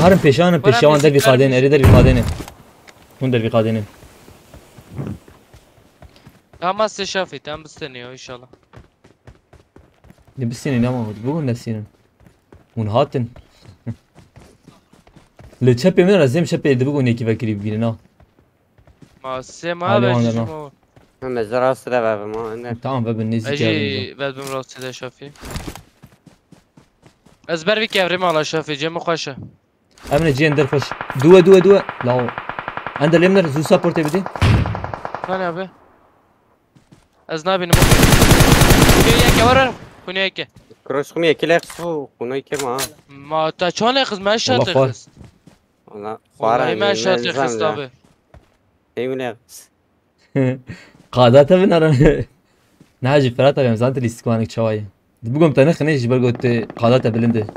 harin peşanın peşawan der bir kadeni, eri der bir kadeni. Hûn der bir kadeni. Tamam, size Şafî, tamam, biz seni ya inşallah. Ne bisînin ama, bû nesînin. Hûn hatin. Li çepê min re zêm çepê dibû nekî vekirî bibînin ha. Ma sê ma Alê be wan de jî na. Ma. Em ez rastî de vebim ha, ne. Tamam, vebin nêzîkî. Ecî vebim rastî de Şafî. Ez ber vî kevrê mala Şafî, cem xweş e. Em ne ciyên derxweş. Duwe, duwe, duwe. Lao. Ender lê min zû supportê bidî. Nane abi. Ez nabînim. Yeke var var. Kune yeke. Cross xum yekî lê xist û xunay kema ha. Ma ta çone xist, me şat xist. Valla xwara me şat xist abi. Ey wile xist. Qada te binere. Ne jî Ferhat abi, em zaten lîstikwanek çawa ye. Bigom te nexine jî ber got qada te bilinde.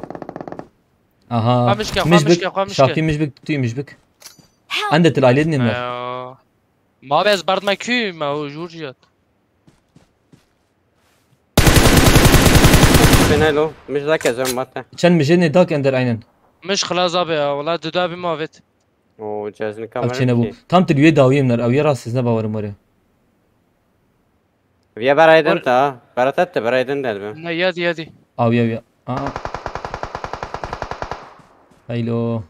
Aha. Xwe mişke, xwe mişke, xwe mişke. Şafî mişbik, tu mişbik. Ende til aliyet nîne. Ma be ez berd me kî, me o jûr jiyat. Penelo, mij da kezem mate. Çend mijê ne dak ender aynen. Mij xilas abi ya, wala duda bi mavet. O ceznika Ev çênebû. Tam tu li wê dawiyê min er. Ew yê rast ez ne bawerim were. Viya beraydın da. Beratat da beraydın da be. Ne, yadî, yadî. Aw ya ya. Aa. Haylo.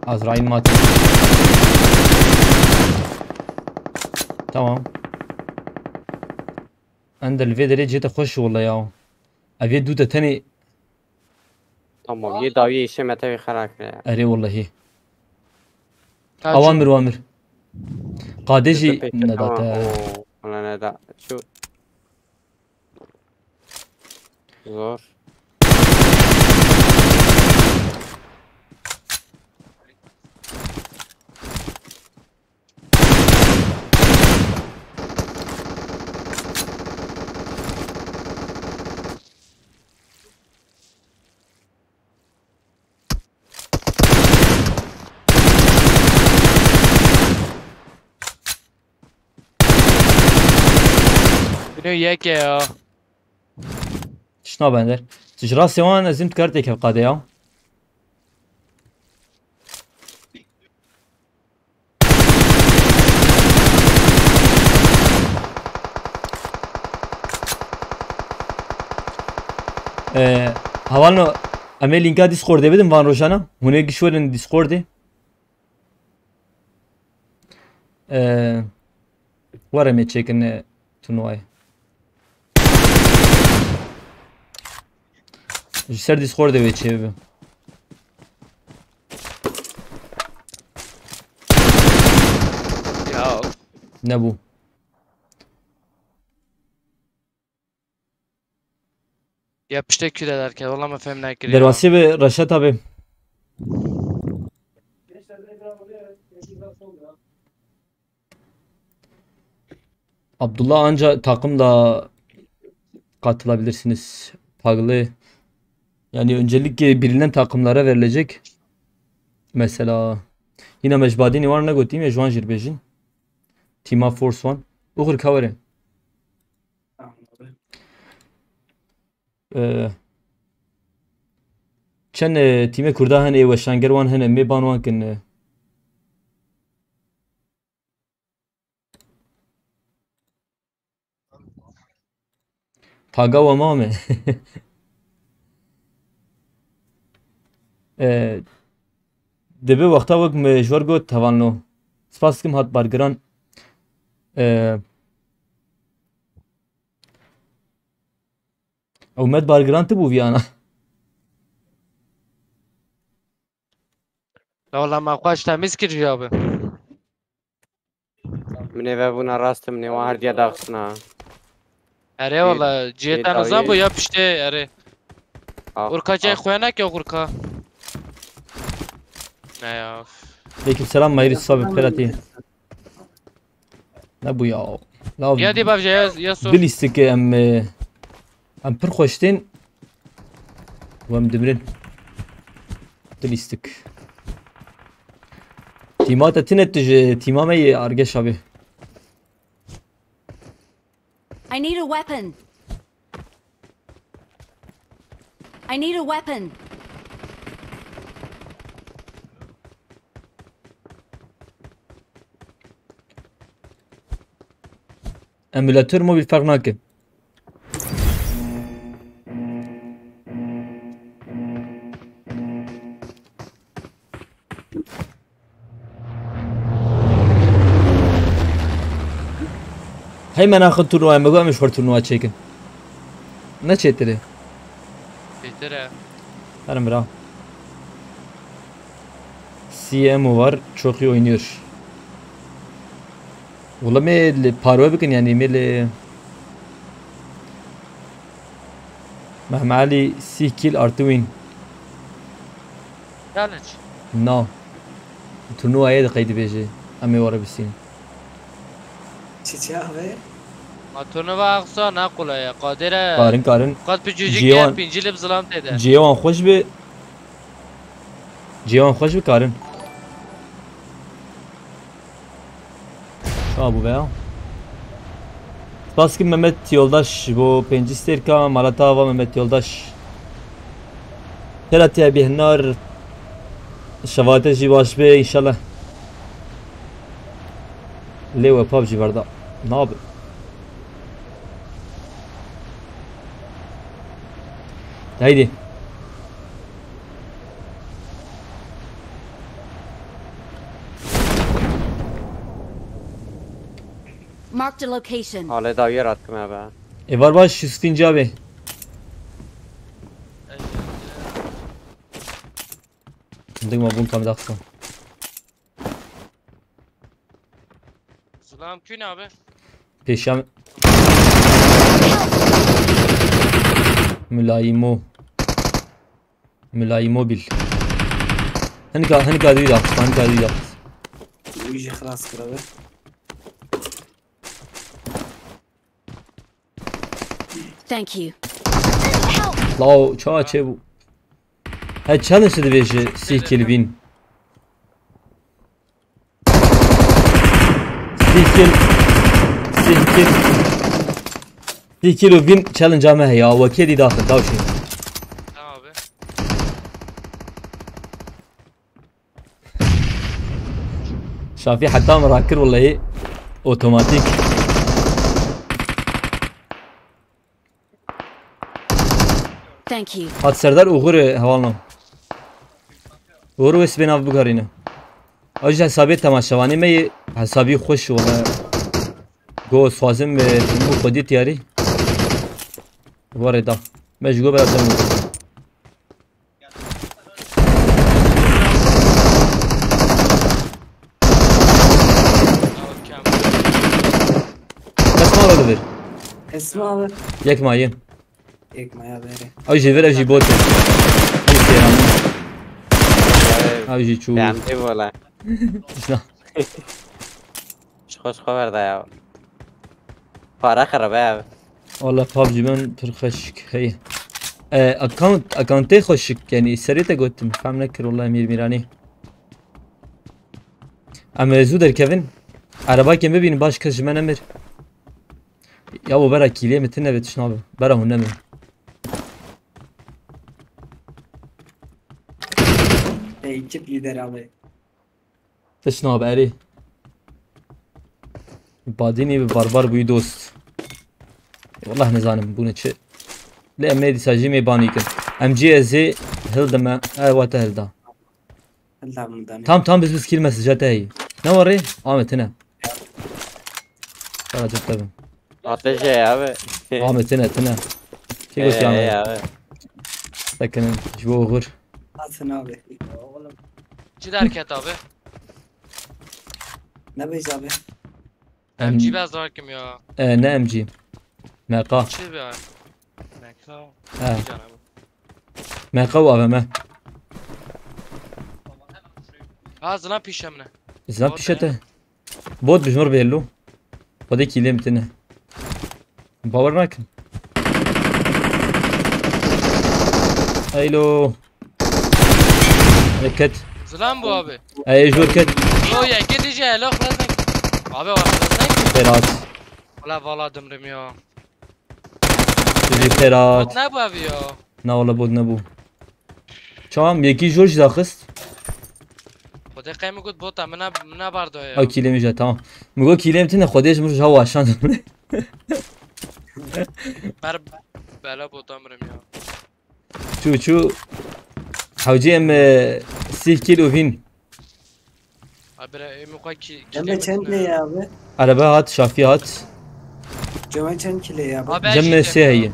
Azrail mate. Tamam. Ender li vê derê cihê te xweş walla ya. Ev yê dû te tenê. Tamam, yê dawiyê îşê me tevî xera kiriye. Erê wallahî. Awan mir, wan mir. Qadê jî nedate. Oo, wala neda. Şu zor. Bino yek e ya. Tişt nabe Ender. Tu ji rastê wan ez ê dikare têkevî qadê ya. Ee, hevalno, em ê lînka Discordê bidin van rojana. Hûn ê giş werin Discordê. Ee, were em ê çêkin, e, turnuvayê. Ji ser Discordê wê çêbibe. Ya. Nebû. Ya piştê kî de derket? Wala me fêm nekiriye. Derbasî bi Reşat abi. Abdullah anca takımla katılabilirsiniz. Paglı. Yani öncelik birinden takımlara verilecek. Mesela yine Mecbadînî wan negotî me, ji wan jî bêjin. Team Up Force One. Uxur ka were. Ee, çend, e, tîmê Kurda hene, ê weşanger wan hene, mêban wan kin, e. Paga we mame. Ee, dibe wexta wek me ji we re got hevalno. Spas dikim hat bargiran. Ee, Ew met bargiran tibû viyana. La wala me xweş temiz kir ji abi. Min ê vebûna rast, min ê wan herdiya daxistina. Erê wala ciyê te nizan bû ya piştê erê. Urka cay xwe neke urka. Ne ya. Aleyküm selam, Mahir Sabi, xêr hatî. Nebû ya. Lav Ya dê bavje ya, ya sor. Dilîstik em, e, em pir xweş tên. Û em dimirin. Dilîstik. Tîma te tine tu ji tîma me yê argeş abi. I need a weapon. I need a weapon. Emulator mobil ferq nake. Hey me naxin turnuwaya, me got em ê ji xwe turnuwa çêkin. Ne çêtir e? Çêtir e. Herim bira. C M var, çok iyi oynuyor. Oğlum el parve bikin yani, mel Mehmet Ali sih kill artı win. Challenge. No. Turnuvayê de qey dibêje. Em ê were bistînin. Çiçe abi? Ma turnuva aqsa ne qulay e. Kadir e. Karin, karin. Qat bi cücük Ciye e, wan, pincili bi zilam tede. Ciye wan xweş bi. Ciye wan xweş bi karin. Çawa bû veya? Spas kim Mehmet Yoldaş, bo pêncî stêrka, mala te ava Mehmet Yoldaş. Tera te bêhnar. Şevate jî baş be inşallah. Lê we pub jî berda. Nabe. Haydi. Marked a location. Halê dawiyê rat kime be. Ê var baş şu stinca be. Dik ma bûn tam daxsan. Zilam kuyne abi? Pêşiya min. Milayîmo. Milayîmobil. Hinika, hinika dû daxist, hinika dû daxist. Wî jî xilas kir abi. Thank you. Lao, çawa çêbû? He, challenge divêje sîh kil vîn. Sîh kil. Sîh kil. Sîh kil û vîn challenge-a me heye. Wekê dî daxin, tawşî. Tamam abi. Şafî heta min rakir wellehî otomatîk. Thank you. Hat Serdar Uğur, e, hevalno. Uğur wê sibê nav bigarîne. Ew jî hesabê temaşevanê me yê hesabî xweş wele. Go swazim ve bu xwedî tiyarî. Warê da. Me ji go bera dem. Kes ma ve divir. Esma abi. Yek ma yê. Yek ma ya bere. Ew jî vir, ew jî bot e. Ew jî sêran. Ew jî çû. Beğendi valla. Ji xwe ji xwe verda ya. Para xerabe ya. Wala pubg min pir xweşik heye. E, account, accountê xweşik, yani serê te gotim, fem nekir wala Emîr Mîranî. Em ê zû derkevin. Erebakên bibînin baş kes ji me nemir. Ya bo bera kîlê min tine ve tişt nabe. Bera hûn nemin. Ekip lider abi. Tişt nabe erê. Badînî bi barbar bûyî dost. E, wallah nizanim bûne çi. Lê em ê dîsa jî mêbanî kin. Em cî ez ê hildime. E, wate hilda. Hilda min danê. Tam tam biz biz kîl mesaj te heyî. Ne warê? Ame tine. Sana cep tabi. Ateş ya abi. Ame tine tine. Kê gotiye Ame? Abi. Sekinin. Ji bo oxir. Hatin abi. Çi derket abi? Ne bêj abi? M G bez dakim ya. E, ne M G. Meqa. Çi be? Meqa. He. Meqa û A V M. Ha, zilan pîşe min e. Zilan pîşe te. Bot bi ji mir bêlo. Xwedê kîlê min tine. Bawer nakin. Eylo. Eket. Zilan bu abi. Ey jor ket. Yo ya, gidi je, helal, xelas nek. Abi, var, xelas nek. Berat. Wala, wala dimrim ya. Bizi Berat. Bot ne bu abi ya? Na wala bot ne bu. Çam, yekî jor jî daxist. Xwedê qey min got bota, min ne, min nebardo ya. Ew kîlê min jî, tamam. Min got kîlê min tine, Xwedê ji min ji hewa şand. Ber bela bota mirim ya. Çû, çû. Hewcî em, e, sîh kîl û vîn. Abi, em xwe ki, Cem çend lê ya abi? Araba hat, Şafî hat. Cem çend kîl lê ya abi? Abi, Cem her şey sê ya. Heye.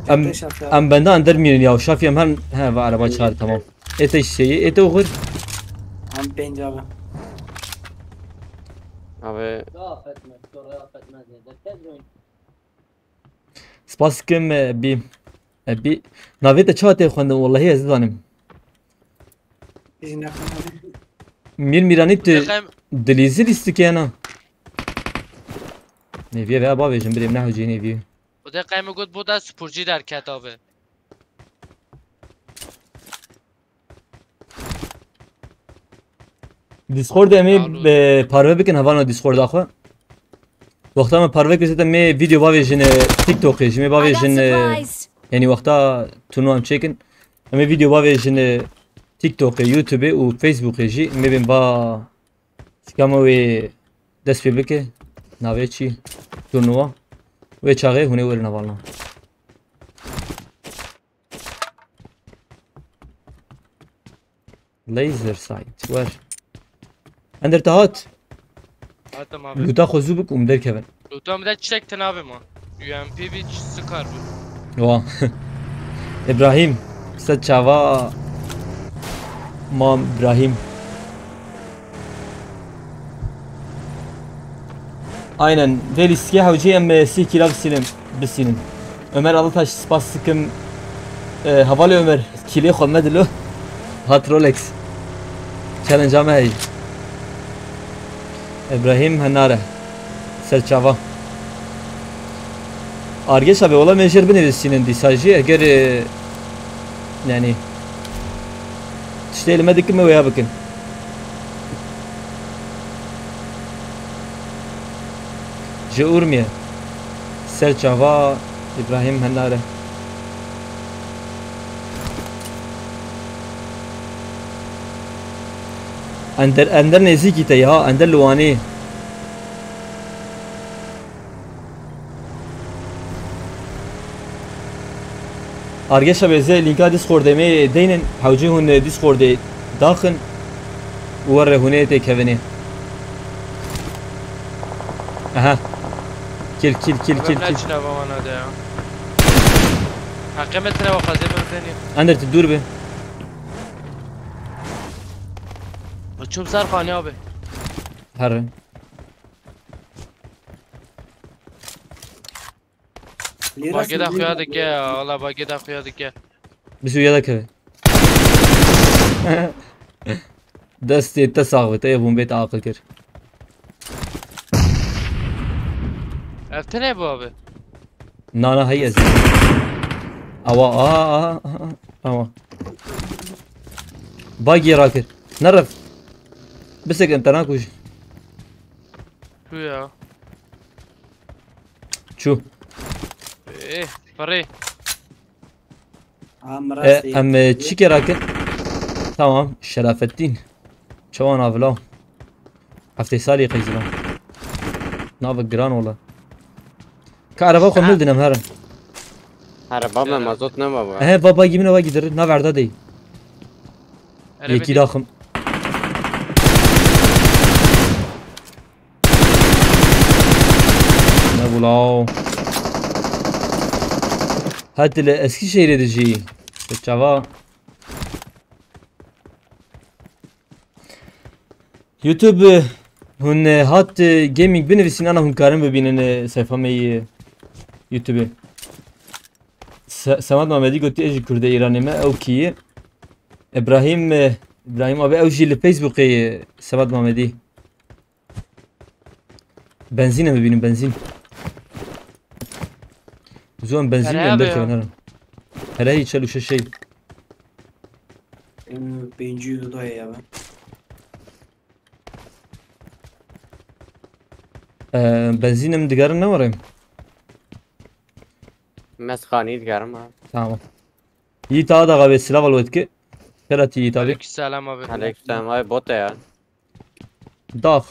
Em, Şafî abi. Em benda ender mirin ya. Şafî em her, he, va araba çağır, tamam. Ete şeyi, ete oxir. Em pênc abi. Abi. Spas dikim, e, bî. E, bî. Navê te çawa tê xwendin? Wallahî ez nizanim. Mîr Mîranî tu dilîzî lîstikê hena. Nêviye veya bavêjin birê min, ne hewcê nêviye. Xwedê qey min got bota sporcî derket abi. Discord em ê, e, parve bikin hevalno Discorda xwe. Wexta me parve kir, zaten me video bavêjin, e, TikTokê, ji me bavêjin, e, yani wexta turnuva em çêkin. Em ê vîdeo bavêjin TikTokê, YouTubeê û Facebookê jî. Em ê bên ba sîkama wê dest pê bike. Navê çi? Turnuva. Wê çaxê hûn ê werin hevalna. Laser sight. Wer. Ender te hat. Hatim abi. Lûta xwe zû bik û min derkevin. Lûta min de çiçek tine abi ma. U M P bir Scar bu. Wa. İbrahim. Ser çava. Mam İbrahim. Aynen. Vê lîstikê hewcê em, e, sî kîla bisînin, bisînin. Ömer, Allah taş spas dikim. E, hevalê Ömer, kîlê xwe me dilo. Hat Rolex. Challenge me heyî. Ibrahim Henare. Serçava. Argeş abi, wala me jêr binivîsînin dîsa jî, eger, e, yani, tiştê li me dikin, me wêya bikin. Ji Urmiye. Serçava, Îbrahîm Henare. Ender, Ender nêzîkî te ya, Ender li Wanê. Argeşa be, ez ê linka Discordê me deynin, hewcê hûn Discordê daxin û were hûn ê têkevinê. Aha. Kil, kil, kil, kil, kil. Neçine bavana de ya. Heqê me tine ve xazê me beni. Ender, tu dûr be. Çum ser xanî abi. Here. Lira Bagê de sivri xuya yapıyor. Dike ya, Allah bagê de xuya dike. Bi suya da keve. Destê te sax be, te yê bombê te aqil kir. Ev tine bu abi. Nana hey ez. Awa, aha, aha, aha, awa. Bagê rakir. Neref. Bisek internet kuj. Şu ya. Çû. Eh, parê. Aa, mi E, rastî. Em, e, çi kera kir? Tamam, Şerafettin. Çawan avila. Heftê salî qeyzira. Navik giran ola. Ka araba xwe mildin em herin. Araba me mazot nema bu. Ehe, va bagî min va gidir. Nav erda dey. Araba Yekî dey. Daxim. Ne bulav. Hadi le Eskişehir'e de jî. Çava. YouTube, hûn, e, hat, e, gaming binivîsîn, ana hûn karin bibînin, e, seyfa me yê YouTube. Se-, Semat Mamedî gotî, ez jî Kurdê Îranê me, ew kî ye? Îbrahîm, e, Îbrahîm abi, ew jî li Facebookê ye, Semat Mamedî. Benzîne bibînin, benzîn. Zû em benzîn Pere bînin, abi derkevin ya. Herin. Pere hî çel û şeş şey. Em, pêncî û du daye ya ben. Ee, benzînim digerin ne warê? Mesxanî digerim ha. Tamam. Yiğit Ağa da abi, silah al etki. Kera ti Yiğit abi. Aleykümselam abi. Aleykümselam abi, bot ya. Dax.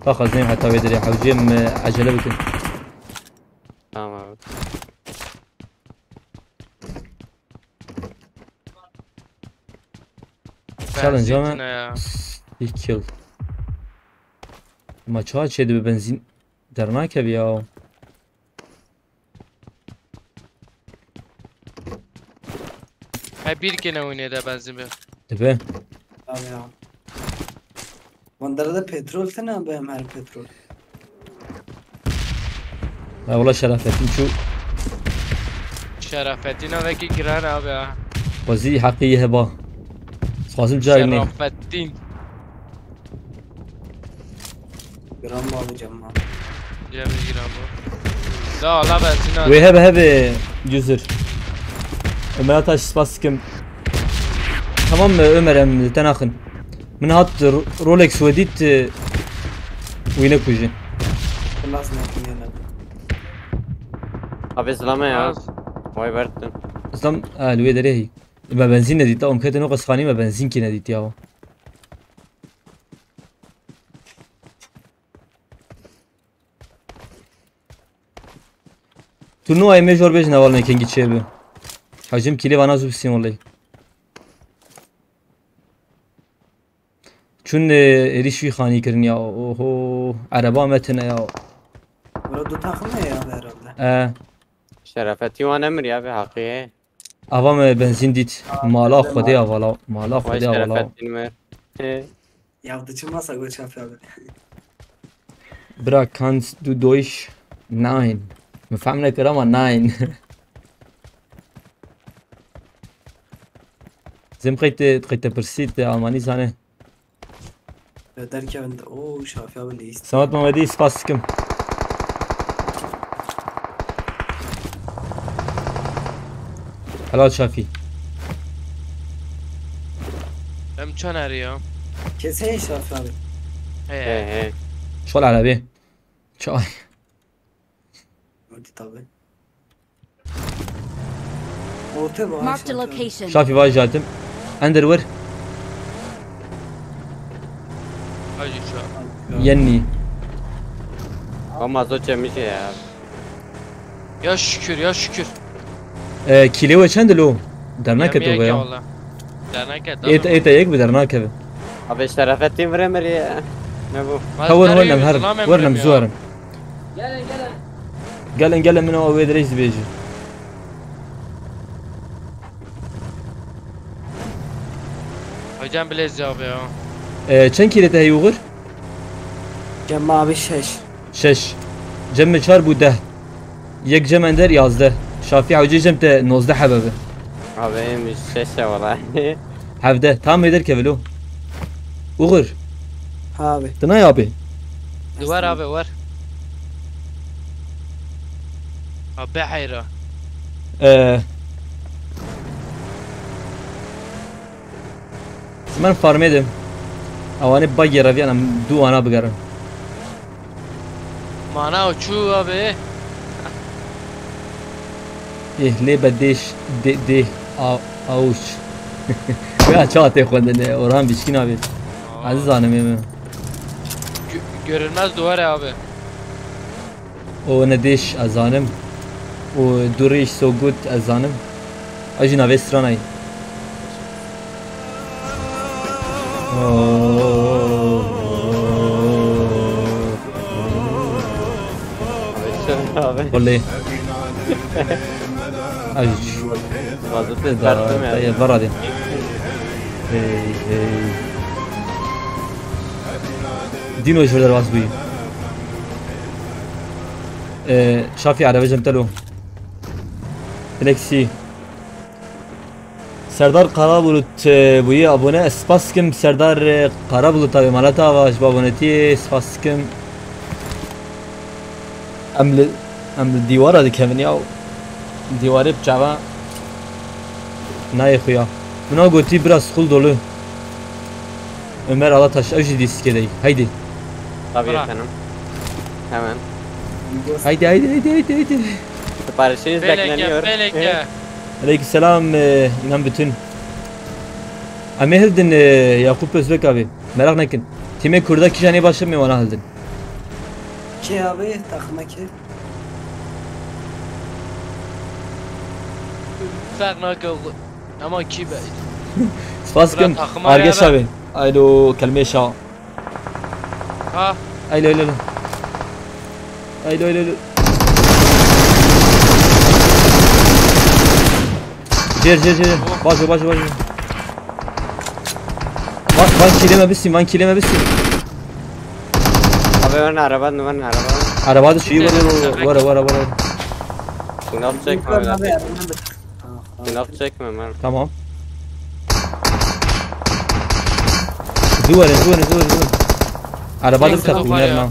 Dax, ez neyim heta vê derê. Hewcê em, e, ecele bikin. Tamam abi. Challenge Benzin ama tine ya. Six kill. Ma çawa çê dibe benzîn dernakeve ya. He, bir kene oynaya da benzin be. Dibe. Abi ya. Van derede petrol tine abi, em her petrol. Ha, wala Şerafettin çû. Şerafettin avekî giran abi ha. Xwezî heqî yê heba. Xwazim cayê nê. Şerafettin. Gram mı alacağım lan? Cemil giran bu. Da Allah versin abi. Wê hebe hebe user. Ömer Ataş spas dikim. Tamam mı Ömer, em te naxin? Min hat Ro-, Rolex we dît, e, wî nekujî. Nasıl yapayım yani? Abi zilame ya. Az. Vay vertin. Tam, ha, li wê derê hî. Me benzîn nedît, em ketin o qesxanî me benzîn kî nedît ya. Turnuvayê me jor bêjin heval me kengî çêbi. Hacim kîlê vana zû bisîn wellahî. Çûn, e, êrîş wî xanî kirin ya. Oho, ereba me tune ya. Bura du takım ne ya herhalde? E. Şerafetî wan emir ya be haqî. Ava me benzîn dît. Aa, mala Xwedê avala. Mala Xwedê avala. Şerafettin mer. He. Ya tu çi masa go çape abi. Bira, kannst du Deutsch? Nein. Min fehm nekir ama nein. Zim qeyte, qeyte pirsît, Almanî zane. Derkevin de, oo, Şafî abi lîst. Semat Mamedî, spas dikim. Helal Şafî. Em çend erê ya? Kesin Şafî abi. He. He, he. Şol erebê. Çay. Hadi tabi. Orta var. Marked a location. Şafî vaj jatim. Ender wir. Hacı şu. Yenni. Ama zor çemiş ya. Ya şükür, ya şükür. E, kîlê we çend lo? Derneket o ya. Derneket. Êt, êt yek bi dernakeve. Abi şerafettin vire miri ya. Ne bu? Ha, wer, wer nem her, wer nem zuharim. Gelin, gelin. Gelin, gelin, min o wê dirêj dibêjî. Hocam bilez abi ya. E, çend kîlê te heyî Uğur? Cem abi şeş. Şeş. Cem mi çar bû deh. Yek Cem Ender yazdeh. Şafî Hewcê Cem te nozdeh hebe bi. Abi em şeş e wala. Hevdeh. Tam ê derkeve lo. Uğur. Ha abi. Tuna ya abi. Wer abi wer. Abi heyra. Ee. Min farmê de. Ewanê bagê reviyan em du ana bigerin. Mana o çû abi. Eh, lê be dêş, dê, dê, a, avuç. Ya çawa tê xwendin, e, Orhan Biçkin abi. Aa. Aziz Hanım, yemin. Gö-, görünmez duvar abi. O ne dêş ez zanim. O du rêş so gut ez zanim. Ew jî navê stranayî. Abi. Olê. Ew jî. Fazla da, ters mi da, ya? Vera de. Hey, hey. Dino ji vir derbas bûyî. Ee, Şafî Erebê cem telo. Plexi. Serdar Karabulut, e, bûyî abone. Ez spas dikim Serdar, e, Karabulut abi, maleta ava ji bo abonetiyê spas dikim. Em li, em li dîwara dikevin ya. Dîwarê bi çava nayê xuya. Min a gotî bira sixul dolu. Ömer Alataş, ew jî dîskê dey. Haydi. Tabii efendim. Hemen. Haydi, haydi, haydi, haydi, haydi. Siparişiniz bekleniyor. Beleke, beleke. Aleykümselam, e, inan bütün. Em ê hildin, e, Yakup Özbek abi. Merak nekin. Tîmê Kurda kîjanê baş e, em ê wana hildin. Kê abi, takıma kê? Ferq nake. Ama kî be? Spas dikim. Argeş abi. Aylo kelmê şa. Ha. Aylo, aylo, aylo. Aylo, aylo, aylo. Cêr, cêr, cêr. Bajo, bajo, bajo. Van, van kîlê me bistîn, van kîlê me bistîn. Abi wan araba, wan araba. Araba da şeyi var, var, var, var, var. Sınav çekme abi. Sınav çekme Mert. Tamam. Zuwere, zuwere, zuwere, zuwere. Araba da tak biner na.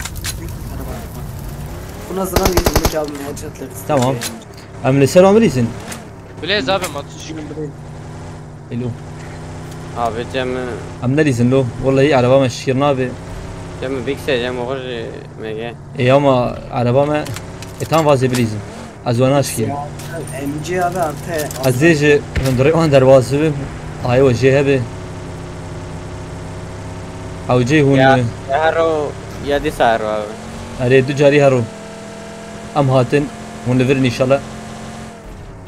Buna zaman geçti, bunu çaldım, headshotları. Tamam. Em li ser amir izin. Bilez abi, Matuş. Elo. Abi Cem. Em nelîzin lo. Vallahi araba me şîr nabe. Cem bikse Cem oxir mege. E ama araba me e tam vazê bilîzin. Ez wana şikî. M G abi artı. Ez dê ji hundirê wan derbas bibim. Ayê we jê hebe. Ew cê hûn Ya, mi? Hero, ya dîsa hero abi. Erê, du carî hero. Em hatin. Hûn li vir in înşallah.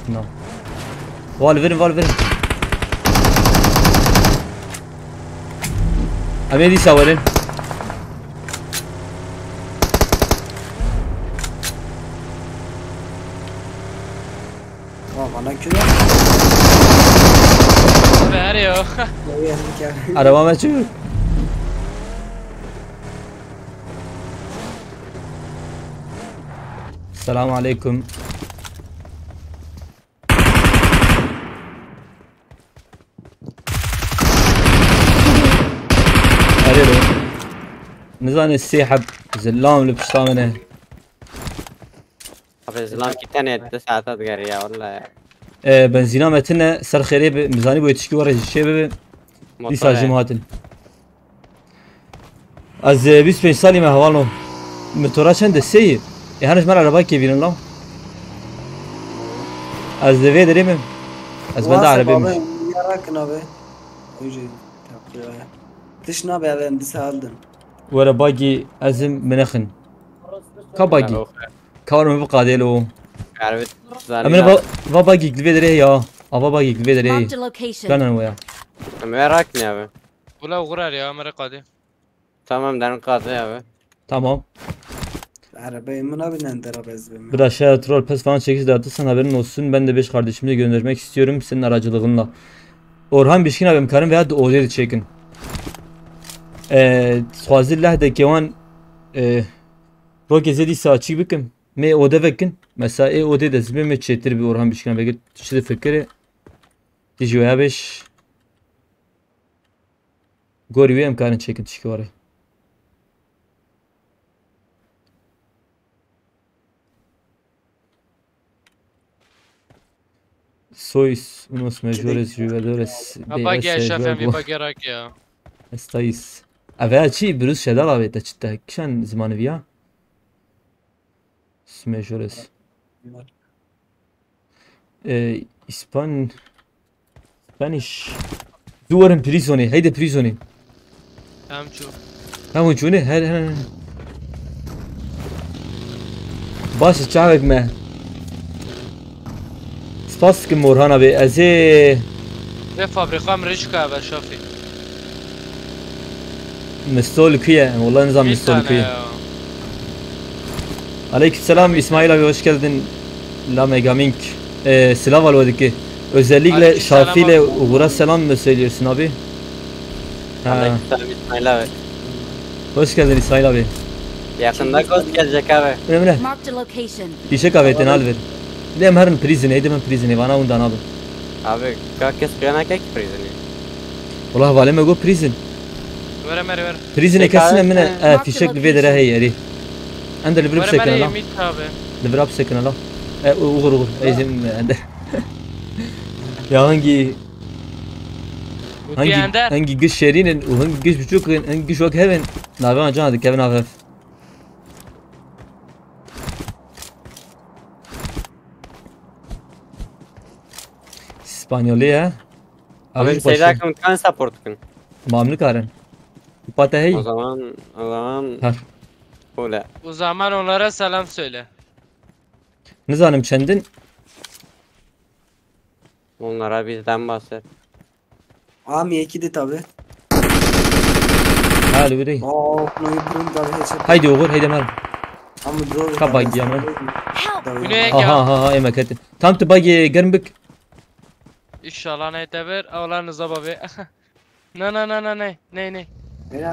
No. Va li vir in, va li vir in. Em ê dîsa werin. Valla bana kilo. Abi her yo. Araba me çû. Selamun aleyküm. Erê be. Nizanê sê heb zilam li pişta min e. Abi zilam ki tenê du saeta digeriya walla ya. E, benzîna me tine ser xêrê bi, mizanî bo yetişkî were jî çê bibe. Motor Dîsa e. Jî hatin. Ez, e, bîst pênc salî me hevalno. Motora çend e? Sê yî. E, hene ji me re erebay kêvînin la. Ez li vê derê me. Ez benda Wasa erebê baba, min. Ya rakin abi. Oje. Tiş nabe abi, em disa aldın. Were bagî ezim minexin. Ka bagî. Ka were min biqadê lo. Emin va, va bagî li vê derê ya. Ava bagî li vê derê. Marked a location. Planen waya. Em ê rakin abi. Wala uğrar ya, mere qadê. Tamam, derin qadê abi. Tamam. Arabaya mı abi, nende arabaya zibim. Bira, şey, troll pes falan çekiş dağıtırsan haberin olsun. Ben de beş kardeşimi de göndermek istiyorum senin aracılığınla. Orhan Bişkin abi, em karin veya da odê de çekin. Ee, xwazî leh de kewan, ee, rokê zêdî saçî bikim. Mê ode vekin. Mesela ê odê de zibê me çêtir bi Orhan Bişkin abi. Gir tiştê fikirê. Tijî waya beş. Gorî wê em karin çêkin tişkî were. Sois unos mejores jugadores. Ha, bagi eşafem bir bagi rak ya. Estais. Eve çi biruz şedal avête çitte. Kişan zimanı viya? Smejores. Ee, İspan... Spanish. Duvarın prisoni. Heydi prisoni. Tamam çu. Tamam çu ne? Her her. Baş çavek me. Spas ki Morhan abi. Ez ê... Ve fabrika mi rêçika ve şafî. Mistol kuye? Wallahi nizam Mistol kuye. Aleykümselam İsmail abi, hoş geldin. La Megamink. Ee, silav alwadiki. Özellikle Şafi ile Uğur'a selam mı söylüyorsun abi? Ha. Aleykümselam İsmail abi. Hoş geldin İsmail abi. Yakında ghost gelecek abi. Öyle mi? Marked a location. Fişek abi, tenal ver. Lem herin prizine, heydi ben prizine, bana undan abi. Abi, ka kes kıyanak ek prizine. Wala hevalê me got prison. Were mere were. Prison e kesin e min e, e, fîşek li vê derê heye erê. Em de li vir bisekine la. Li vir bisekine la. E, uğur uğur. Ezim ende. Ya hangi, hangi, hangi giş şerîn in û hangi giş biçûk in, hangi giş wek hev in. Navê wan can dikevin av hev. Spanyolî he? Abi, abi, seyda kim kan support kin? Ma em nikarin. Pate hey. O zaman, o zaman... Her. Öyle. O zaman onlara selam söyle. Nizanim çendin? Onlara bizden bahset. Am yekî de tabi. Ha, li wirî. Aa, bunu yıpırım tabi headshot. Haydi Uğur, haydi Emel. Ama dur. Ka bagi ama. Help! Güneye gel. Ha ha ha, eme ketin. Tam tu bagi germ bik. İnşallah ne teber, Allah nizam abi. Na na na na ne, ne ne.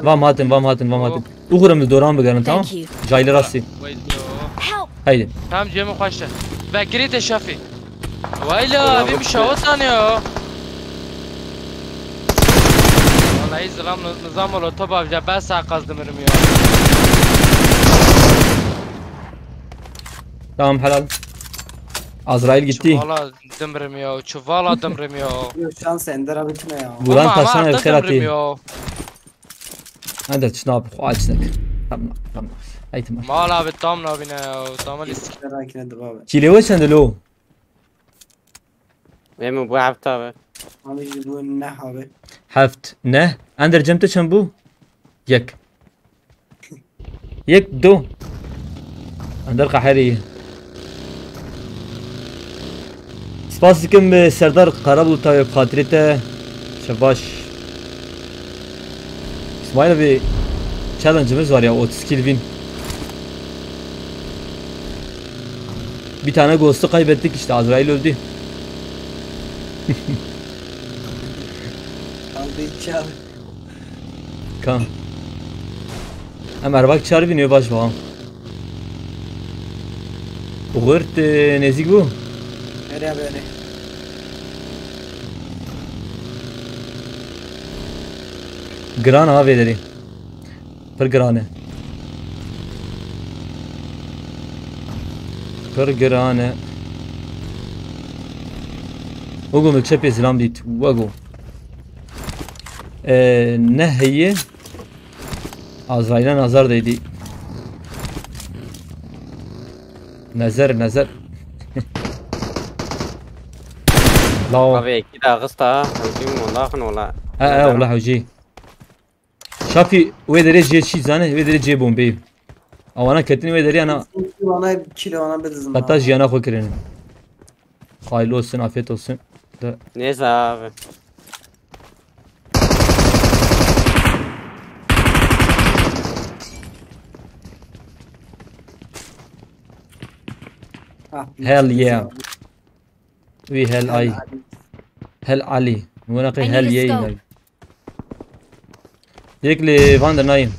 Vam hatin, vam hatin, vam hatin. Uğurum da doran bigerin, tamam? Thank you. Jaylı rastî. Wait, yo. Help! Haydi. Tamam, Cem'e kaçtı. Bekirî de Şafî. Vay la, abi bir şahı tanıyor. Vallahi zilam nizam ol, top abi, ben sağ kazdım ya. Tamam, helal. Azrail gitti. Çuvala dımrım ya, çuvala dımrım ya. Yok, şans Ender abi kime ya? Vuran taşan ev xeratî. Hadi çına abi, xo açtık. Tamam. Hey, tamam. Mal abi tam nabîne ya. Tam lîst. Merak etme abi. Kîlê we çend lo? Ê min bû heft abi. Abi ji bu ne abi? Heft. Ne? Ender cem te çend bû? Yek. Yek, do. Ender qeherî. Spas dikim bi Serdar Karabulut abi, bi xatirê te. Şebaş. İsmail abi, challenge'ımız var ya, otuz kill win. Bir tane ghost'u kaybettik işte, Azrail öldü. Abi çal. Kan. Em erbak çar bî nê baş bam. Xirt, e, nêzîk bû. Nereye böyle? Giran ha vê derê. Pir giran e. Pir giran e. Wego min çepê zilam dît. Wego. Ee, ne heye? Azrail'e nazar değdi. Nezer, nezer. Lao. Abi iki de axista ha. Hewcî min wala xin wala. He he, wala hewcî. Şafî, wê derê cê çî zane, wê derê cê bombeyî. Awana ketin wê derê ana Bana kilo ona bir zımba. Hatta jiyana xwe kirin. Hayırlı olsun, afiyet olsun. De Neyse abi. Ah, Hell yeah. Wî hell ay. Hell Ali. Wina qey hell yeah yine. Direkt li van der nayim.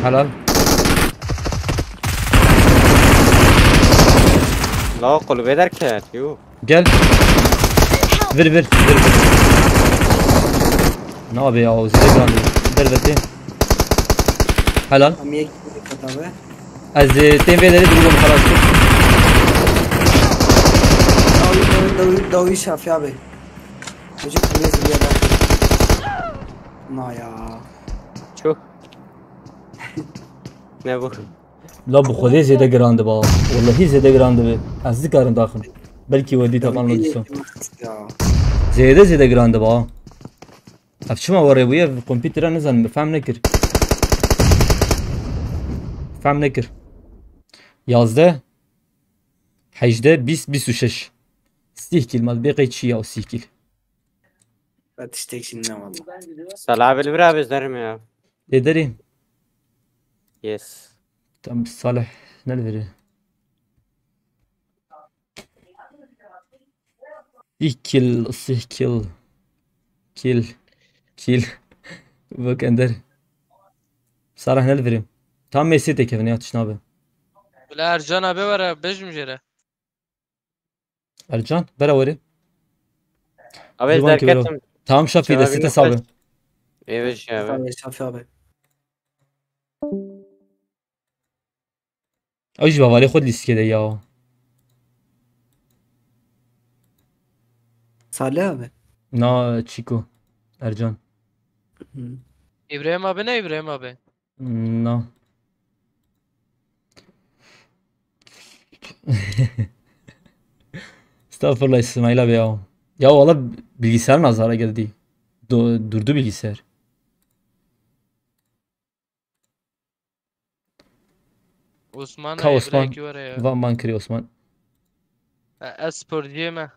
Helal. La kulübe derket. Yuh. Gel. Vir vir vir. Ne abi ya, o zide grandi. Derveti. Helal. Amiye katabe. Ez e, tên vê derê dirû xelas kir. Dawi dawi dawi dawi şafi abi. Çocuk ne zilya da. Na ya. Çok. Ne bu? La bi xwedê zêde giran diba. Wellehî zêde giran dibe. Ez dikarim daxim. Belkî we dît heman lo dîso. Ya. Zêde zêde giran diba. Ev çima were bûye? Ev kompîtera nizanim, bi fehm nekir. Fehm nekir. Yazdeh, hejdeh, bîst, bîst û şeş. Sîh kîl, ma bê qey çi ya o sîh kîl? Ben tiştek şimdi ne valla. Salih abi bir abi izlerim ya. Lê derê. Yes. Tam Salih ne li virê. Sîh kîl, sîh kîl. Kîl. Kîl. Bak Ender. Salih ne li virê. Tam mesê têkevin ya, tişt nabe. Bila Ercan abi were bêjim jê re. Ercan, bera were. Abi Zivan kibiro. derketim. Tamam Şafî, Şafî destê te ne sabe. Êve ji abi. Abi Şafi abi. Ew jî bavarê xwe lîstikê de ya. Salih abi. Na Çiko. Ercan. Hı. İbrahim abi ne İbrahim abi? Na. Estağfurullah İsmail abi ya. Ya valla bilgisayar nazara geldi. Do, durdu bilgisayar. Osman Ka abi, Osman. Black were ya. Van man kiri Osman. E, Ez sporcuyum ha.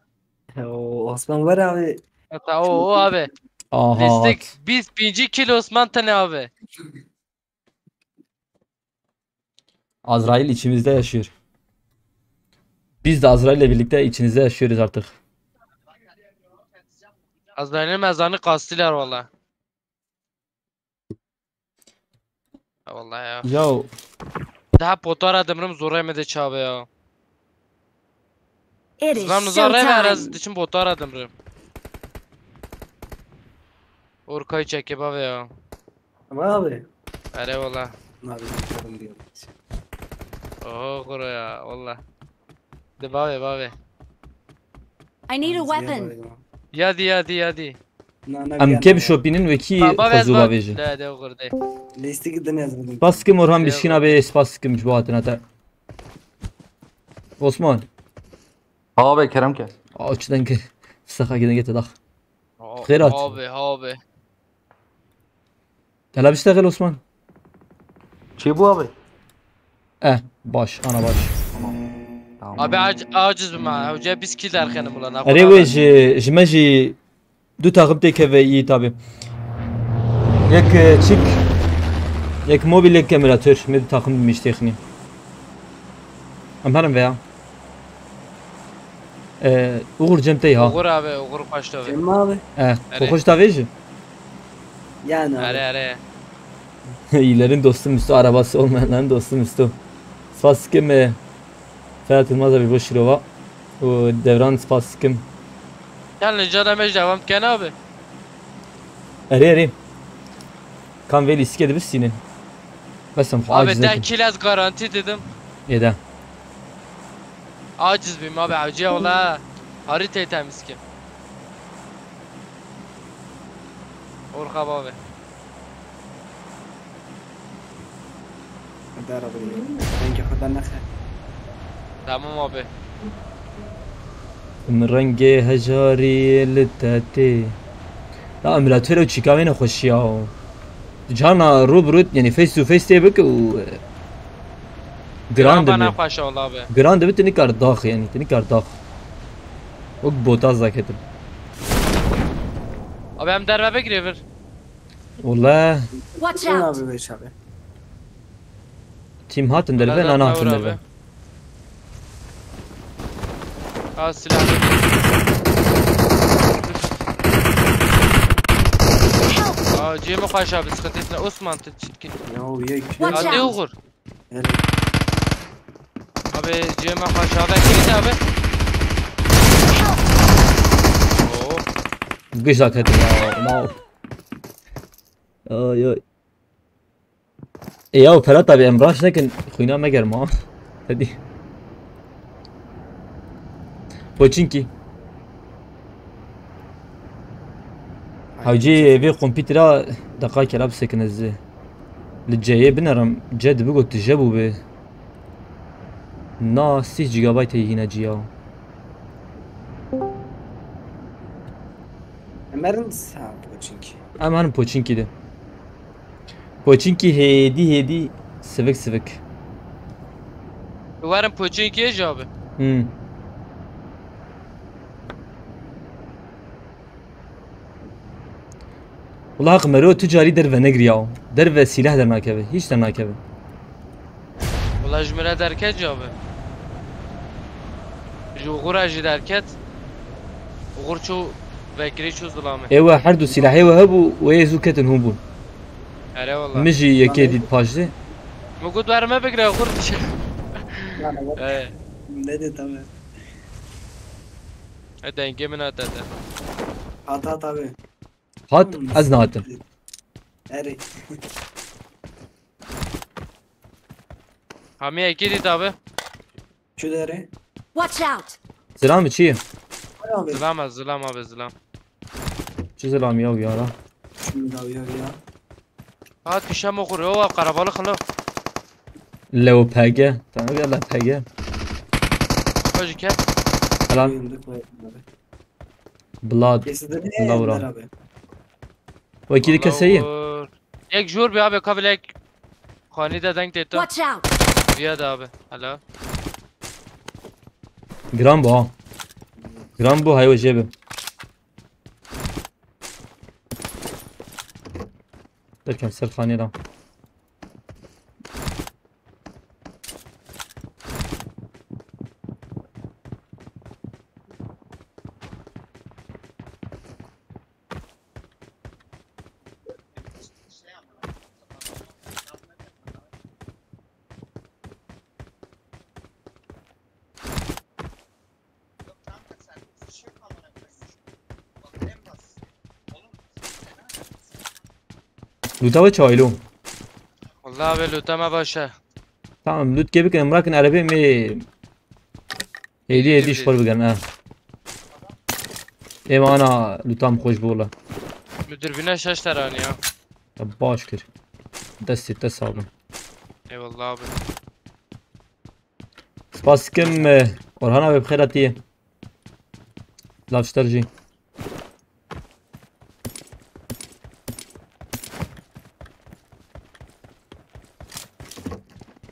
O Osman var abi. Hatta o, o abi. Aha. Listik biz birinci kilo Osman tane abi. Azrail içimizde yaşıyor. Biz de Azrail'le birlikte içinizde yaşıyoruz artık. Azrail'in mezarını kastılar valla. Ha, vallahi ya. Ya Daha potara demrim zor yemedi çabe ya. It is Zlam zor yeme showtime. Araz için potara demrim. Orkay çeke bave ya. Ama abi. Ere valla. Abi sorun diyor. Oho kuru ya valla. De bave bave. I need a weapon. Yadî, yadî, yadî. Na, na, Em gel, kê na. bi şopînin wekî Baba, xwe ez zû bak. Bavêjin. La, de oxir de. Lîstikî din ez bidim. Spas dikim Orhan Eyvallah. Bişîna bê, spas dikim ji bo hatina te. Osman. Abi kerem ke. Aç denge. Saxa gidin gete dax. Ha- Xêr hat. Abi, abi. Tela biştexil Osman. Çi bu abi? Eh, baş, ana baş. Tamam. Abi ac- aciz bim ha. Hoca biz kill derxenim ulan. Erê wê ji, ji me jî du taxim têkeve iyi tabi. Yek e, çik, yek mobil, yek emülatör. Me du taxim dimiş têxinî. Em herin veya. E, Uğur Cem tey ha. Uğur abi, Uğur paşta abi. Cem abi. Eh, Erê. kokoş da vêji. Yani Are abi. are. İyilerin dostu Müstü, arabası olmayanların dostu Müstü. Spas dikim e, Ferhat Yılmaz abi bo şirova. O Devran spas dikim. Gel nicana mej devam ken abi. Erê erê. Kan vê lîstikê dibistînin. Bes em xwe Abi aciz de nekin. Kill ez garanti dedim. Êde. Aciz bim abi, avcıya ola. Haritayı temiz kim? Orka abi. Hadi arabaya. Rengi kadar ne kadar. Tamam abi. Min rengê hejarî li te tê. Ya emülatör ew çîka wê nexweşiya o. Cana rû bi rû, yani face to face tê bik û, e, giran Bana dibe. xweş ol abi. Giran dibe, tu nikar dax yani, tu nikar dax. Wek bota zaketim. Abi em derve bigire vir. Wala Watch Sen out! abi beş abi. Tim hatin derve, Helal nana olsun hatin abi. Derve. Ha silah. Aa, cême xweş abi, sıkıntı etme. Osman, tut çitkin. Ya o yek. Watch Hadi out. Uğur. Evet. Abi cême xweş abi, kilit abi. Oo. Giş zaketim ya. Mal. Ay ay. E ya Ferhat abi, em raş nekin, xwîna me germa. Hadi. Poçinki. Hewcî vê kompîtera deqa kela bisekin ez li ceyê binerim. Ce dibi got tije bû bi. Na sîh gigabayt heye hîna ciya. Emerin sağ Poçinki. Em herin Poçinkî de. Poçinkî hêdî hêdî sivik sivik. Werin Poçinki'ye ji abi. Hmm. Wala haq mero tu carî derve negiriya. Derve sîleh dernakeve. Hiç dernakeve. Wala ji min re derket ji abi. Ji Uğur'a jî derket. Uğur çû vekirî çû zilamê. Ewe her du sîlehê we hebû, wê zû ketin hûn bûn. Erê wala. Min jî yekê dît paşdê. Min got wer me bigire Uğur. Yani bak. He. Ne de tamam. E, dengê min hate te. Hat hat abi. Hat, ez nehatim. Eri. Hamiye yekê dît abi. Şu deri. Watch out! Zilam çi ye? Abi. Zilam abi, zilam abi, zilam. Çi zilam ya yara? Şimdi abi ya ya. Ha düşem Uğur, yo abi karabalık lo. Leo P G. Tamam ya la P G. Hoş gel. Lan Yıldık var abi. Blood. Kesi de ne Laura. yerler abi? Wekî dike seyî. Uğur. Yek jor bir abi kavilek. Xanî de deng têto. Watch out! Viya da abi. Helal. Giran bu ha. Giran bu, hayo jê bi. Derken ser xanê lan. Luta we çawîlo. Vallahi abi luta me baş e. Tamam, lut ke bikin, emrakin arabê mi. Hêdî hêdî ji xwe bigirin ha. Ê me ana lûta min xweş bû wele. Bi dürbüne şeş tane ya. Ya baş kir. Destê te sax bin. Eyvallah abi. Spas dikim, e, Orhan abi bi xêr hatiye. Lav ji te re jî.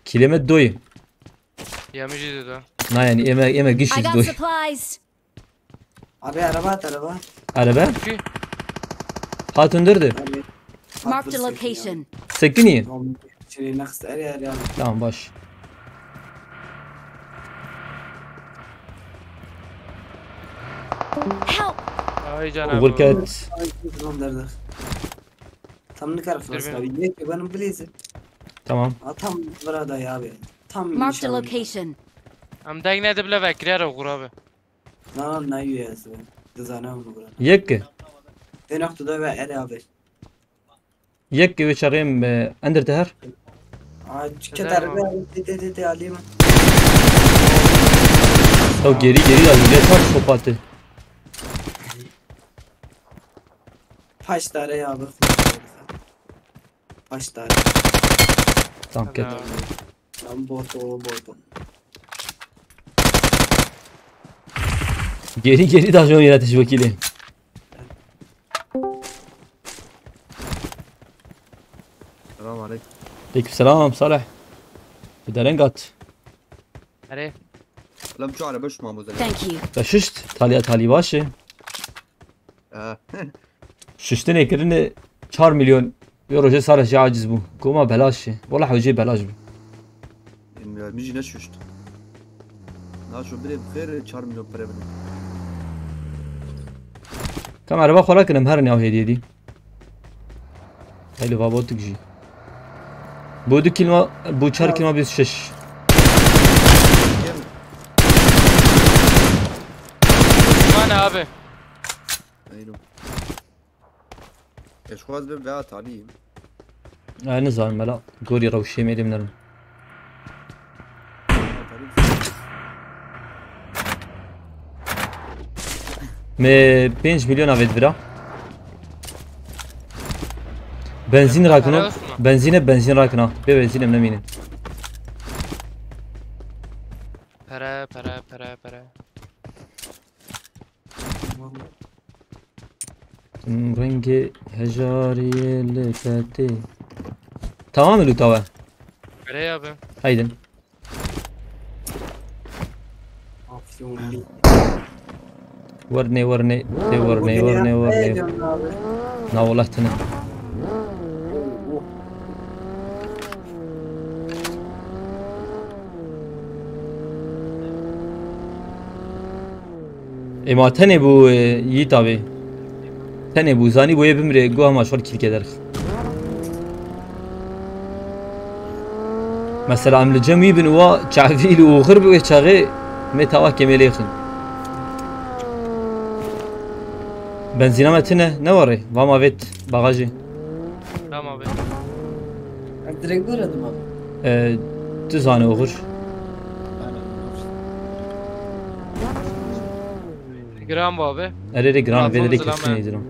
Kîlê me doyê. Ya min jî dida. Na yani ê me, ê me giş I ji got doyê. Supplies. Abi araba at araba. Araba? Ki? Hatun durdu. Abi. Marked a Atlas location. Sekinî. Tamam. Şimdi next area area. Tamam baş. Help! Ay canım. Oğul ket. Ay, tamam derdik. Tam ne kadar fazla Dürbün. abi. Niye ki benim blazer? Tamam. Ha, tam burada ya abi. Tam Marked a nişanlı. Location. Em deng ne dibile vekiriyar oxur abi. Na na üyesi. Dizana onu burada. Yek ki. Den aktu da ve ere abi. Yek ki ve çaxê em, e, endir te her. Aa, çıkı Güzel tarafı ama. Abi. Te te te te alayım. Ya geri geri ya, yine tak sopatı. Paç tane ya abi. Paç tane. Tamam ket. Helal. Lan bot o bot o. Geri geri daha çok yönetici vekili. Selam aleyküm. Aleyküm selam Salih. Bu da renk at. Erê. Lan şu araba şu mamuzda. Thank you. Ya şişt. Taliya tali başı. Ee, Şiştinê kirine çar milyon euro jê Salih jê aciz bû. Koma belaş e. Wala hewcê belaş bû. bilmiyorum, mijine şuşt. Na şu bire bir çar milyon para bile. Kam araba xwe rakin em herin ya hêdiyê dî. Heyli vabotik jî. Bu du kilma, bu çar kilma bîst şeş. Düşman abi. Eyvallah. Eşkaz bir veya taliyim. Ay nizanim mela. Gorî rewşê mêlê min erin. Me pênc milyon avêt vira. Benzîn rakino. Benzîne benzîn rakina. Bê benzîn em nemînin. Pere pere pere pere. Rengê hejariyê li petê. Tamam mı lutawa? Pere abi. Haydin. Afyon. Wernê wernê. Tê wernê wernê wernê. Na wala tine. Ê ma tenê bû, e, Yiğit abi. Tenê bû, zanî bû yê bimrê, guha ma şol kîlke derx. Mesela em li cem wî bin wa çavî li oxir bi wê çaxê me tawa kemê lê xin. Benzîna me tine, ne warê? Va ma vêt bagajê. Tamam abi. Ben direkt böyle dedim abi. E, tu zanî oxir. Gram bu abi. Erê rê giran, vê Rambo dirê zilame. Kesin êdirim.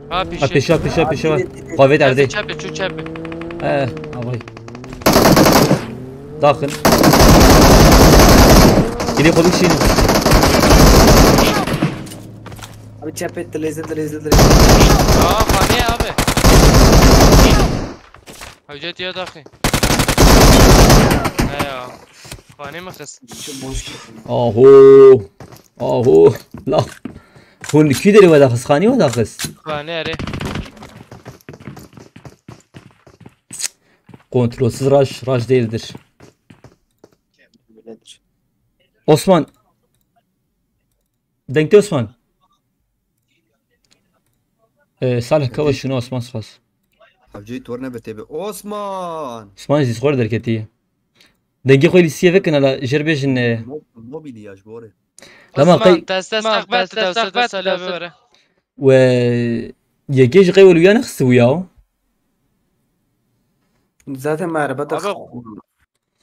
Ha Ha pişi. pêşa pêşa pêşa. Xavê derdê. Çepe çu çepe. Eh, avay. Daxil. Gidê xwe bikşînin. Abi çep etti leze leze leze. Aa fani abi. Hocet ya daxi. He ya. Fani mi xist? Şu boş kesin. Aho. Aho. La. Hûn kî derê we daxist? Xanî we daxist? Fani erê. Kontrolsüz raş, raş değildir. Böyledir. Osman. Denkte Osman. Ee, Salih Kava şunu Osman spas. Hevceyî torne be tebe. Osman! Osman jî xwar derketiye. Dengê xwe lîstiye vekin hala jer bêjin, e, Mo-, mobilya ji bo re. Lama Osman, qey- deste saxbet, dewse de sale bibere. we yekê ji qey welûya nexistibû ya. Zaten me araba da Abi,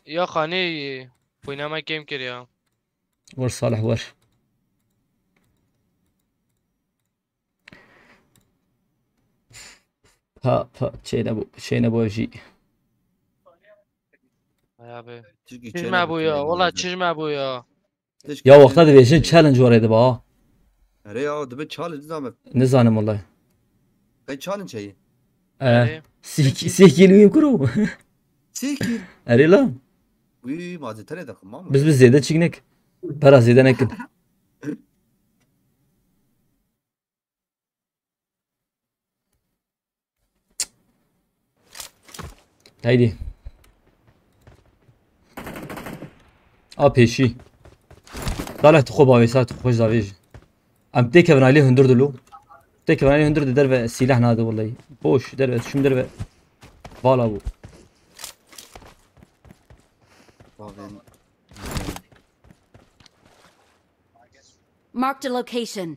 ya xanî xwîna me kêm kir ya. Wer Salih wer. Pa pa çêne bu, çêne bu jî. Ay abi. Çizgi Çizme çene bu ya. Valla çizme bu ya. Ya wexta dibêjin challenge were diba ha. Erê ya, dibe challenge nizame. Nizanim wallahî. Qey challenge heye? E, Erê. Sih, sih kîl wî kuro. Sih kîl? Erê la. Wî ma zêde ne dixim ama. Biz biz zêde çîk nek. Pera zêde nekin. Haydi. A pêşî. Salih tu xwe bavê, Salih tu xwe zavêj. Em têkevin alî hundir dilo. Têkevin alî hundir de derve sîlah nade wallahî. Boş derve, şim derve. Vala bu. Bavên. Marked a location.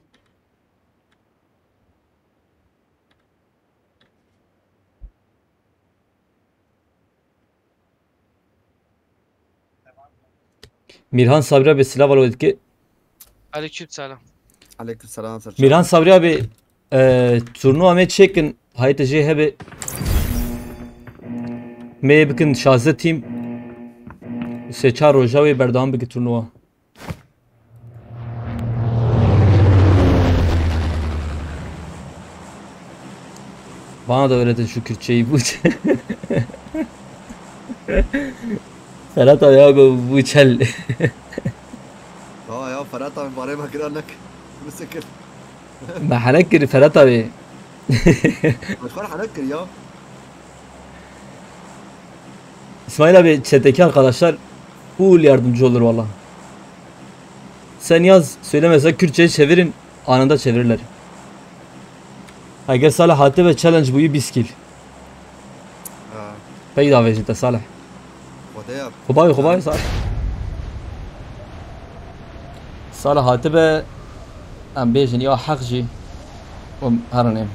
Mirhan Sabri abi silav alo dike. Aleyküm selam. Aleyküm selam Serçe. Mirhan Sabri abi, e, turnuva me çêkin, hayte jê hebe. Me bikin şazdeh team. Sê çar roja wê berdewam bike turnuva. Bana da öğretin şu Kürtçeyi bu. Ferhat abi ya bu çel. Tamam ya, Ferhat abi, barê me giran nek. Bunu sekir. Me helek kir Ferhat abi. Başkan helek kir ya. İsmail abi, chat'teki arkadaşlar full yardımcı olur valla. Sen yaz, söyle mesela Kürtçe'ye çevirin, anında çevirirler. Eger Salih hatibe challenge bûyî bîst kill. Ha. Peyda vêjin te Salih. Xwedê yap. Xubayê, xubayê Salih. Salih hatibe, em bêjin ya heq jî. Û herin êm.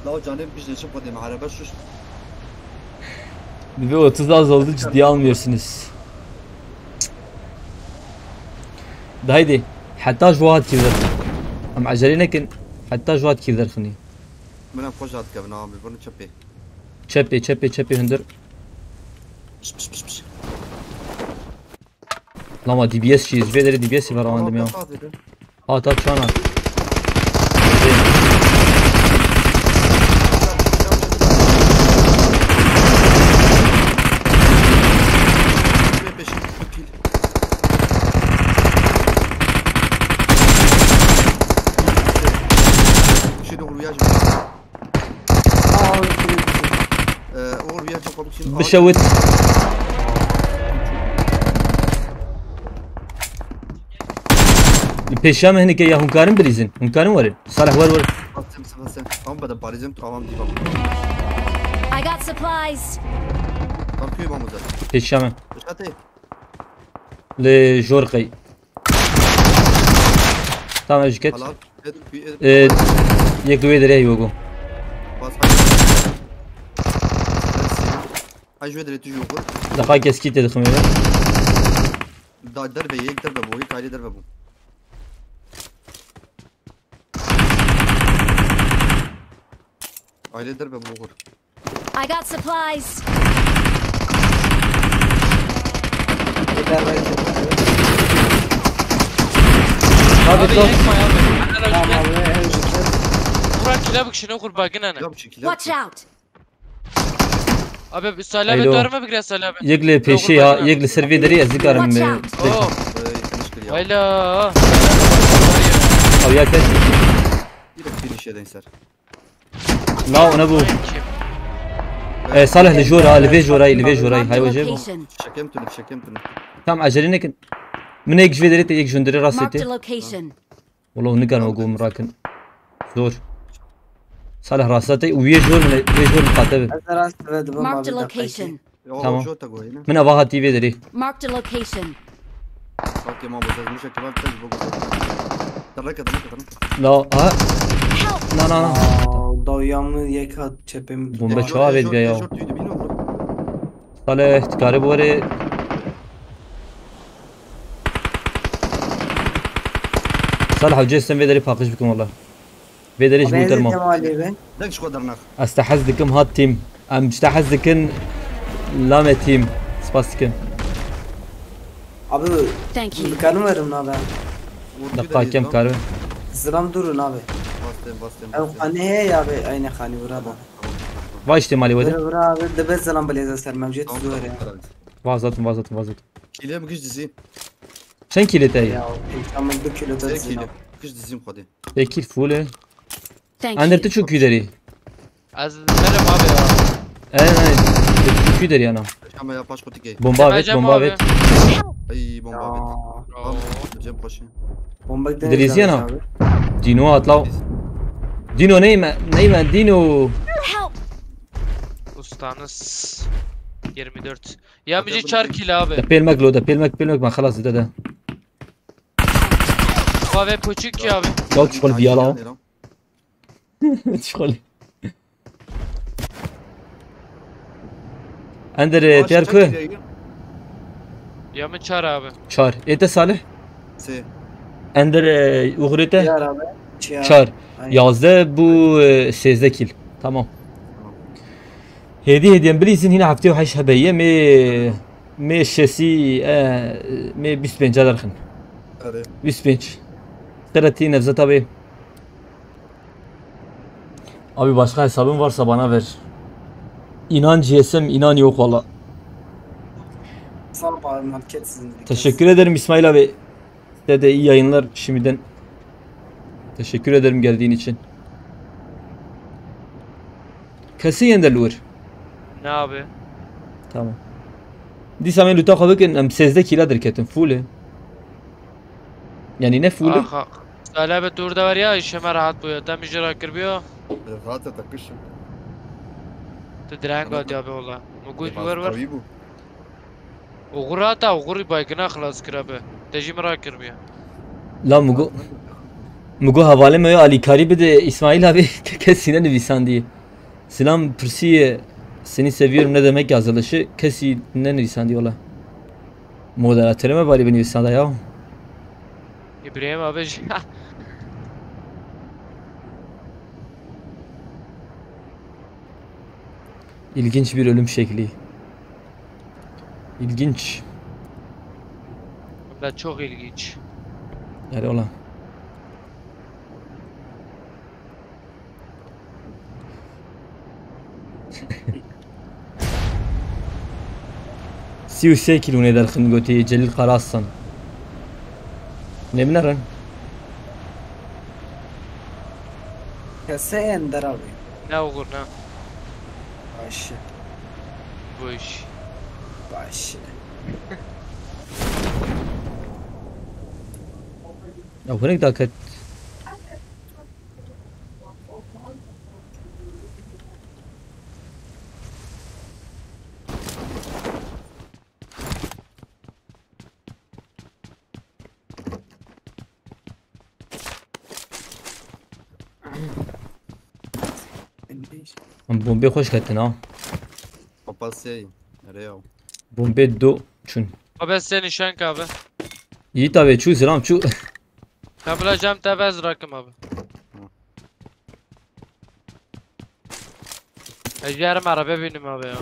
Lao canê bijne çi xwedê me araba şuşt. Bibi otuz az oldu, ciddiye almıyorsunuz. De haydi. Heta ji wahat kîv derxin. Em ecelê nekin. Heta ji wahat kîv derxinî. Min em xwe jat kevin abi, bunu çepê. Çepê, çepê, çepê hundir. Piş, piş, piş, piş. Lama D B S çiyiz. Vê derê D B S ver awandim ya. Tamam, tamam, tamam. At, at, çana. Şey de vuruyor. Ee, Uğur bir yer çok komik şimdi. Bişewit. Pêşiya me hinekê ya hûn karin birîzin. Hûn karin werin. Salih wer wer. Bastım sıfır sen. Tamam, ben de parizim, tamam diye bak. I got supplies. Tam kuyum ama zaten. Pêşiya me. Dışarı. Li jor qey. Tamam, ev jî ket. Helal. Edil, bir edil. Ee, yek li wê derê heye wego. Bas, haydi. Ay, ji wê derê tu jî okur. Daqa keskî tê dixim eve. Da derve, yek derve bû, yek aile derve bû. Aile derve bû okur. I got supplies. Yeter, ben yeter. Abi, abi, dur. Yekma ya. Tamam abi, en güzel. Burak kile bak şunu kurbağa gene ne? Kile bak, kile bak. Watch out. Abi, Salih abi, Alo. Darma bir Salih abi. Yek li pêşî ya, yek li ser vê derê ez dikarim. Watch out. Oh. Ee, yanlış kırıyor. Hayla. Abi ya kes. Bir de finish edin ser. La, o ne bu? Ee, Salih, li jor ha, li vê jor ha, li vê jor ha, hay wecê. Fişekem tunu, fişekem tunu. Tamam, acele nekin. Min ek ji vê derê te, ek ji hundirê rastê te. Marked a location. Wala hûn nikarin wek min rakin. Zor. Salih rasta te û wê jor min, wê jor min qate bi. Ez de rast ve dibim. Marked a abi, location. Tamam. Min ava hatî vê derê. Marked a location. Okey, ma bu sözmüş ekran tez bu. Tarlaka, tarlaka, tarlaka. La, ha. Help! Na, na, na. Aa, dawiyamı yeka çepim. Bombe çawa vê dibe ya. Salih, tu karî bi werê. Salih, ew cê stem vê derê paqij bikim wala. Vê derê ji Abi, bo ez termo. Devam edeyim ben. Dek ji xwe dernax. Ez te hez dikim, hat tîm. Em ji te hez dikin, lame tîm. Spas dikim. Abi, Thank you. Dikarim verim abi. Deqa kem karim. Zilam durun abi. Bastım, bastım, Ev bastım. Xanî heye ya abi, aynı xanî burada da. Vay işte mali wede. Vura, vura abi, dibe zilam bilêze ser memcet zor ya. Vazatim, vazatim, vazatim. Kîlê min giş dizî. Çend kîlê te ye? Ya, tamam, bir kilo da Sê kîlê. Giş dizîm xwedê. Sê kîl full e. Thank Ender you. Tu çu kî derî? Ez verim abi ya. Evet, evet. Tu çu derî ana? Ama ya paş kutikê. Bomba avet, Demeyeceğim bomba abi. Avet. Ay bomba avet. Tamam, cem koşun. Bomba Diliziyana. Abi. Dino atla. Dino neyme, neyme Dino. Help! Ustanız yirmi dört. Ya bici çar kilo abi. De pelmek lo, de pelmek, pelmek ben xelas de de. Kahve poçuk ki abi. Yok, şkol bir yala. Şkol. Ender, e, Pierre ku? Ya min çar abi. Çar. Ê te Salih? Sê. Ender, e, uxurê te? Çar abi. Çar. Çar. Aynen. Yazdeh bu, e, sêzdeh kil. Tamam. Tamam. Hêdî hêdî em bilîzin hîna heftê û heşt hebe ye. Mê, mê şesî, e, mê bîst pênc derxin. Erê. Bîst pênc. Qeretî nevzeta bê. Abi başka hesabın varsa bana ver. İnan G S M, inan yok valla. Sağ ol abi, market sizin. Teşekkür ederim İsmail abi. Size de iyi yayınlar şimdiden. Teşekkür ederim geldiğin için. Kesî yên de li wir. Ne abi? Tamam. Dîsa em ê luta xwe bikin, em sêzdeh kîla derketin, full e. Yani ne full e? Aha. Salebe tu orada var ya, işe me rahat bu ya. Tam işe rakir bir ya. Rahat et akışım. Tu direng at ya be ola. Mu gut bir var var. Tabii bu. Oxir hata, oxir baygina xilas kira be. Te jî min rakirmiye. La min got, min got hevalê me yo alîkarî bide Îsmaîl abi, kesî nenivîsandiye. Silam pirsiye, seni seviyorum ne demek yazılışı, kesî nenivîsandiye wala. Moderatörê me barî binivîsanda ya. Îbrahîm abi jî. İlginç bir ölüm şekli. İlginç. Hem de çok ilginç. Erê ola. Sî û sê kîl hûn ê derxin gotî Celîl Karaaslan. Lê min nerin. Kesê Ender abi. Ne oxir ne? Baş. Boş. Baş. Ya, hinek daket. Em bombê xweş ketin ha. Papasey. Erê ya. Bombê do çûn. Abi sen nişan abi. Yiğit abi çû, selam çû. Kabla cam te bez rakım abi. Ez yarım araba binim abi ya.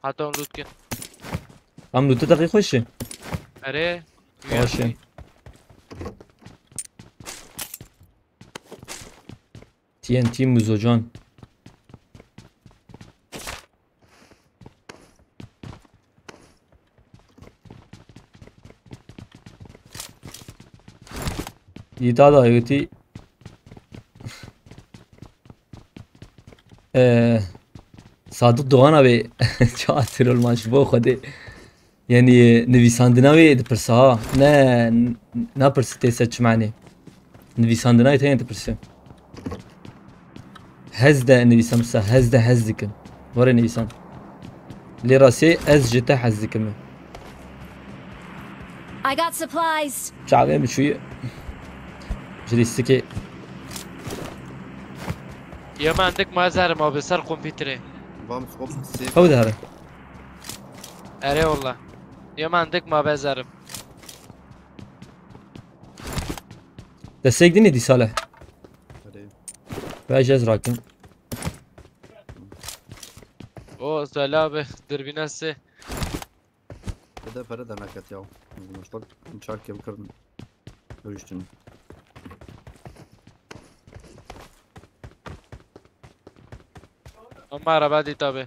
Hatta onu loot ki. Tam loot'u da xweş e. Erê. Xweş e. T N T Muzocan. Îda da yotî. Ee, Sadık Doğan abi. Çatir olmaz bu Xwedê. Yani nivîsandina wê dipirse ha. Ne, napirse tê ser çi manê. Nivîsandina wê teyne dipirse. Hez de nivîsam sa, hez de hez dikim. Vore nivîsan. Lê rastiyê ez ji te hez dikim. I got supplies. Çavê min çûye. Ji lîstikê. Ya min endik ma ez herim abi ser kompîterê. Vam skop sê. Ew de here. Erê wala. Ya min endik ma be ez herim. Destek dînî dî Salih. Hadi. Ve ez rakim. O Salih abi, dürbüne se. Dede pere de neket ya. Maştak çarkê bikirin. Görüştün. Ama araba dît abi.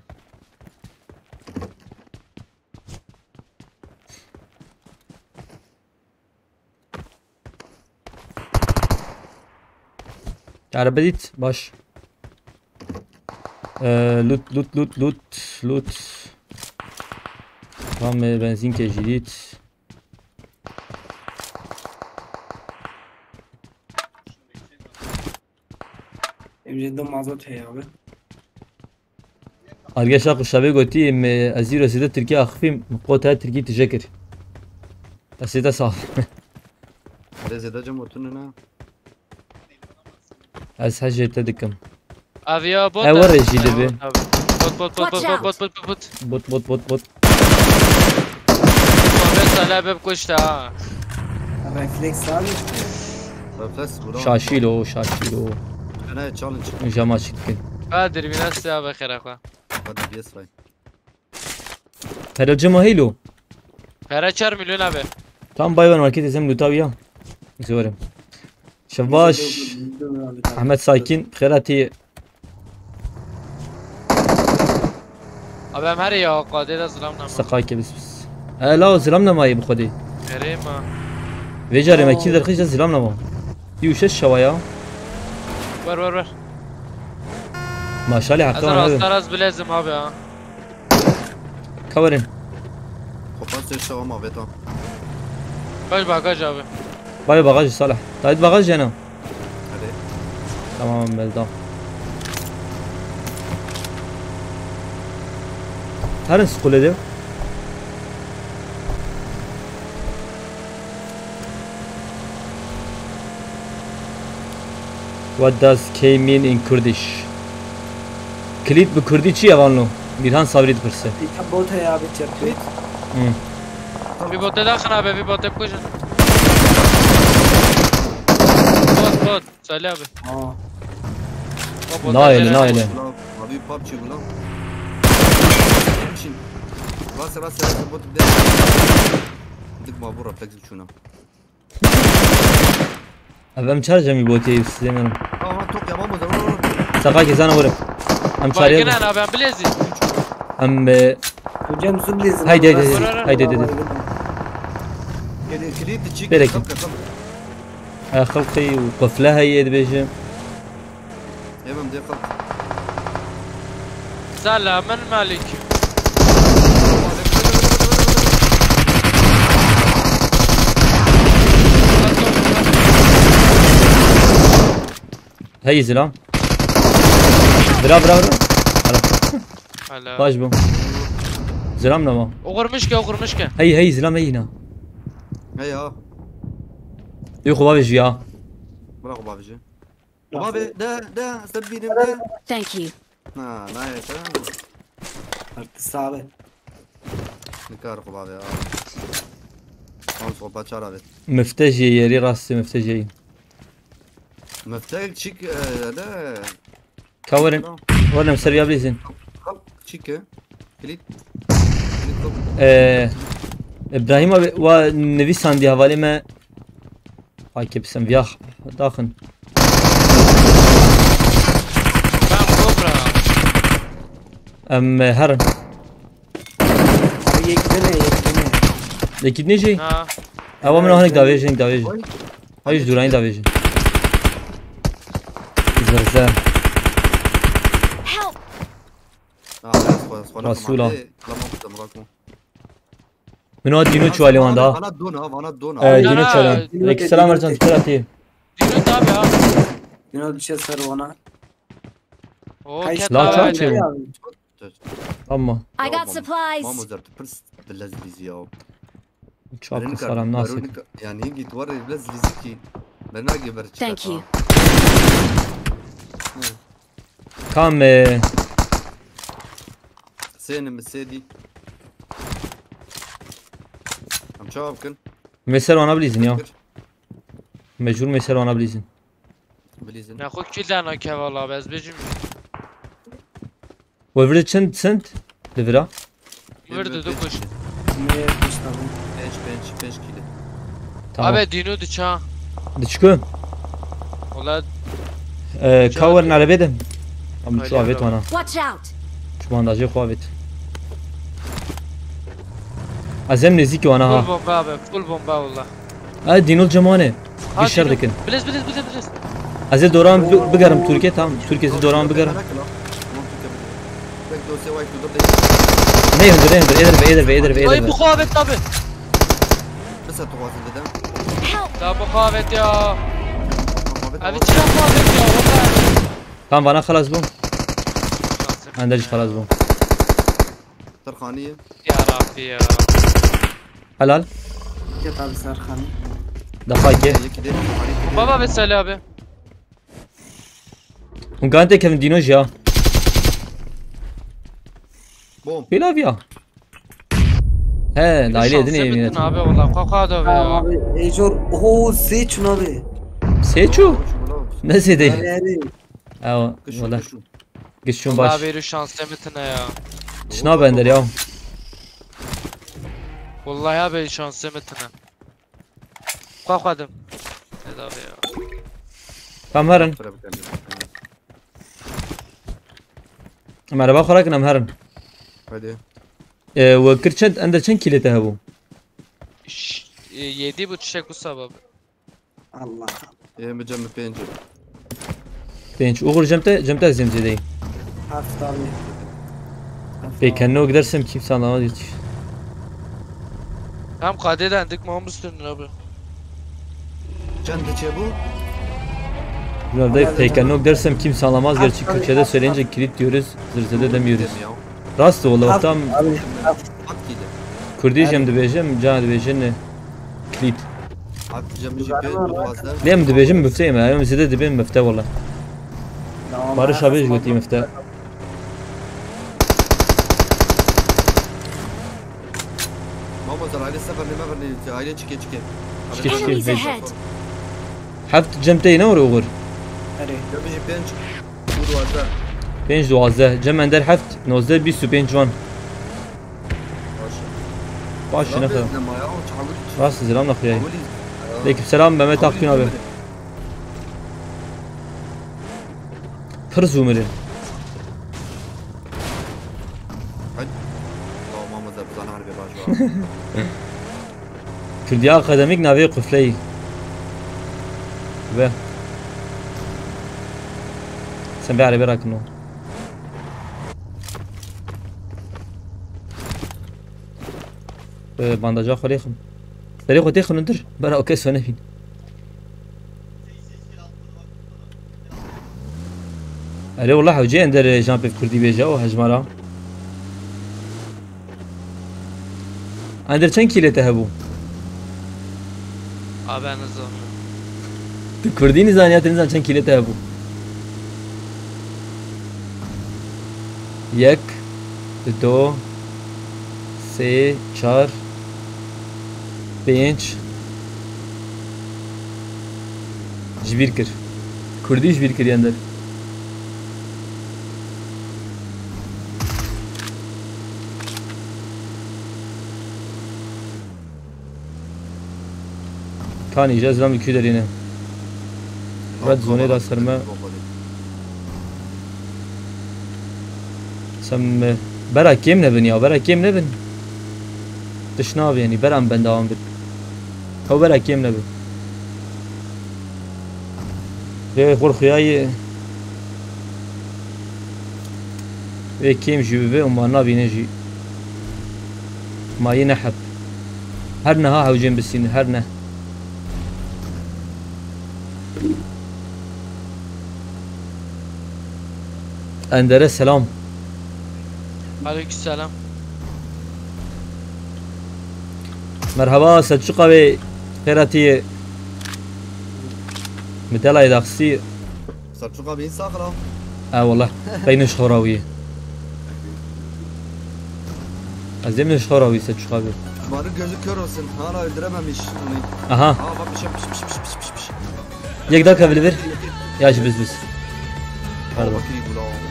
Erbe dît, baş. Ee, loot, loot, loot, loot, loot. Tam e, benzînkê jî dît. Em jê du mazot heye abi. Argeşa Kuşabê gotî, em, ez îro zêde Tirkî axifîm, min qota Tirkî tije kir. Ez zêde sax. Erê zêde cem otun ne? Ez hejê te dikim. Aviya bot. Ew were jî dibe. Bot bot bot bot bot bot bot bot. Bot, bot, bot, bot. Muhammed Salih bib kuşta ha. Refleks abi. Refleks bura. Şaşîlo, şaşîlo. Ana challenge. Jama çitkin. Ha dürbüne se abi xera xwe. Hadi bir say. Perocema heylo. Pere çar milyon abi. Tam bay ben marketê zem lutav ya. Zorim. Şebaş. Ahmet Sakin, xêratî. Abi em her ya qadê de zilam nama. Seqay ke bis bis. E, la zilam nemayê bi xwedê. Erê ma. Vê carê me kî derxîşe zilam nema. Yû şeş şewa ya. Ver ver ver. Maşallah Ez hafta var rast abi. Rast bilezim abi ha. Kaverin. Kopan sê şewa ma vetan. Kaç bagaj abi. Bayo bagajı Salih. Dayıt bagaj yana. Hadi. Tamam, belda. Herin skule de. What does K mean in Kurdish? Kilit bi Kurdî çi ye vanlo? Mîrhan Sabrî dipirse. Îta bot heye abi çepî. Hı. Bir botte daha xına be, bir botte koyacağım. Bot bot. Salih abi. Aa. O bot Nail, acele- nail. Ulan, abi PUBG ulan. Şimdi. Rase rase rase bot bir de. Dik ma bu refleks uçuna. Abi em çar cemî botê sistemim. Tamam tok yapamaz ama. Saka ke zana vurim. Em çar Baygın ya. Abi ben bilezi. Em e, Hocam zıplayasın. Haydi, haydi, Vur, vur, vur. haydi, haydi. Kedi kilit çik. Berek. Kalk, kalk. E, xelqî û qufle heye dibêjim. Hemen de kalk. Selamun aleyküm. Hey zilam. Bira, bira, bira. Ara. Hala. Baş bu. Zilam ne var? Okurmuş ki, okurmuş ki. Hey, hey zilam, hey yine. Hey ya. Yok baba ya. Bırak o babici. O babi de de sen benim de. Thank you. Ha, ne ya sen? Artı sağ abi. Ne kadar o babi ya. Tamam sopa çar abi. Müfte jî yerî rastî müfte jî. Müfte çik e, de. Ka werin. Werin ser ya bilîzin. Kalk çik e. Kilit. Kilit kalk. Ee, İbrahim abi wa nivîsandî hevalê me. Ay ke bisim viyah daxin. Ben Cobra. Em e, herin. Abi yekdene yekdene. Lekî ne jî? Ha. Ewa min hinek davêjin, hinek davêjin. Oy. Ay ji dûrayî davêjin. Zirze. Help! Ha, ben sonra sonra. Rasûla. Tamam tamam. Min o dîno çû alê wan da. Bana dona, bana dona. Ee, dîno Ana. çû alê wan. Aleyküm selam Ercan, dikkat et. Dino tabi abi. Yine bir şey sarı ona. O Kaç ket La abi. çarçı. Ya, Ama. I got supplies. Mamu zertu pırs dilezlizi ya. Çok salam nasıl? Yani git var ya biraz liziki. Ben ne geber Thank you. Kam e, Seni mi sedi? Am çabkin. Mesela ona bilizin ya. Mecbur me ser wana bilîzin. Bilîzin. Ne xwe kîl dana ke valla, ez bêjim. We vir çend, çend? Li vira? Vir du du kuş. Ne kuşta bu? Pênc, pênc, pênc kîle. Tamam. Abi dîno diça. Diçku. Wala Ee, ka werin erebê de. Em çû Öyle avêt mi? Wana. Watch out! Çû bandajê xwe avêt. Ez em nêzîkî wana Full ha. bomba abi, full bomba valla. Ay dînol cemane. Ha, Bir şer dîno. dikin. Bilez bilez bilez bilez. Ez ê doran bi- bigerim Türkiye, tamam. Türkiye zî doran bigerim. Bek dosya way tu dur. Ne hundir, ne hundir. Êdir be, êdir be, êdir be, êdir Ay be. bu xavet abi. Mesela tu wazın dedim. Help! Da bu xavet ya. Muhabbet Abi çira xavet ya valla. Tamam, bana xelas bû. Ender jî xelas bû. Tarxaniye. Ya Rabbi ya. Helal. Git abi Serkan'ı. Defa ki. Yeki de tarxaniye. Baba ve Salih abi. Hûn ganî têkevin dîno jî ya. Bom. Pêlav ya. He, nailê Şansê dinê bitin evîne. Abi valla kaka da be ya. Abi Ejor. Oho, seç şuna be. Seço. Ne zêdê. Yani Ewa, Kışın wala. Kışın. Gişûn Valla baş. Abi şansê mitine ya. Şina bender ya. Vallahi abi şansê mitine. Xwe xwedim. Ne da be ya. Tam herin. Sıra bir tane. Merhaba, xwe rakin em herin. Hadi. Ee, we kir çend, ender çend kîlê te hebû? Ş- e, Yedi bu çiçek bu sabah. Allah. Ê mi cem mi pênc. Pênc. Uğur cem te, cem te ez êm zêdeyî. Heft abi. Pêkenok dersem kimse anlamaz hiç. Tam kadeden dik mamus dönün abi. Çend diçe bu? Burada pêkenok dersem kimse anlamaz. Gerçi Kürtçe'de söyleyince kilit diyoruz. Zırzede demiyoruz. Rast oğlu Heft- tam Abi heft. Hat kili. Kurdî jî em dibêjin, ca dibêjin kilit. Hat cem ji pênc bu duwazdeh. Lê em dibêjin mifte me. Em zêde dibên mifte wala. Tamam, Barış ben abi jî sana gotî mifte. Mamo zer aile sefer ne mever ne aile çike çike. Çike çike. Enemies ahead! Heft cem te ne were Uğur? Hadi. Cem ji pênc. Bu duwazdeh. Pênc duwazdeh. Cem ender heft, nozdeh, bîst û pênc wan. Baş. Baş ne xew. Ne ma ya o çabuk. Rast zilam ne xuyay. Kabul iz. Aleyküm selam Mehmet Akgün abi. Pir zû mirin. Hadi. Ya mamo zer bizana harbi baş var. Kurdiya akademik navê qufleyî. Ve. Sen bir araba rakın o. Ee, bandaja xwe lêxin. Serê xwe têxin hundir. Bera o kes xwe nefîn. Erê wala hewce ender jan pêv kurdî bêje o hejmara. Ender çend kîlê te hebû? Abi ben hızlı. Tu kurdî nizaniya, tu nizan çend kîlê te hebû. Yek, du, sê, çar, pênc. Ji bîr kir. Kurdî ji bîr kir ender. Kanî, ji ez lam li kî derî ne? Red zone da ser me. Sem, e, bera kêm nebin ya, bera kêm nebin. Tiş nabê, yanî bera em bendawan bin. Ew bera kêm nebin. Rê xwe xuyayê. Vê kêm jî bibe û ma nabîne jî. Ma yê ne heb. Her niha hewcên bisîne, her ne. Endere selam. Aleykümselam. Merhaba, Selçuk abi. Xêratî. Mitelayê daxisî. Selçuk abi insan kral. Ha wala. Peyniş xora wî. Ez ê min ji xora wî Selçuk abi. Kumanın gözü kör olsun. Hala öldürememiş onu. Aha. Aa bak bir şey piş piş piş piş piş piş. Yek daha kevli bir. Ya ji biz biz. Pardon.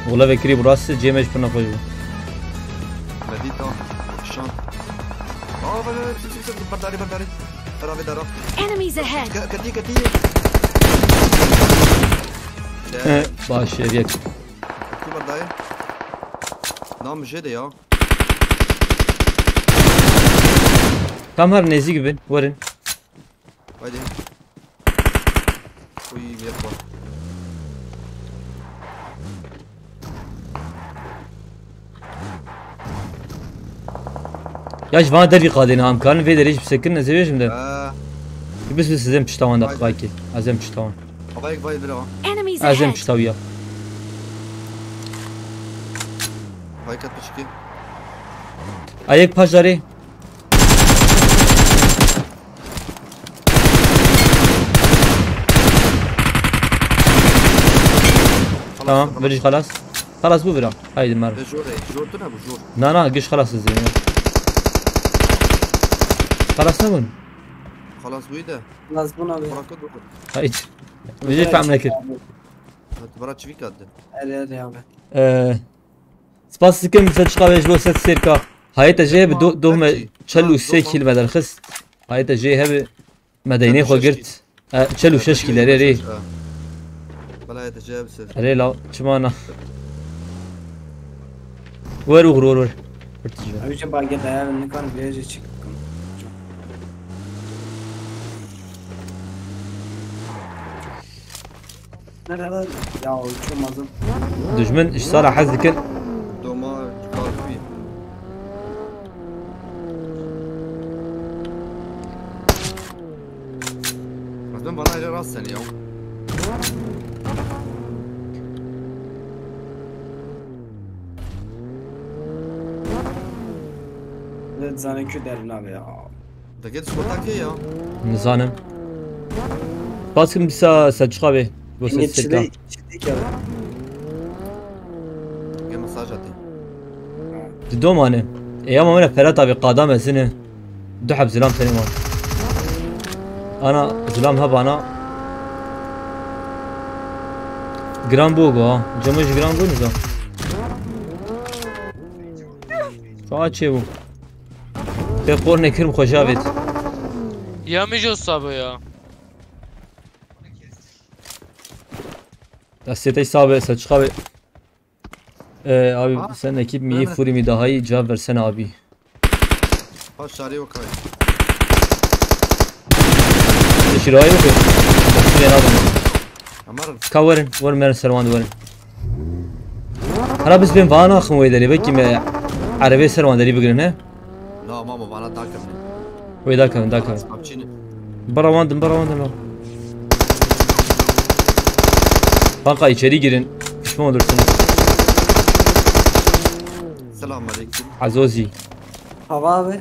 Wala vekirî bû rast cê me ji pir nexweş bû. Medîta. Şan. Aa, bak, bak, bak, bak, bak, berdarî, berdarî. Beraber dara. Enemies ahead! Ke-, ketî, ketî. He, baş, yek. Ki berdayê. Nam jê de ya. Tam her nêzîk bin, werin. Haydi. Uy, bir yapma. Ya ji van dervî qadêne, em karin vê derê jî bisekirin, ez ê bêjim de. Ha. Bis bis, ez em pişta wan de. Haydi. Qakî. Ez em pişta wan. Havayek vay bira. Enemies ahead! Ez em pişta wî ya. Vay kat piçikî. Ayek paş darê. Tamam, virî xelas. Xelas bû vira. Haydi mer. Jor e, jor tu ne bu, jor. Na, na, giş xelas izin ya. Xelas nebûn. Xelas bûyî de. Lazbûn abi. Bırak dur. Haydi. Vijî fehm nekir. Hadi bırak çivik attı. Erê, erê abi. Ee, Spas dikim, ser çiqa wê ji bo ser sêrka. Hayê te jê bi do-, doh me çel û sê kîl me derxist. Hayê te jê hebi me deynê xwe girt. E, çel û şeş kîl, erê, erê. Bela hayê te jê hebi ser. Erê la, çima na? Wer uxur, wer, wer. Pirtî ji. Abi, bagê dayan, nikan vêjê çik bikim. Nerede? Ya, çok mazlum. Dijmin ji sala hez dikin. Doma karpî. Mazlum bana öyle rast sen ya. Evet, zaten kü derin abi ya. Deket sporta ke ya? Nizanim. Baskim dîsa se çiqa bê. Bo se Yine sirka. Çile, çile ki abi. Gel mesaj atayım. Di domane. E ama wene Ferhat abi qada mezine. Du heb zilam tenê wan. Ana zilam hebana. Giran bû go ha. Cemo jî giran bû niza. Sağa çê bû. Te qor nekirim xwe javêt. Ya mi jo sabo ya. Destê te sabe, se çiqa be. Ee, abi sen ekip mi iyi furi mi daha iyi cevap versene abi. Baş çare yok abi. Şirayı yok. Şuraya ne yapayım? Amarım. Ka werin, werin, merin serwan werin. Hara biz ben vana axin wê derê, belkî me erebê ser wan derî bigrin, he? Na, mama, vana dakevne. Wê dakevin, dakevin. Kapçini. Bera wan din, bera wan din, no. Kanka, içeri girin. Pişman olursunuz. Selamünaleyküm. Azozi. Hava abi.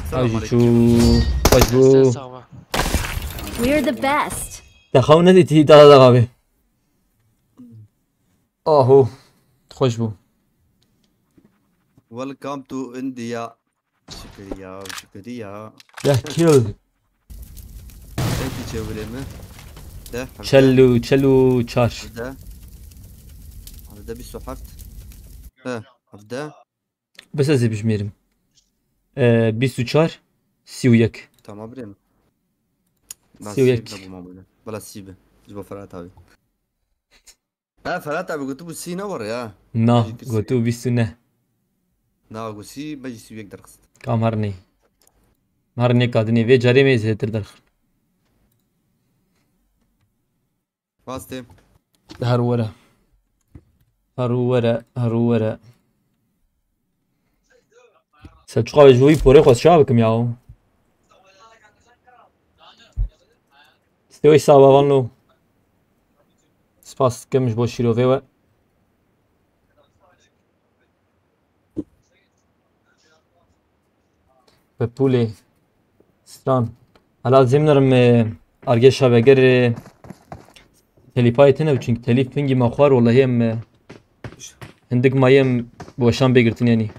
Selamünaleyküm. Aji çû. Xweş bû. We're the best. Te xew nedîtî, daha da abi. Aho. Xweş bû. Welcome to India. Şükriya, şükriya. Deh kill. Peki çevirimi. De, hevde. Çel û, çel û çar. Hevde. Hevde bîst û heft. He, hevde. Bes ez ê bijmêrim. Ee, bîst û çar, sî û yek. Tamam birêm. Sî û yek. Bela sî bi. Ji bo Ferhat abi. Ha, Ferhat abi gotibû sî ne were ya. Na, gotibû bîst û ne. Na, got sî, me jî sî û yek derxist. Kam her nê. Her nê kadinê vê carê me zêtir derxist. Rastê. Her were. Her were, her were. Selçuk abi, ji wî porê xwe çawa bikim ya? Stewê sava van lo. Spas dikim ji bo şîrovê we. Pepûlê. Stran. Hala zimnerim, e, argeşa veger, e, telîpayê tine, çünkü telîf pingî me xwar, wallahî em, e, hindik mayê em weşan bê girtin yanî.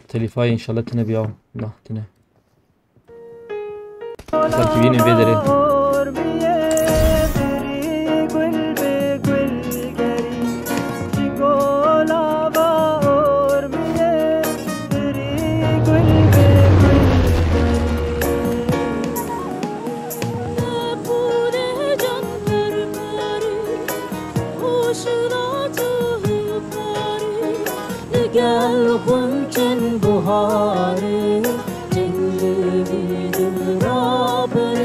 Telîfayê înşallah tine biya. Na, tine. Belkî bînin vê derê.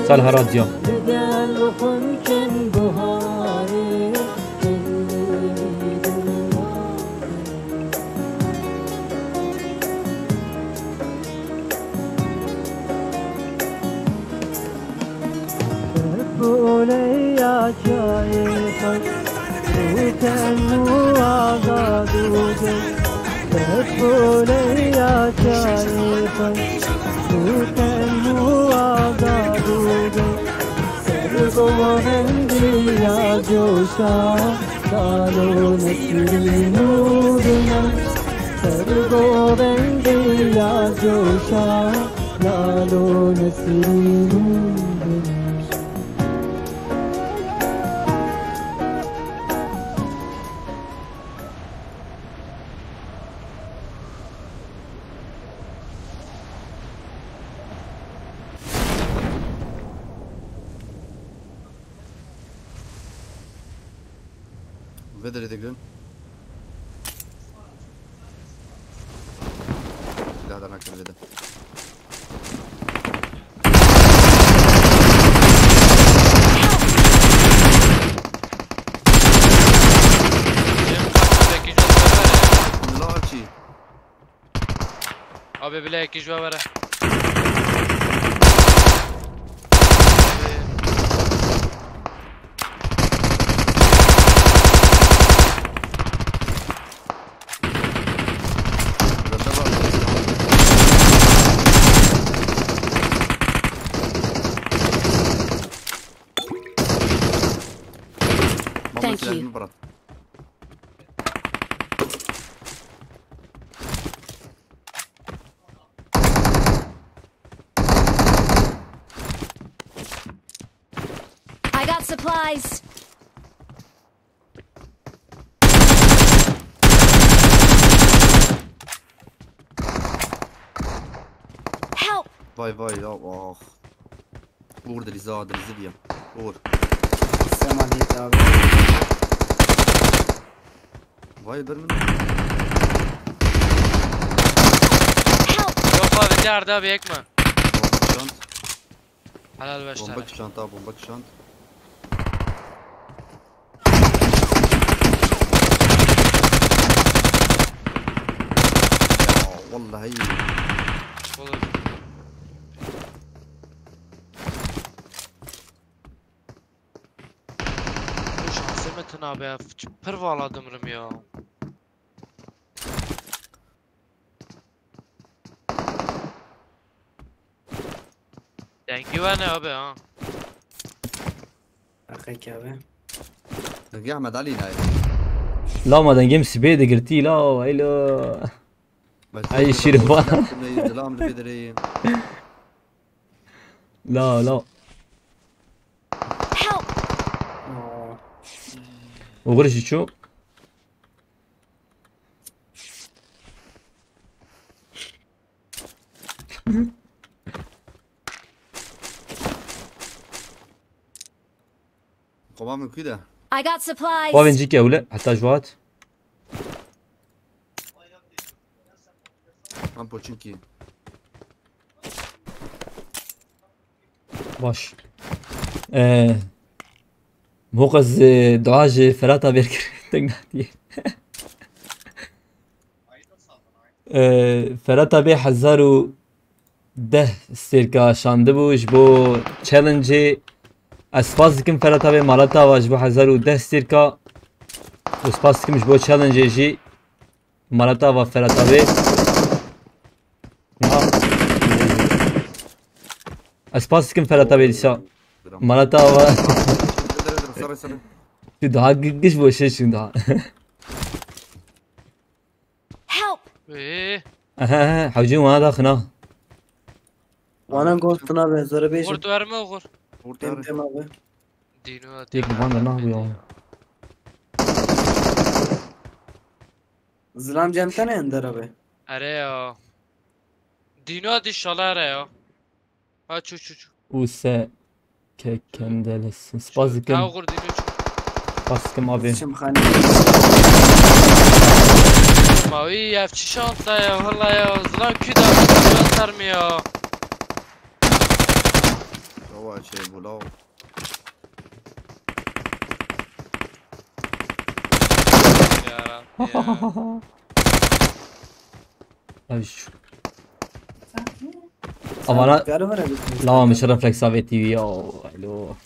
Sal herat diya. Vê derê digrin. Silah da nakin vê de. Cem, kaç, sekiz yüz sefer ya. Laçi. Abi bile iki jua var ha. Thank you. I got supplies. Help! Vay vay ya, ah. Uğur dilizi, ha, dilizi diye. Uğur. Selamun aleyküm abi. Vay bir mi? Help! Yok abi, derdi abi, ekme. Bomba kişant. Helal beş tane. Bomba kişant abi, bomba kişant. Ya vallahi iyi. Olur. Şansê me tune be, pir vala dimrim ya. Dengî we ne abi ha? Heqekî abi. Dengê Ehmed Alî nayê. La ma dengê min sibê digirtî la, eylo. Ay, şîrvan. Zilam li vê derê. La, la. Help! Aa. Oxir jî çû. Xwe min kû de? I got supplies. Xwe vincîkê ewle, heta ji hat. Em poçinkî. Baş. Ee, Moqez, e, dua ji Ferhat abi kir. Tek natiye. Ee, Ferhat abi hezar û deh stêrka şandibû ji bo challenge-ê. Ez spas dikim Ferhat abi, Malatava ji bo hezar û deh stêrka. Û spas dikim ji bo challenge-ê jî. Malatava Ferhat abi. Ha. Ez spas dikim Ferhat abi dîsa. Malatava. Sarı, sarı. Tu daha gi-, giş bo şey şimdi daha. Help! Ee, Ehe, ehe, hewcî wana daxina. Wana gotina be, zere bêjim. Xurt verme xurt. Xurt Tem verme. Tem abi. Dîno Yek van de nah bu ya. Zilam cem tane ender abi. Are ya. Dîno hadi şala are ya. Ha çu çu çu. Use ke kendelesin. Spas dikim. Ha oğur dîno çu. Spas dikim abi. Çim xane. Mavi ev çi şansa ya valla ya. Zilam kü da sarmıyor. Baba şey bu lav. Ya Rabbi ya. Abi şu. Amana Gel bana bir. Lama mişe refleks aveti ya. Alo.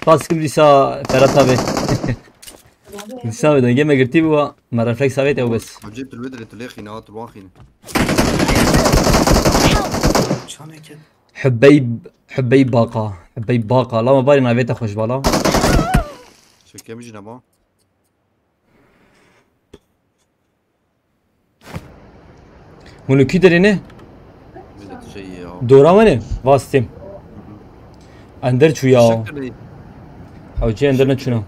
Pas kim dîsa Ferhat abi. Dîsa be denge me girtî bû. Me refleks aveti ew bes. Hacı tu lê tu lê xîne, tu lê xîne. Çaneke. Hubeyb, Hubeyb Baqa. Hubeyb Baqa. Lama barî navê te xweş bala. Şekemî jî nema. Hûn li kî derê ne? Millet şey ya. Dora me ne? Vastêm. Ender çû ya. Şekilî. Hewce ender neçûna.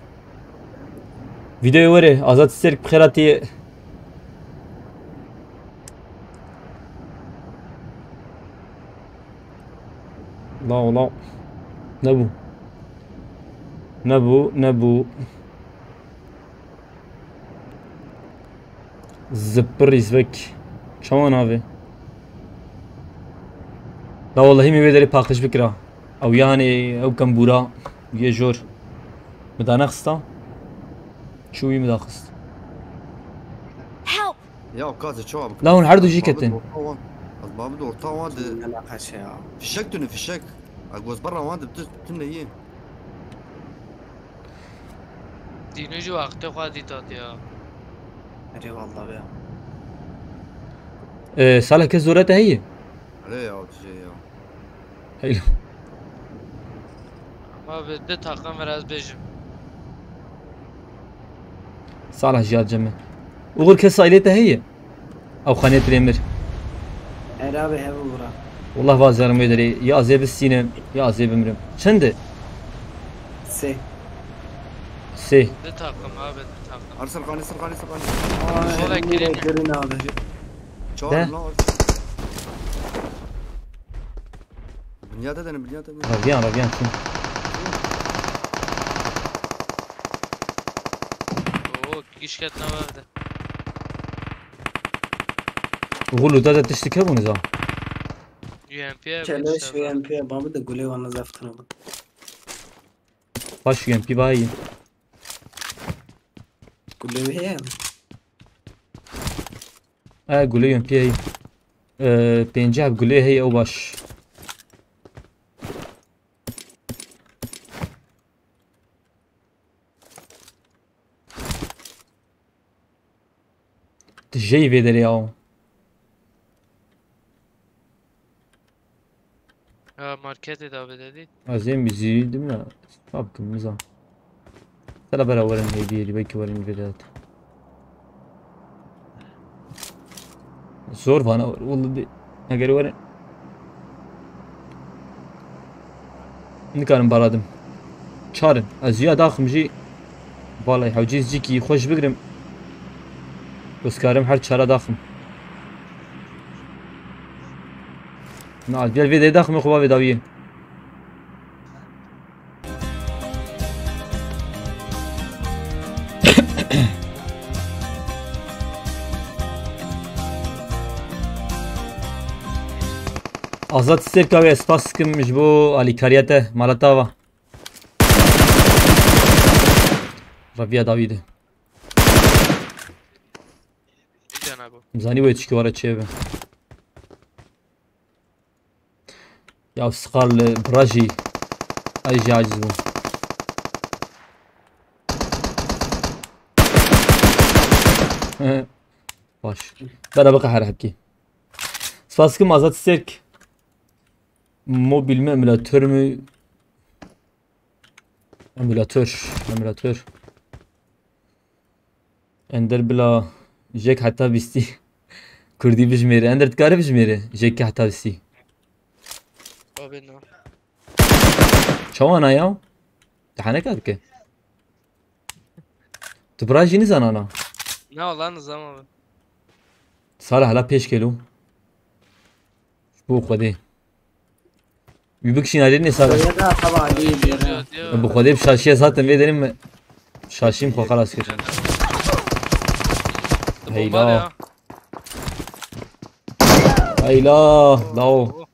Videoyê were, Azad Sêrk bi xêr hatî. La ola. Nebû. Nebû, nebû. Zipir rîzvek. Çawa navê? La wellahî min vê derê paqij bikira. Ew ya hanê ew kembûra yê jor. Mi da nexista. Çû wî mi daxist. Help! Ya kazê çawa bikim? La hûn her du jî ketin. Babit orta wan. Ez babit orta wan de. Ne alakası ya? Fişek tune fişek. Ez goz berra wan de tu, tu ne yê. Dîno jî wextê xwe dît hat ya. Erê wallah be. Ee, Salih kes zore te heye? Erê ya, tu şey ya. Heylo. Ama bi du taqim ver ez bêjim. Salih jî hat cem me. Uğur kes ailê te heye? Ew xanê tirê mir. Era be hev û bira. Wallah vazerim wê derê. Ya ez ê bistînim, ya ez ê bimrim. Çend e? Sê. Sê. Du taqim abi, du taqim. Ar sirxanî, sirxanî, sirxanî. Aa, Şöyle hem gireyim. Girin abi. Çağır De. lan. Binyata dene, binyata dene. Raviyan, raviyan çin. Oo, giş ket ne vardı? Gulu da da tiştik hebûn za. U M P ye Keleş inşallah. U M P ye, babı da gule wana zaftan alın. Baş U M P bayî. Gule heye mi? E, gule U M P heye. E, pêncî heb gule heye, ew baş. Tu jeyî vê derê ya. Ha, marketê de abi dedi. Ez êm zî dim ya. Çawa bikim, niza. Sela bera werin hêdî hêdî, belkî werin vê de. Zor vana, wele de. Eger werin. Nikarim baradim. Çar in. Ez ya daxim jî. Vallahi hewcî cîkî xweş bigrim. Ez karim her çara daxim. Na, gel vê de daxim xwe vê dawiyê. Azad Sêrka wê spas dikim ji bo alîkariya te, mala te ava. Reviya dawî de. Can abi. Zanî wê çikî were çêbe. Ya Scarlet, bira jî. Ay jî aciz bû. Baş. Bera biqe her hepkî. Spas dikim Azad Sêrk. Mobil mi, emülatör mü? Emülatör, emülatör. Ender bila jek heta bîstî. Kurdî bijmêre. Ender, dikare bijmêre? Ji yekê heta sî. Abi no. Çawa na ya? Teheneka dike. Tu bira jî nizana na? Ne, wala nizam abi. Sala hala pêş kelo. Ji bo Xwedê. Wî bikişîn alê nê sala. Şaşiye de taba alî bêne. Bi Xwedê bi şaşiye zaten vê derin mi? Şaşîm xwe xelas kir. Bomba Heyla. Ya. Heyla. Lao.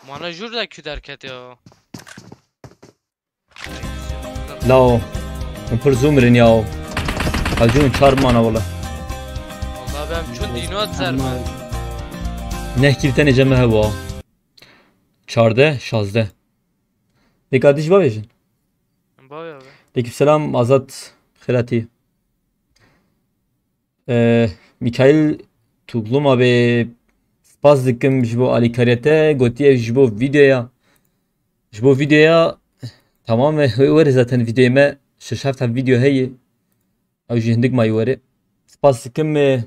Mana jûr de kü derket ya. Lao. Em pir zû mirin ya. Hacûn çar mana wala. Valla ben çün dîno ser mi? Neh kîl tenê cem me hewa. Çardeh, şazdeh. Lêk adî jî bavêjin. Bavê abi. Lêkî selam Azad Xelatî. Ee, Mikail Tuglum abi, spas dikim ji bo alîkariyê te, gotiye ji bo vîdeoya. Ji bo vîdeoya, tamam e, wê were zaten vîdeoyê me, şeş heft vîdeo heye. Ew jî hindik mayî were. Spas dikim, e,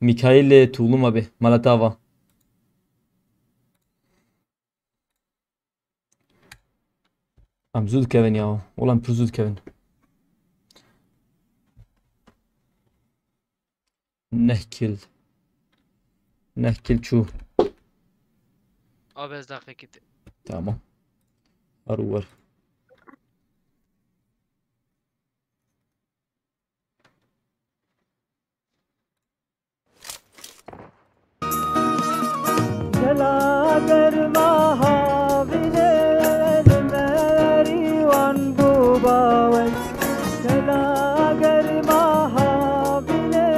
Mikail Tuglum abi, mala te ava. Em zû dikevin ya. Wala em pir zû dikevin. Neh kil. Neh kil çû. Abi ez daxekî te. Tamam. Her wer. Gela germa havînê li merî wan bû bawer. Gela germa havînê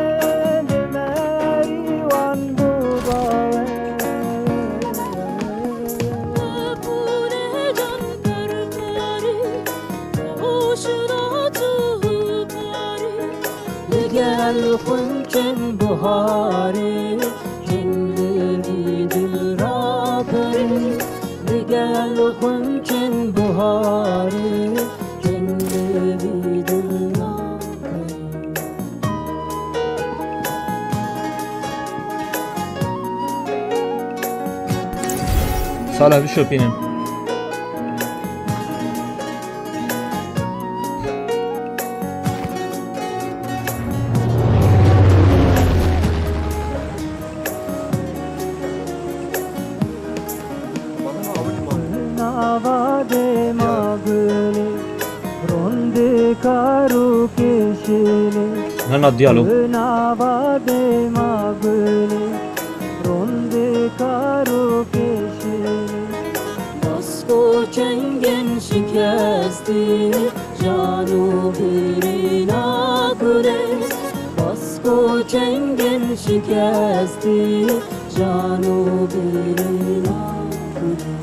li merî wan bû bawer. Pûrê can perperî, hoşna tu parî. Li gel xwînkên biharê, hîn li vî dil raperî. Li gel xwînkên biharê, hîn li vî dil raperî. Sala bişopînin. Nava dema gulê, rondê kar û kêşênê. Nana diyalo. Nava dema gulê, rondê kar û kêşênê. Basko çengên şikestî, can û birîna gulê. Basko çengên şikestî, can û birîna gulê.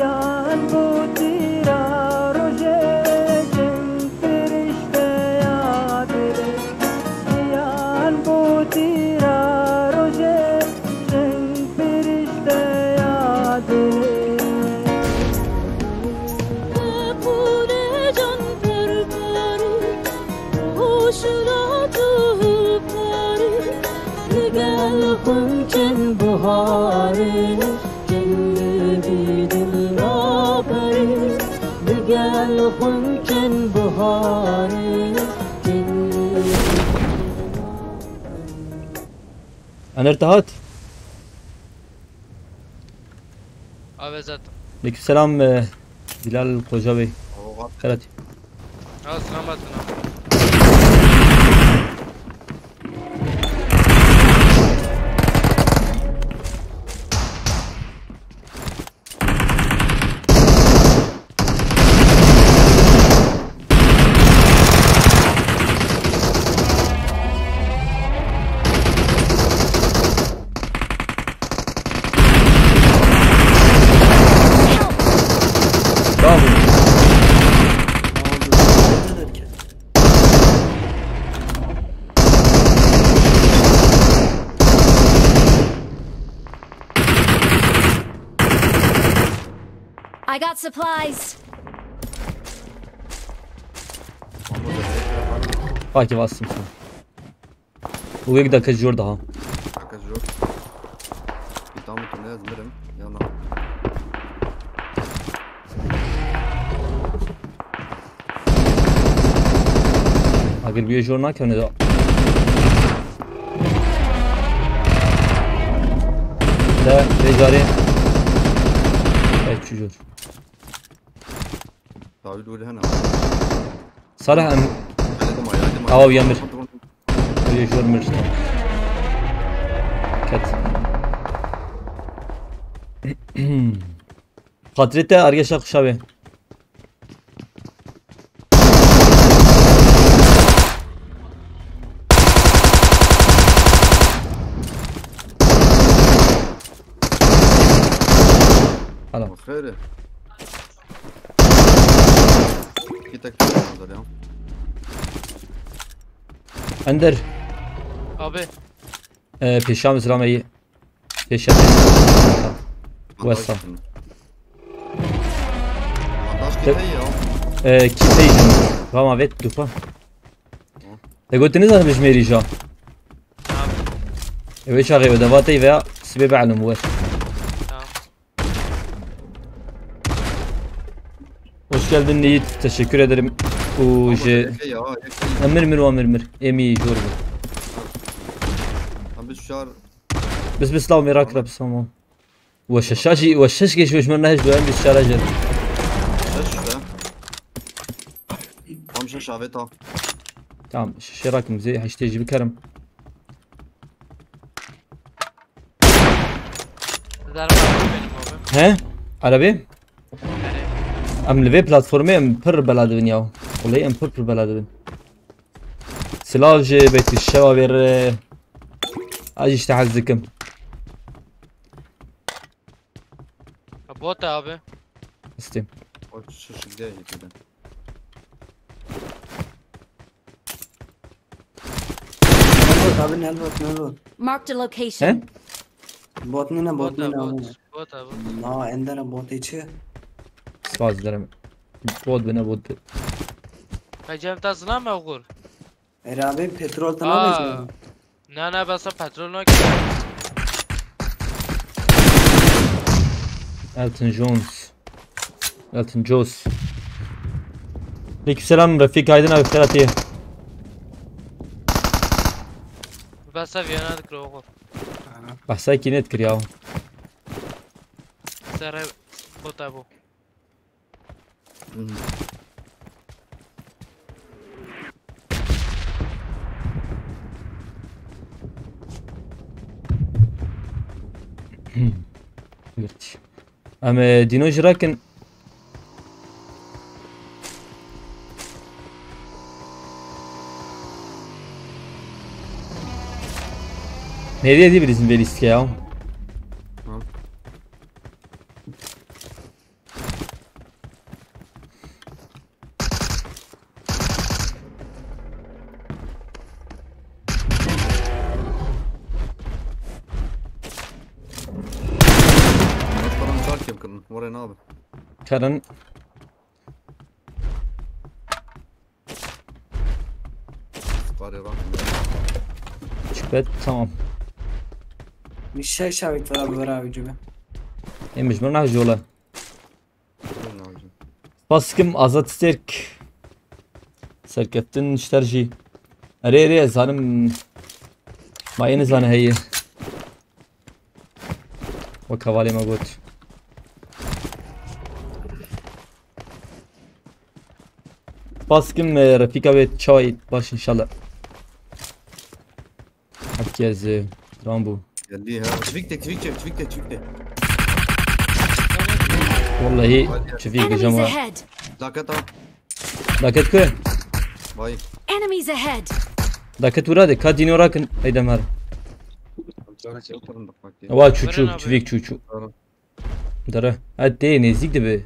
Yan bû tîra rojê, jin firîşteya dilê. Yan bû tîra rojê, jin firîşteya dilê. Pûrê can perperî, hoşna tu parî. Li gel xwînkên biharê, hîn li vî dil raperî. Li gel xwînkên biharê, hîn li vî dil raperî. Ener te hat? Abi zaten. Aleyküm selam, e, Bilal Koca Bey. Oha. Xelat. Ha, selamat, selamat. Bravo. I got supplies. Fakî bastım sana. Û yek dake jor daha. Dake jor. Bir tane tune ez mirim. Yana. Agir bir jor nakevne de. De, becarê. Evet, şu jor. David vurdu hena. Salih em. Geldim ay, geldim ay. Awa, uyanmış. Öyle jor mirişte. Ket. Xatirê te argeşa xuşa be. Alo. Xêr e. Bir tek kaldı ya. Ender. Abi. Ee, pêşa min zilame yî. Pêşa. Wesa. Bandaj kit heye ya. Ee, kit heye. Vama vet dupa. Te gotin nizanim bijmêrî ja. Tamam. Ew çaxê ew deva tey veya sibê be'lim wer. Tamam. Hoş geldin Yiğit. Teşekkür ederim. O Ama je. Efe ya, Efe. Emir mir wa mir mir. Emi jor bu. Abi şar. Bis bis law merak Tamam. Rap tamam. Wa şeşa jî, wa şeş geç weş mer nehej doyan bis şara je. Şeş işte. Tam şeş aveta. Tamam, şeşe rakim zê heştê jî bikerim. Zerba benim abi. He? Erebê? Em li vê platformê em pir bela dibin ya. Wele em pir pir bela dibin. Silav ji Beytî Şeva vê re. Ez jî ji te hez dikim. Bot abi. Histîm. O şişik değil ki de. Nelbot abi, Nelbot, Nelbot. Marked a location. He? Bot nîne, bot Bot nîne abi, abi. Bot. Bot abi. Na, endene botê çi? Spas dilerim. Bot bine bot. Hecem ta zina me okur. Erabê petrol tına Aa. Mı? Na na basa petrol nak. Elton Jones. Elton Jones. Aleykümselam Refik Aydın abi, xêr hatî. Basa Viyana dikir okur. Behsa kî net kir ya. Sere bota bu. Girt. Em, e, dîno jî rakin. Nêrî dî bilîzin vê lîstke ya. Tamam. Paran çar kêm kirin, were nabe. Karin. Sparê rakin. Çipet, tamam. Bir şey şavit var abi, var abi cübe. Emiş, bu ne jola? Buyurun abicim. Spas dikim Azad Sterk. Serkeftin ji te re jî. Erê, erê, ez zanim. Ma yê nizane heye. Wek hevalê me got. Spas dikim, e, Refîka wê çawa yî baş inşallah. Herkes, e, Rambo. Geldi ha. Çivik de, çivik çek, çivik de, çivik de. Vallahi çivik Enemies diyeceğim ha. Ahead! Daket al. Daket ku? Vay. Enemies ahead! Daket ura de, ka dîno rakin, eydem her. Oturun bak, bak. Wa çuçu, Verin abi. Çivik çuçu. Tamam. Dere. Ha, tê nêzîk dibe.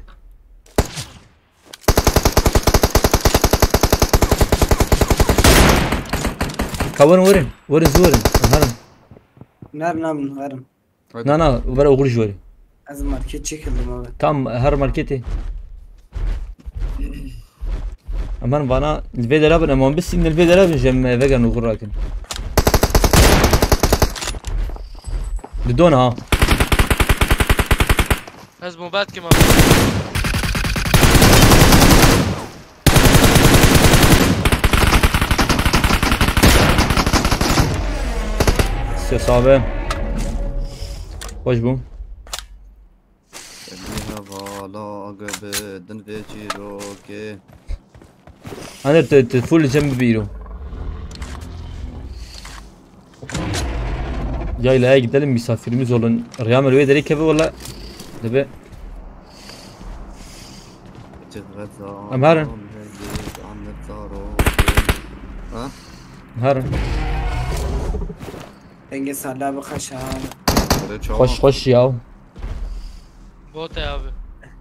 Ka werin, werin. Werin, zû werin. Em herin. Nerin, nerin, herin. Hadi. Na, na, were oxir ji werî. Ez market çekildim abi. Tam her marketê. Em herin vana li vê dera bin, em wan bisînin li vê dera bin, ji em vegerin û xwe rakin. Li don ha. Ez mobat kim abi. Ses abi. Hoş bu. Bi hevala agir bi din vê çîrokê. Hadi te, te full cem bir o. Yayla gidelim, misafirimiz olun. Rüya Merve direkt eve valla. Debe. Em herin. Ha? Herin. Denge salla bi xeşan. Hoş hoş ya. Bot e abi.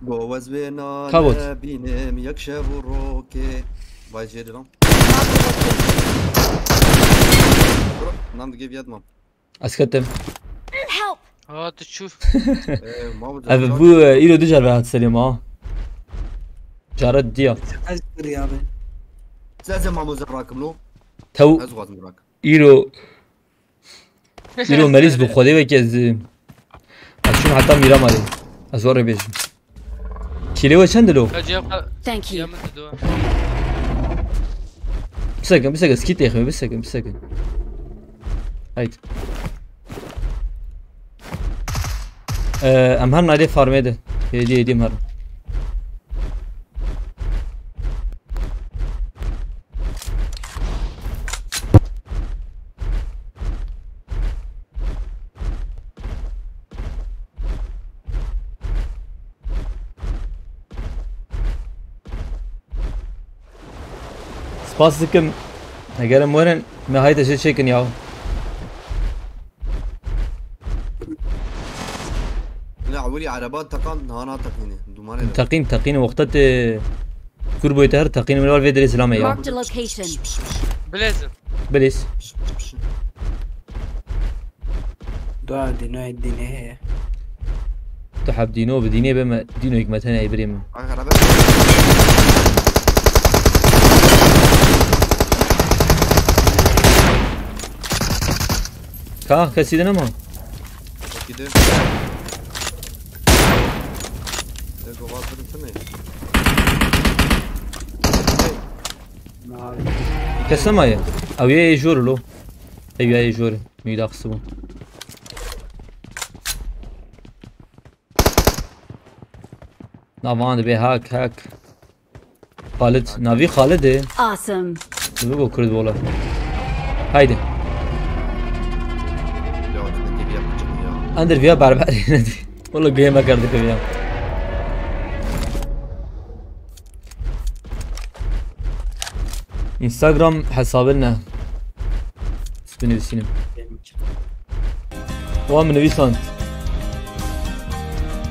Go ez vê Ka bot? nane bînim yek şev û rokê. Vay jêrî lan. Bro, nam digê viyat mam. Ez ketim. Help! Ha tu çû. Ee, ma bu Ev zaten bu e, îro du car ve hat serê ma. Cara diya. Ez kiriya be. Size mamoza bırakım lo. Tew Ez vazım bırak. îro Îro merîz bû, Xwedê wekî ez, ez çûm heta Mîramarê. Ez we rê bêjim. Kîlê we çend dilo? Ka cevap Thank you. Yemin de dua. Bisekin, bisekin, skît têxime, bisekin, bisekin. Haydi. Ee, em her naydê farmê de. Hêdî, hêdî em herin. Spas dikim. Eger em werin, me hayde jê çêkin ya. La ewilî ereba teqan, hana teqînê. Dumane de. Teqîn, teqîn, wexta te kûr boyê te her teqîn, min var vê derê selamê ya. Marked a location. Bilêzim. Bilêz. Dua dîno dînê heye. Tu heb dîno bi dînê be me, dîno hikmetene ey birê min. Ay, xerabe. Ka, kesî de nema? Peki de. De govatırı tını. Kes nemaye? Ew yê jor lo. Ew yê jor. Mîda qisibû. Navan dibe hak, hak. Xalid, navî Xalid e. Awesome. Dibe go Kurd bola. Haydi. Ya, ne bir yapacak ya. Ender viya berber yine di. Wala guya me kerdi viya. Instagram hesabın ne? Üstüne düşünün. Wan min nivîsand.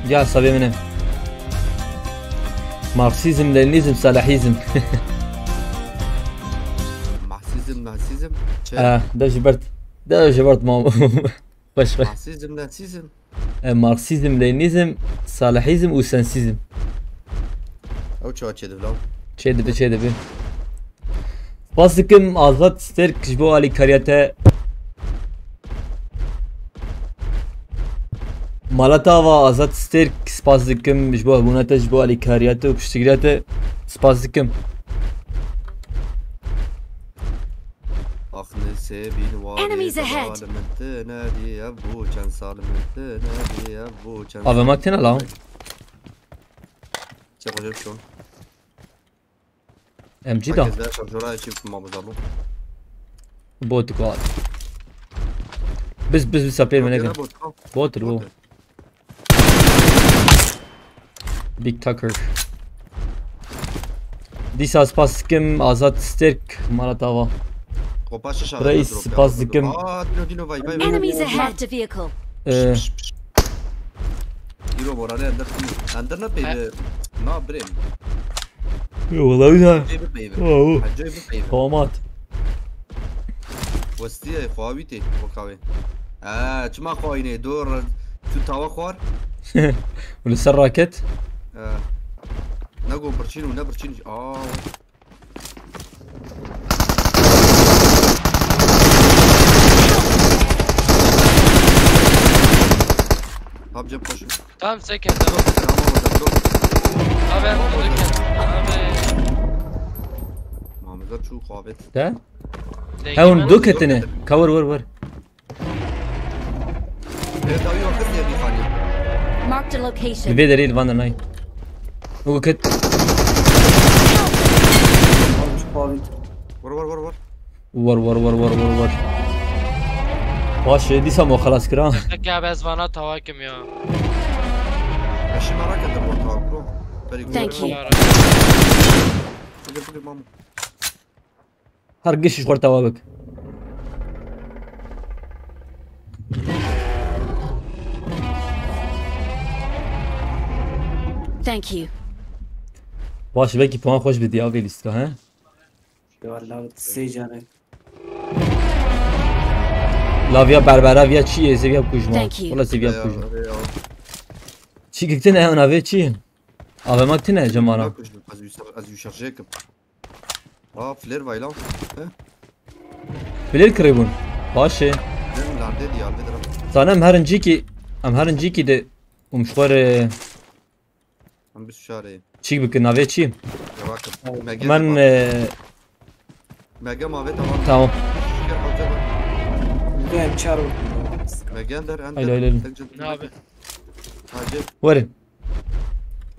Ya hesabê min e. Marksîzm, Lenînîzm, Salahîzm. Marksîzm, Nazîzm, çi? Eh, de ji ber, de ji ber mam. Xweş xweş. Marksîzm, Nazîzm. E, Marksîzm, Lenînîzm, Salahîzm û Sensîzm. Ew çawa çêdibe law? Çêdibe, çêdibe. Spas dikim Azad Sterk ji bo alîkariya te. Mala te ava Azad Sterk, spas dikim ji bo hebûna te, ji bo alîkariya te û piştgiriya te. Spas dikim. Ax, nisê bîn warê Enemies ahead! Sal min tine dî, ev bû çend sal min tine dî, ev bû çend Ave sal mak tine min law? Çe xwe çon. M G da. Herkes de şarjora çift ma buzalo. Bot gol. Biz, biz, biz sapê Bot mene ya, bot, bot. Bot bu. Bot. Big Tucker. Dîsa spas dikim Azad Sterk, mala te ava. Kopa şişa Reis, drop ya, spas drop. Dikim. Aa, dino, dino, vay, vay, vay. Enemies ahead! Marked a vehicle. Ee. Pişt, pişt, pişt. Dino borane ender, ender ne peyve? Ha. Na birem. Yo, vallahi ya. Peyve, peyve. Oo. Hacı peyve. Komat. Westiye, xwe wî tê, weka wê. Ee, çima xwe wî nê? Dur, tu tawa xwar? Li ser raket? Ee. Ne go birçîn û ne birçîn. Aa. Abi cep boş. Tamam, sekene, tamam. Tamam, tamam, tamam. Abi, abi, abi. Mamıza çu xabet. Te? Dengê Hewn me du nasıl? ketine. Cover, were, were. Evet abi, yok kız, yerli fani. Marked a location. Vê derê li van de nayê. Wê ket. Vur vur vur vur. War, war, war, war, war, war. Baş e, dîsa mo xelas kira. Peki abi, ez vana tawakim ya. Eşi merak ettim bu tavuk bro. Beri Thank you. Yara. Fıkır fıkır mamu. Her giş ji xwe tewa bik. Thank you. Baş, belkî puan xweş bi diya vê lîstka, he? Valla sê canê. La viya berbera viya çi ye, zêviya kujma. Thank you. Wala zêviya kujma. Çi gittin e ona ve çi? Avema tine cemana. Yok kujma, az yuşar, az yuşar jekim. Aa, flare vay lan. He? Bilir kiribûn. Baş e. Ben lerde diye aldı dram. Sana em her incîkî, em her incîkî de umşwar e, Ben bir suşareyim. çîk bikin navê çi? Ya bakın. Megen Men bak. e, Megen mavi tamam. Tamam. Güzel çar vurdum. Megen der ender. Haydi, haydi, haydi. Tek canım. Ne abi? Hacı. Werin.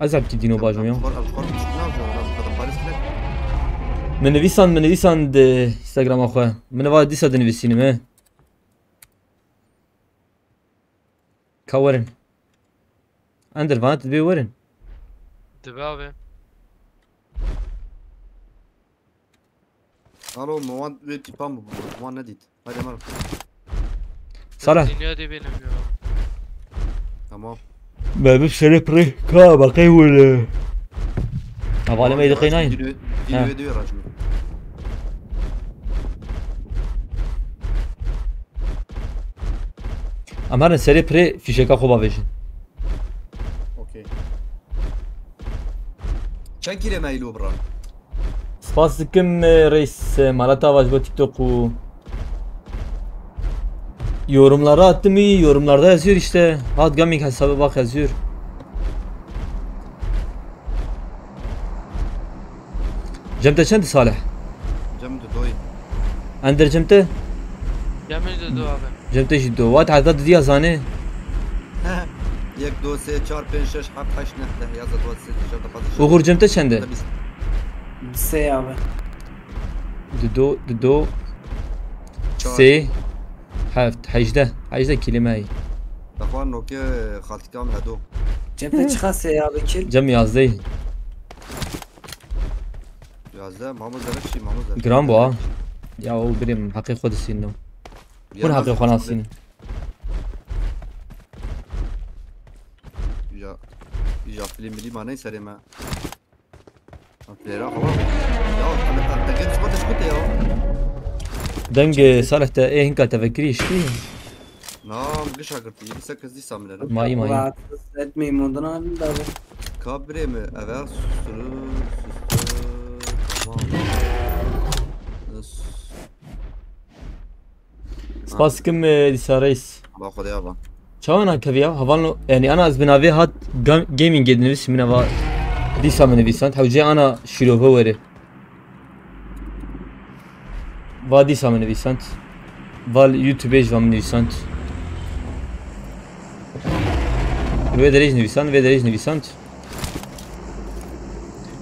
Ez hepkî dîno bajim ya. Spor, spor, ne yapacağım? Adam Paris ne? Min nivîsan, min nivîsan di Instagrama xwe. Min va dîsa dinivîsînim he. Ka werin. Ender vana tu dibê werin. Dibe abi. Alo, Muvan ve tipa mı bu? Muvan ne dit? Hadi Emre. Salih. Dünya de benim ya. Tamam. Me bi serê pirê ka baqey wile. Hevalê me yê diqeynayîn. Dino, Ha. Dino diyor Rajmi. Em herin serê pirê fîşeka xwe bavêjin. Okey. Çend kilo meylo bra? Spas dikim e, reis e, mala te ava ji bo TikTok û yorumlara attım iyi, yorumlarda yazıyor işte. Hat Gaming hesabı bak yazıyor. Cem te çend Salih? Cem de doy. Ender Cem te? Gelmiş de dur abi. Cem te jî do. Wat heta didiya zanê. Yek, do, sê, çar, pênc, şeş, heft, heşt, neh, deh, yaza, dua, sê, şeş, heft, heft, Uğur Cem te çend e? Sê abi. Dido, dido, Çar. sê, heft, hejdeh. Hejdeh kelîme heye. Daxwa noke xaltika min hedo. Cem te çiqa sê abi kil? Cem yazdeh. Yazde, Mamu Zerek şey, Mamu Zerek. Giran bu ha. Ya o birim haqqê xwe disînin. Hûn haqqê xwe nasînin. Ya, ya film bilim ha, neyse reme. Atlera hava. Ya, Ahmet, Ahmet, gel, çıkma, çıkma ya. Deng e, Salih te ê hinka tevekirî ştî. Nam, gış agırtı, yedi sekiz dîsa milera. Mayî mayî. Rahatsız etmeyin moduna alın da abi. Kabre mi? Evet, susturu, susturu. Tamam. Sus. Spas dikim e, dîsa reis. Allah Xwedê ava. Çawa nakeviya? Hevalno, yani ana ez bi navê hat gam- gamingê dinivîsim, min ava dîsa min nivîsand. Hewcê ana şîrove were. Va dîsa min nivîsand. Val YouTube jî va min nivîsand. Vê derê jî nivîsand, vê derê jî nivîsand.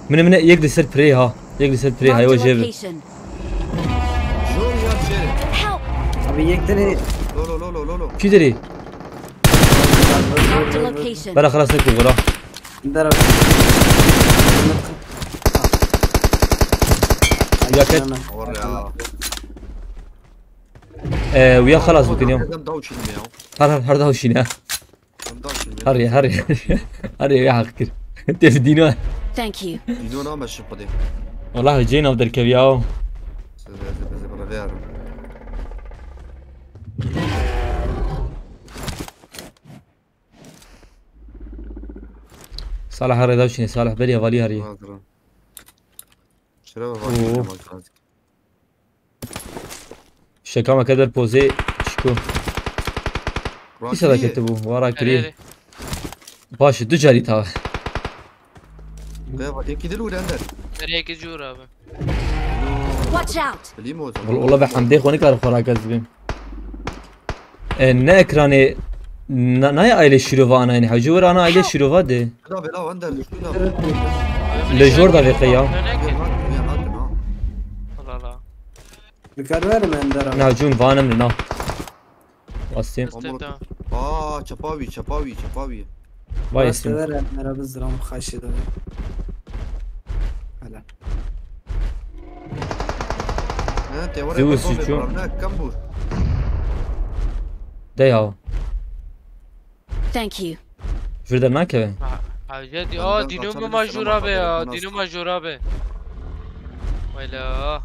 Mine mine yek li ser pirê ha. Yek li ser pirê ha, Marked yewa a jê bi. Location. Jor ya şey. Help! Abi yek tane Lolo, lolo, lolo. Kî derê? Marked a location. Bela xelas nekir bela. der abi. Ya ket. Var ya. Ee, uya xelas bikin ya. Ben daha uçayım ya. Her her her daha şîne. Ben daha uçayım ya. Her ya her ya. Her ya haq kir. Tevdîno. Thank you. Dino nam eşim pade. Wallahi ceyna derkeviya. Size, size, size bana ver. Salih her daha şîne. Salih beri havali her ya. Hazırım. Şuraya bak. Oo. Bakmak lazım. Şeka me keder pozê çiko. Îsa da kete bû, wara Hadi, kirî. Hadi. Baş e, du carî tawe. Be, yekî dil û render. Her yekî cûr abi. Watch out! Bilî mi o zaman? Wal-, wala be hemdê xwe nikare xwe rakez bim. E, ne ekranê, na-, nayê ailê şîrova anayne. Hewce were ana ailê şîrova de. Şurada bela Wender, şurada. Li jor da vê qey ya. Gel, gel, gel, ha. Allah Allah. Dikkat verim Ender abi. Na cûn vanim li na. Wastê. Nasıl da? Aa, çapavi, çapavi, çapavi. Vay Rast Esen. Ver Ender abi zram xaşi de. Hele. Ha, te Zeus were bakalım şu. Ne, kambur. De ya. Thank you. Jur de nakeve. Hewce diyor. Aa, dino mu major abi ya? Dino major abi. Vay la.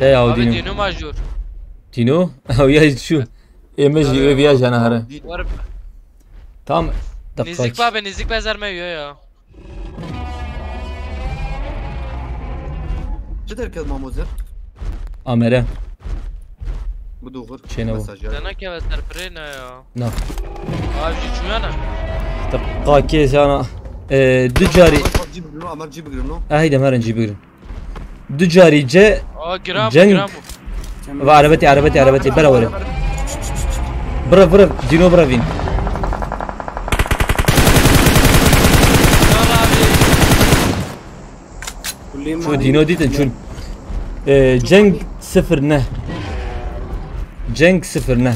De ya o Abi dino. Dino major. Dino? Ew ya şu. Ême jî wê viya jana here. Var Tam. Nizik be abi, nizik be zerme yiyor ya. Çi derket Mamozer? Amere. Bu doğru. Çêne bu. Mesaj ya. Dene keve serpirê ne ya? Na. Abi şu çuya ne? Te qakê jana. E, du carî. Amer cî bigrin, Amer cî bigrin o. E, heyde herin cî bigrin. Du carî ce. Aa, gram bu, Cenk. Gram bu. Ve erebetê, erebetê, erebetê, bera were. Bira, bira, dino bira vîn. Yar abi. Kullim Çû dino dîtin, çûn. E, cenk sifir ne. Cenk sifir ne.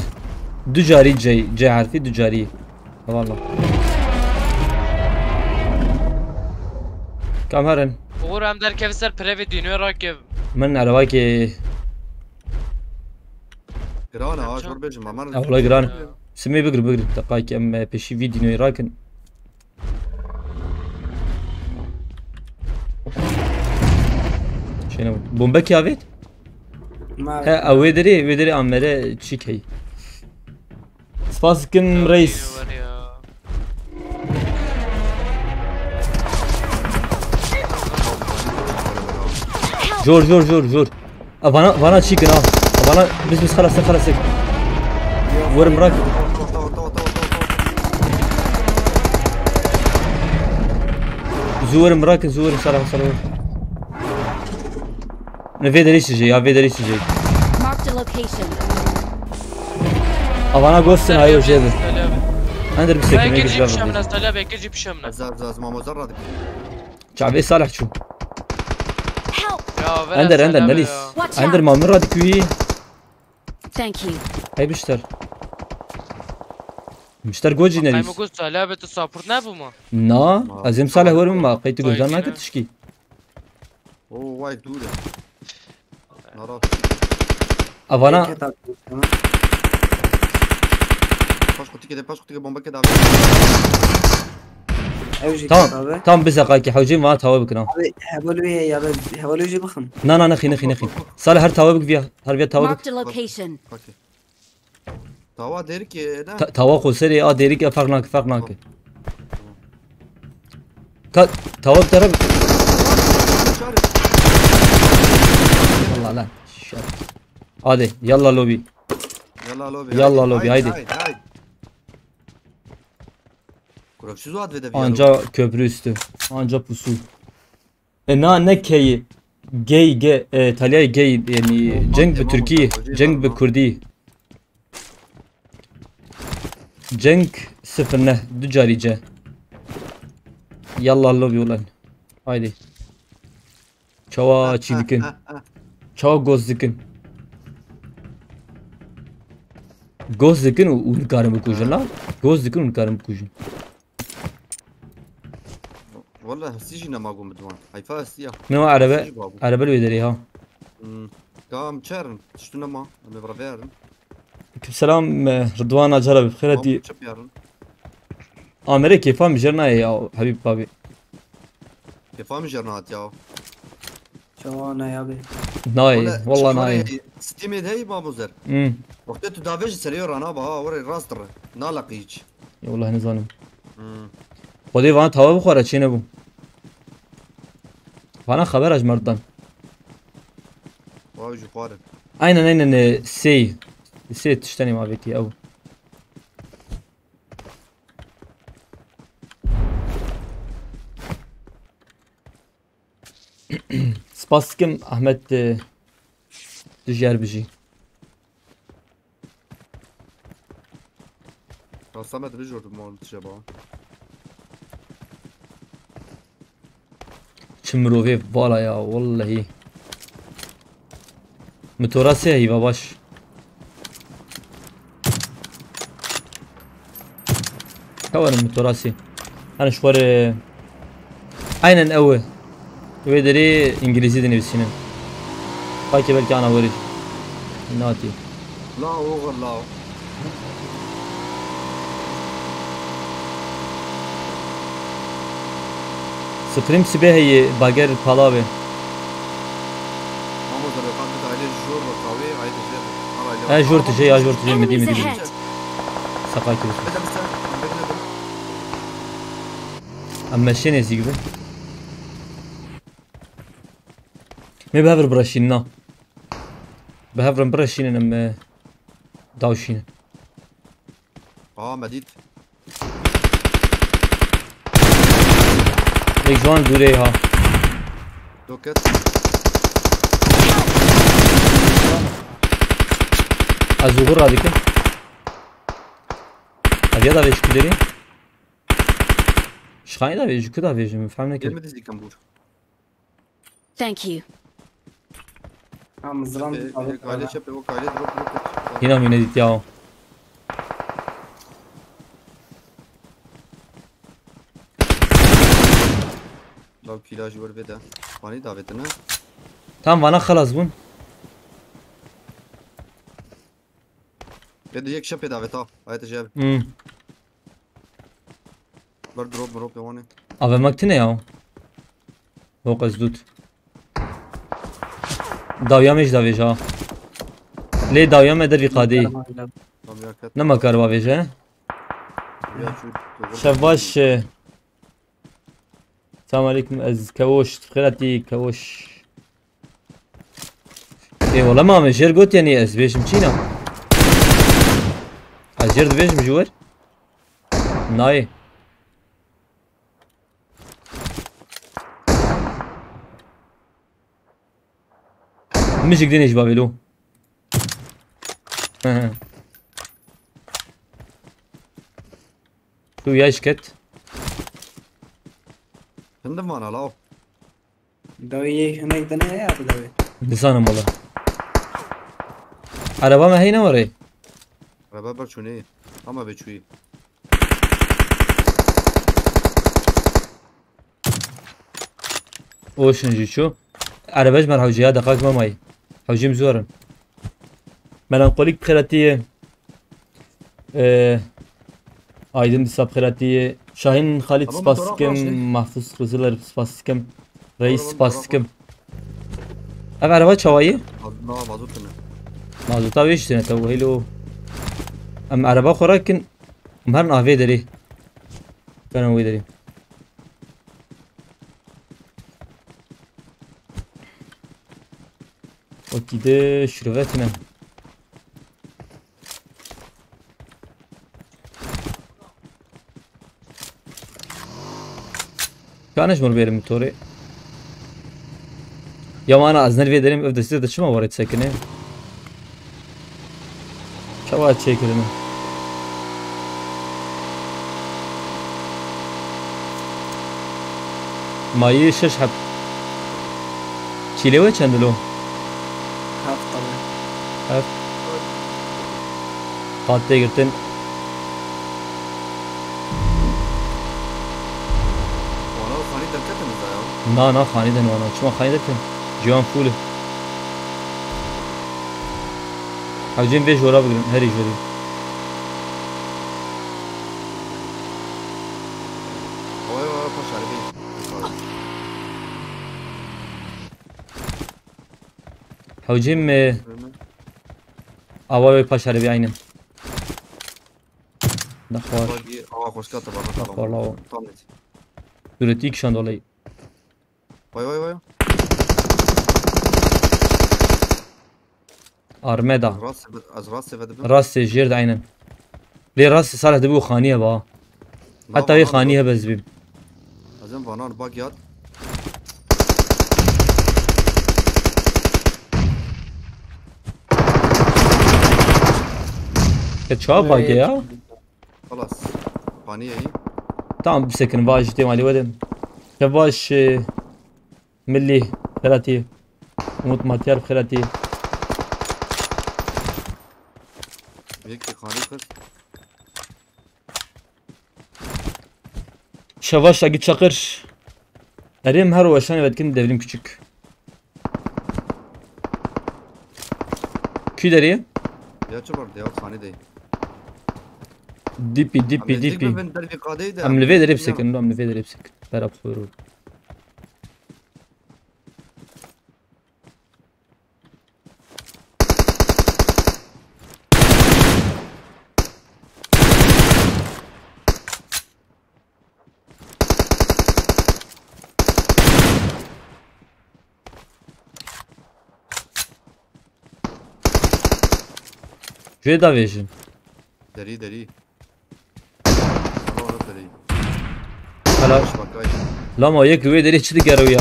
Du carî C, C harfî du carî. Valla. Kam herin. Uğur em derkev ser pirevê dinoya rakev. Min erebakê. Giran ha, jor bêjim, Amer. Ewla giran. Simê bigir, bigir. Deqayke em, e, pêşî vî dinoyê rakin. Şeyine bak. Bombekî avêt? Ma He, ew wê derê, wê derê amere çîk heyî. Spas dikim reis. Dino var ya. Jor, jor, jor, jor. A, vana, vana çîkin ha. A, vana biz biz xelas, xelas. Werim rak. Zu werim rak, zu werim sara sara. Ne vê derê çi ya, vê derê çi. Marked a location. A, vana gostin hayo jê bi. Salih abi. Ender bir sekine Belki güzel cip bir. şamına, Salih abi, belki cip şamına. Ez, ez, ez Mamozer radik. Çavê Salih çû. Help! Ya ver Ender, Salih Ender, abi nelis. Ya. Watch Ender out! mamur radikûyî. Thank you. Hey bişter. Bişter gocî Kayma nelis. Gus Salih abi tu support ne bu mu? Na, ez êm Salih werim ma. Qey tu Vay guhdan be. Nake tişkî. Oo, vay dûr e. Nara. Avana. Ket atmış ama. Paş kutikê de, paş kutikê bomba kê davet. Ew jî Tamam. Abi. Tamam, bize qakî hewcîn vana tawe bikin ha. Abi heval wê ya be heval wê jî bixim. Na na nexî nexî nexî. Salih her tawe bik viya. Her viya tawe bik. Marked a location. Okey. Tawa derik e ne? Ta- Tawa xo serê a derik e, ferq nake, ferq nake. Ka tawa bi taraf. Çare. Yalla lan. Şer. Hadi yalla lobi. Yalla lobi. Yalla lobi, haydi. Haydi haydi. Kurapsız o advede bir Anca köprü üstü. Anca pusu. E na ne keyi. Gay, gay, e, Talyayê gay, yani cenk bi Türkî, cenk bi Kurdî. Cenk sifir ne, du carî ce. Yallah lobi ulan. Haydi. Çawa çî dikin. Çawa goz dikin. Goz dikin û, û nikarin bikujin la. Goz dikin û nikarin bikujin. Wala hestî jî nema gom bidiwan. Heyfa hestî ya. Ne o arebe, arebe li wê derê ha. Hmm. Tamam çerin. Tiştu nema. Em ê bi revê herin. Selam, e, Ridwan Acar abi, xêr hatî. Çi biyarin. Amere kêfa min jêr nayê ya, Habîb abi. Kêfa min jêr nehat ya. Çawa ne ya be. Nayê, walla nayê. Steamê de heyî Mamozer. Hmm. Wextê tu davêjî serê yo rana ba ha, were rast re. Naleqî hiç. Ya wallahî nizanim. Hmm. Xwedê vana tawa bixwara çê nebû. Vana xebera ji merdan. Wa jî xwarin. Aynen aynen, e, sey. Sey tiştenê ma vekî ew. Spas dikim Ahmet, e, tu jî yer bijî. Rasta me dibijordim wan tije ba. Çi mirovê vala ya, wallahî. Mitora sê heyva baş. Hewerim mitora sê. Hani şu were. Aynen ew. Wê derê îngilîzî dinivîsînin. Fakê belkî ana werî. Natî. La oğur la. Stream sibê heye, bager pala be. Mamo da vefat bit aile jor ve kavê, aile jor. Ha, jor tije ya, jor tije, midî, midî, midî. Enemies ahead. Saka kiriş. Em meşê nêzîk bin. Mê bi hev re bireşînin, na. Bi hev re bireşînin, em, e, dawşînin. Aa, me dît. Yek ji wan dûrê ha. Doket. Ez ugur radikim. Ev ya da vê ji ku derê? Ji xanî da vê, ji ku da vê ji min fehm nekirim. Gelme dizî kambur. Thank you. Ha, mizran. Çepê, alıp e, kale ara. Çepê, o kale drop drop et. Hîna mîne dît ya. Law kîla ji wir vê de. Panî davêtine. Tam vana xelas bûn. Vê de yek çepê davêt ha. Ayet jeb. Hmm. Ber drop drop dewane. Ave mak tine ya. Wok ez dût. Dawiya me ji davêja. Lê dawiya me dervî qadî. Tamam, ya ket. Nema kar bavêje. Ya şu. Şev baş, e. Selam aleyküm, ez Kevoş, xêratî Kevoş. Ê wala mame jêr got, yanî ez bêjim çîna. Ez jêr dibêjim ji wir. Nayê. Mijik dêne ji bavê lo. Tu ya şiket. Hindim vana law. Dawî yê hinek dine ya bi dawî. Nizanim wala. Araba me heyne were. Araba ber çûnê. Ama be çûyî. Oşin jî çû. Erebe ji me re hewce ya, deqak me mayî. Hewcîm zor in. Melankolik bi xêretî ye. Ee, Aydin dîsa bi xêretî ye. Şahin Xalîd spas dikim. Mahfuz Qizil spas dikim. Reis spas dikim. Ev ereba çawa ye? Na, mazot ne? Mazota wê jî tine, te wehîlo. Em ereba xwe rakin. Em herin avê derê. Bena wê derê. Wekî de şirvetine. Kanê ji min bêrim torê. Ya mana ez nervê derim, ev destê de çima warê sekine? Çawa çêkirine? Mayî şeş heb. Çîlê we çend lo? Heft tabi. Heft. Hat tê girtin. Wana xanî derketin bize ya. Na, na, xanî den wana. Çima xanî derketin? Ciwan full e. Hewcên vê jora bigirin, herî jorî. Away away paş harbi. Hewcên mi? Awa wê paş harbi aynen. Nexwar. Bagi awa xweşka te baba. Nexwar lawo. Tam net. Dûretî kişand olayî. Vay, vay, vay. Armeda. Rast, ez rast sevedim. Rastê jêr de aynen. Lê rastê Salih de bu xaniye ba. Heta wê xaniye bez bîm. Azem vanan bak yat. Ke çawa bage ya? Xalas. Paniye iyi. Tamam, bisekin, vaj dê malî wedim. Ke vaj, e, milli, xeratî. Umut Matiyar xeratî. Yek de xanî kız. Şevaş Agit Çakır. Erê, em her weşanê ve dikin Devrim Küçük. Kü derê? Ya çi var ya xanî de. Dipi, dipi, dipi. Ben derbi kadeydi. Em li vê derê bisekin, em li vê derê bisekin. Bera xwe. Jê davêjin. Derî derî. Ama onu derî. Helal. Şmakay. Lama yek wê derê çi digere ya?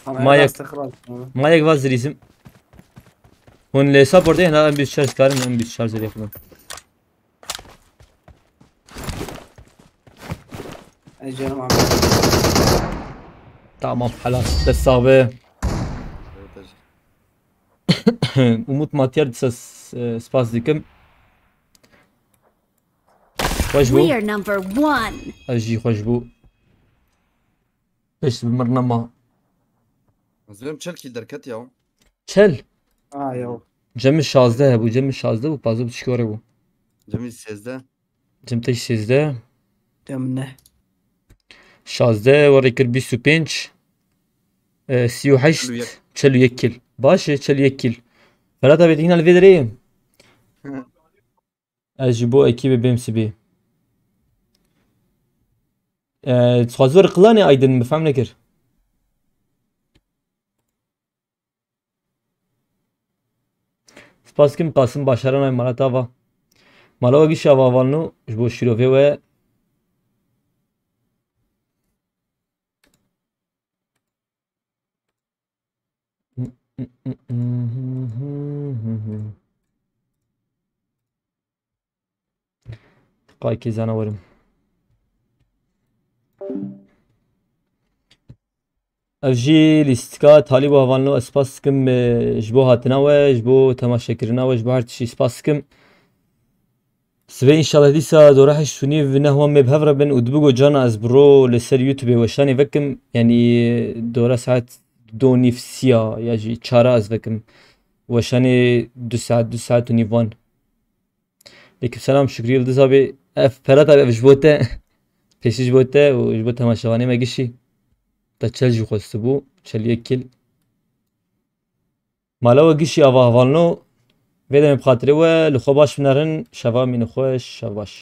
Ama Ma yek- rastı kral. Ma yek vaz dirîsim. Hûn lê support ê, hena em bîst şarj karin, em bîst şarj ê xwe. Ey canım abi. Tamam, helal. Dest sağ be. Evet, hacı. Umut Matiyar disa s-, e, spas dikim. Xweş We bû. Are number one. Ez jî xweş bû. Pişt bi mir nema. Ez benim çelkî derket ya. Çel. Aa ya. Cemil şazdeh hebû, Cemil şazdeh bû, pazdeh bû çikore bû. Cemil sêzdeh. Cem te jî sêzdeh. Demine. Şazdeh, we rê kir bîst û pênc. E, sî û heşt. Çel û yek. Çel û yek kil. Baş e, çel û yek kil. Ferhat abi, hîna li vê derê ye. Ez ji bo ekîbê bêm sibê. E, dixwazî were qilanê Aydin, min fem nekir. Spas kim Qasim Başaran ay mala tava. Mala we gişa vavalno ji bo şîrovê we. Qaykê zana werim. Ev jî lîstika talî bo hevalno, ez spas dikim, e, ji bo hatina we, ji bo temaşekirina we, ji bo her tiştî spas dikim. Sibê înşallah dîsa dora heşt û nîv nehwan me bi hev re bin û dibigo cana ez bi ro li ser YouTubeê weşanê vekim, yanî dora saet du û nîv siya ya jî çara ez vekim. Weşanê du saet, du saet û nîv wan. Aleyküm selam Şükrü Yıldız abi. Ev Ferhat abi, ev ji bo te. Pêşî ji bo te û ji bo temaşevanê me gişî. Te çel jî xwestibû. Çel yek kil. Mala we gişî ava hevalno. Vê demê bi xatirê we, li xwe baş binerin. Şeva mîne xweş, şev baş.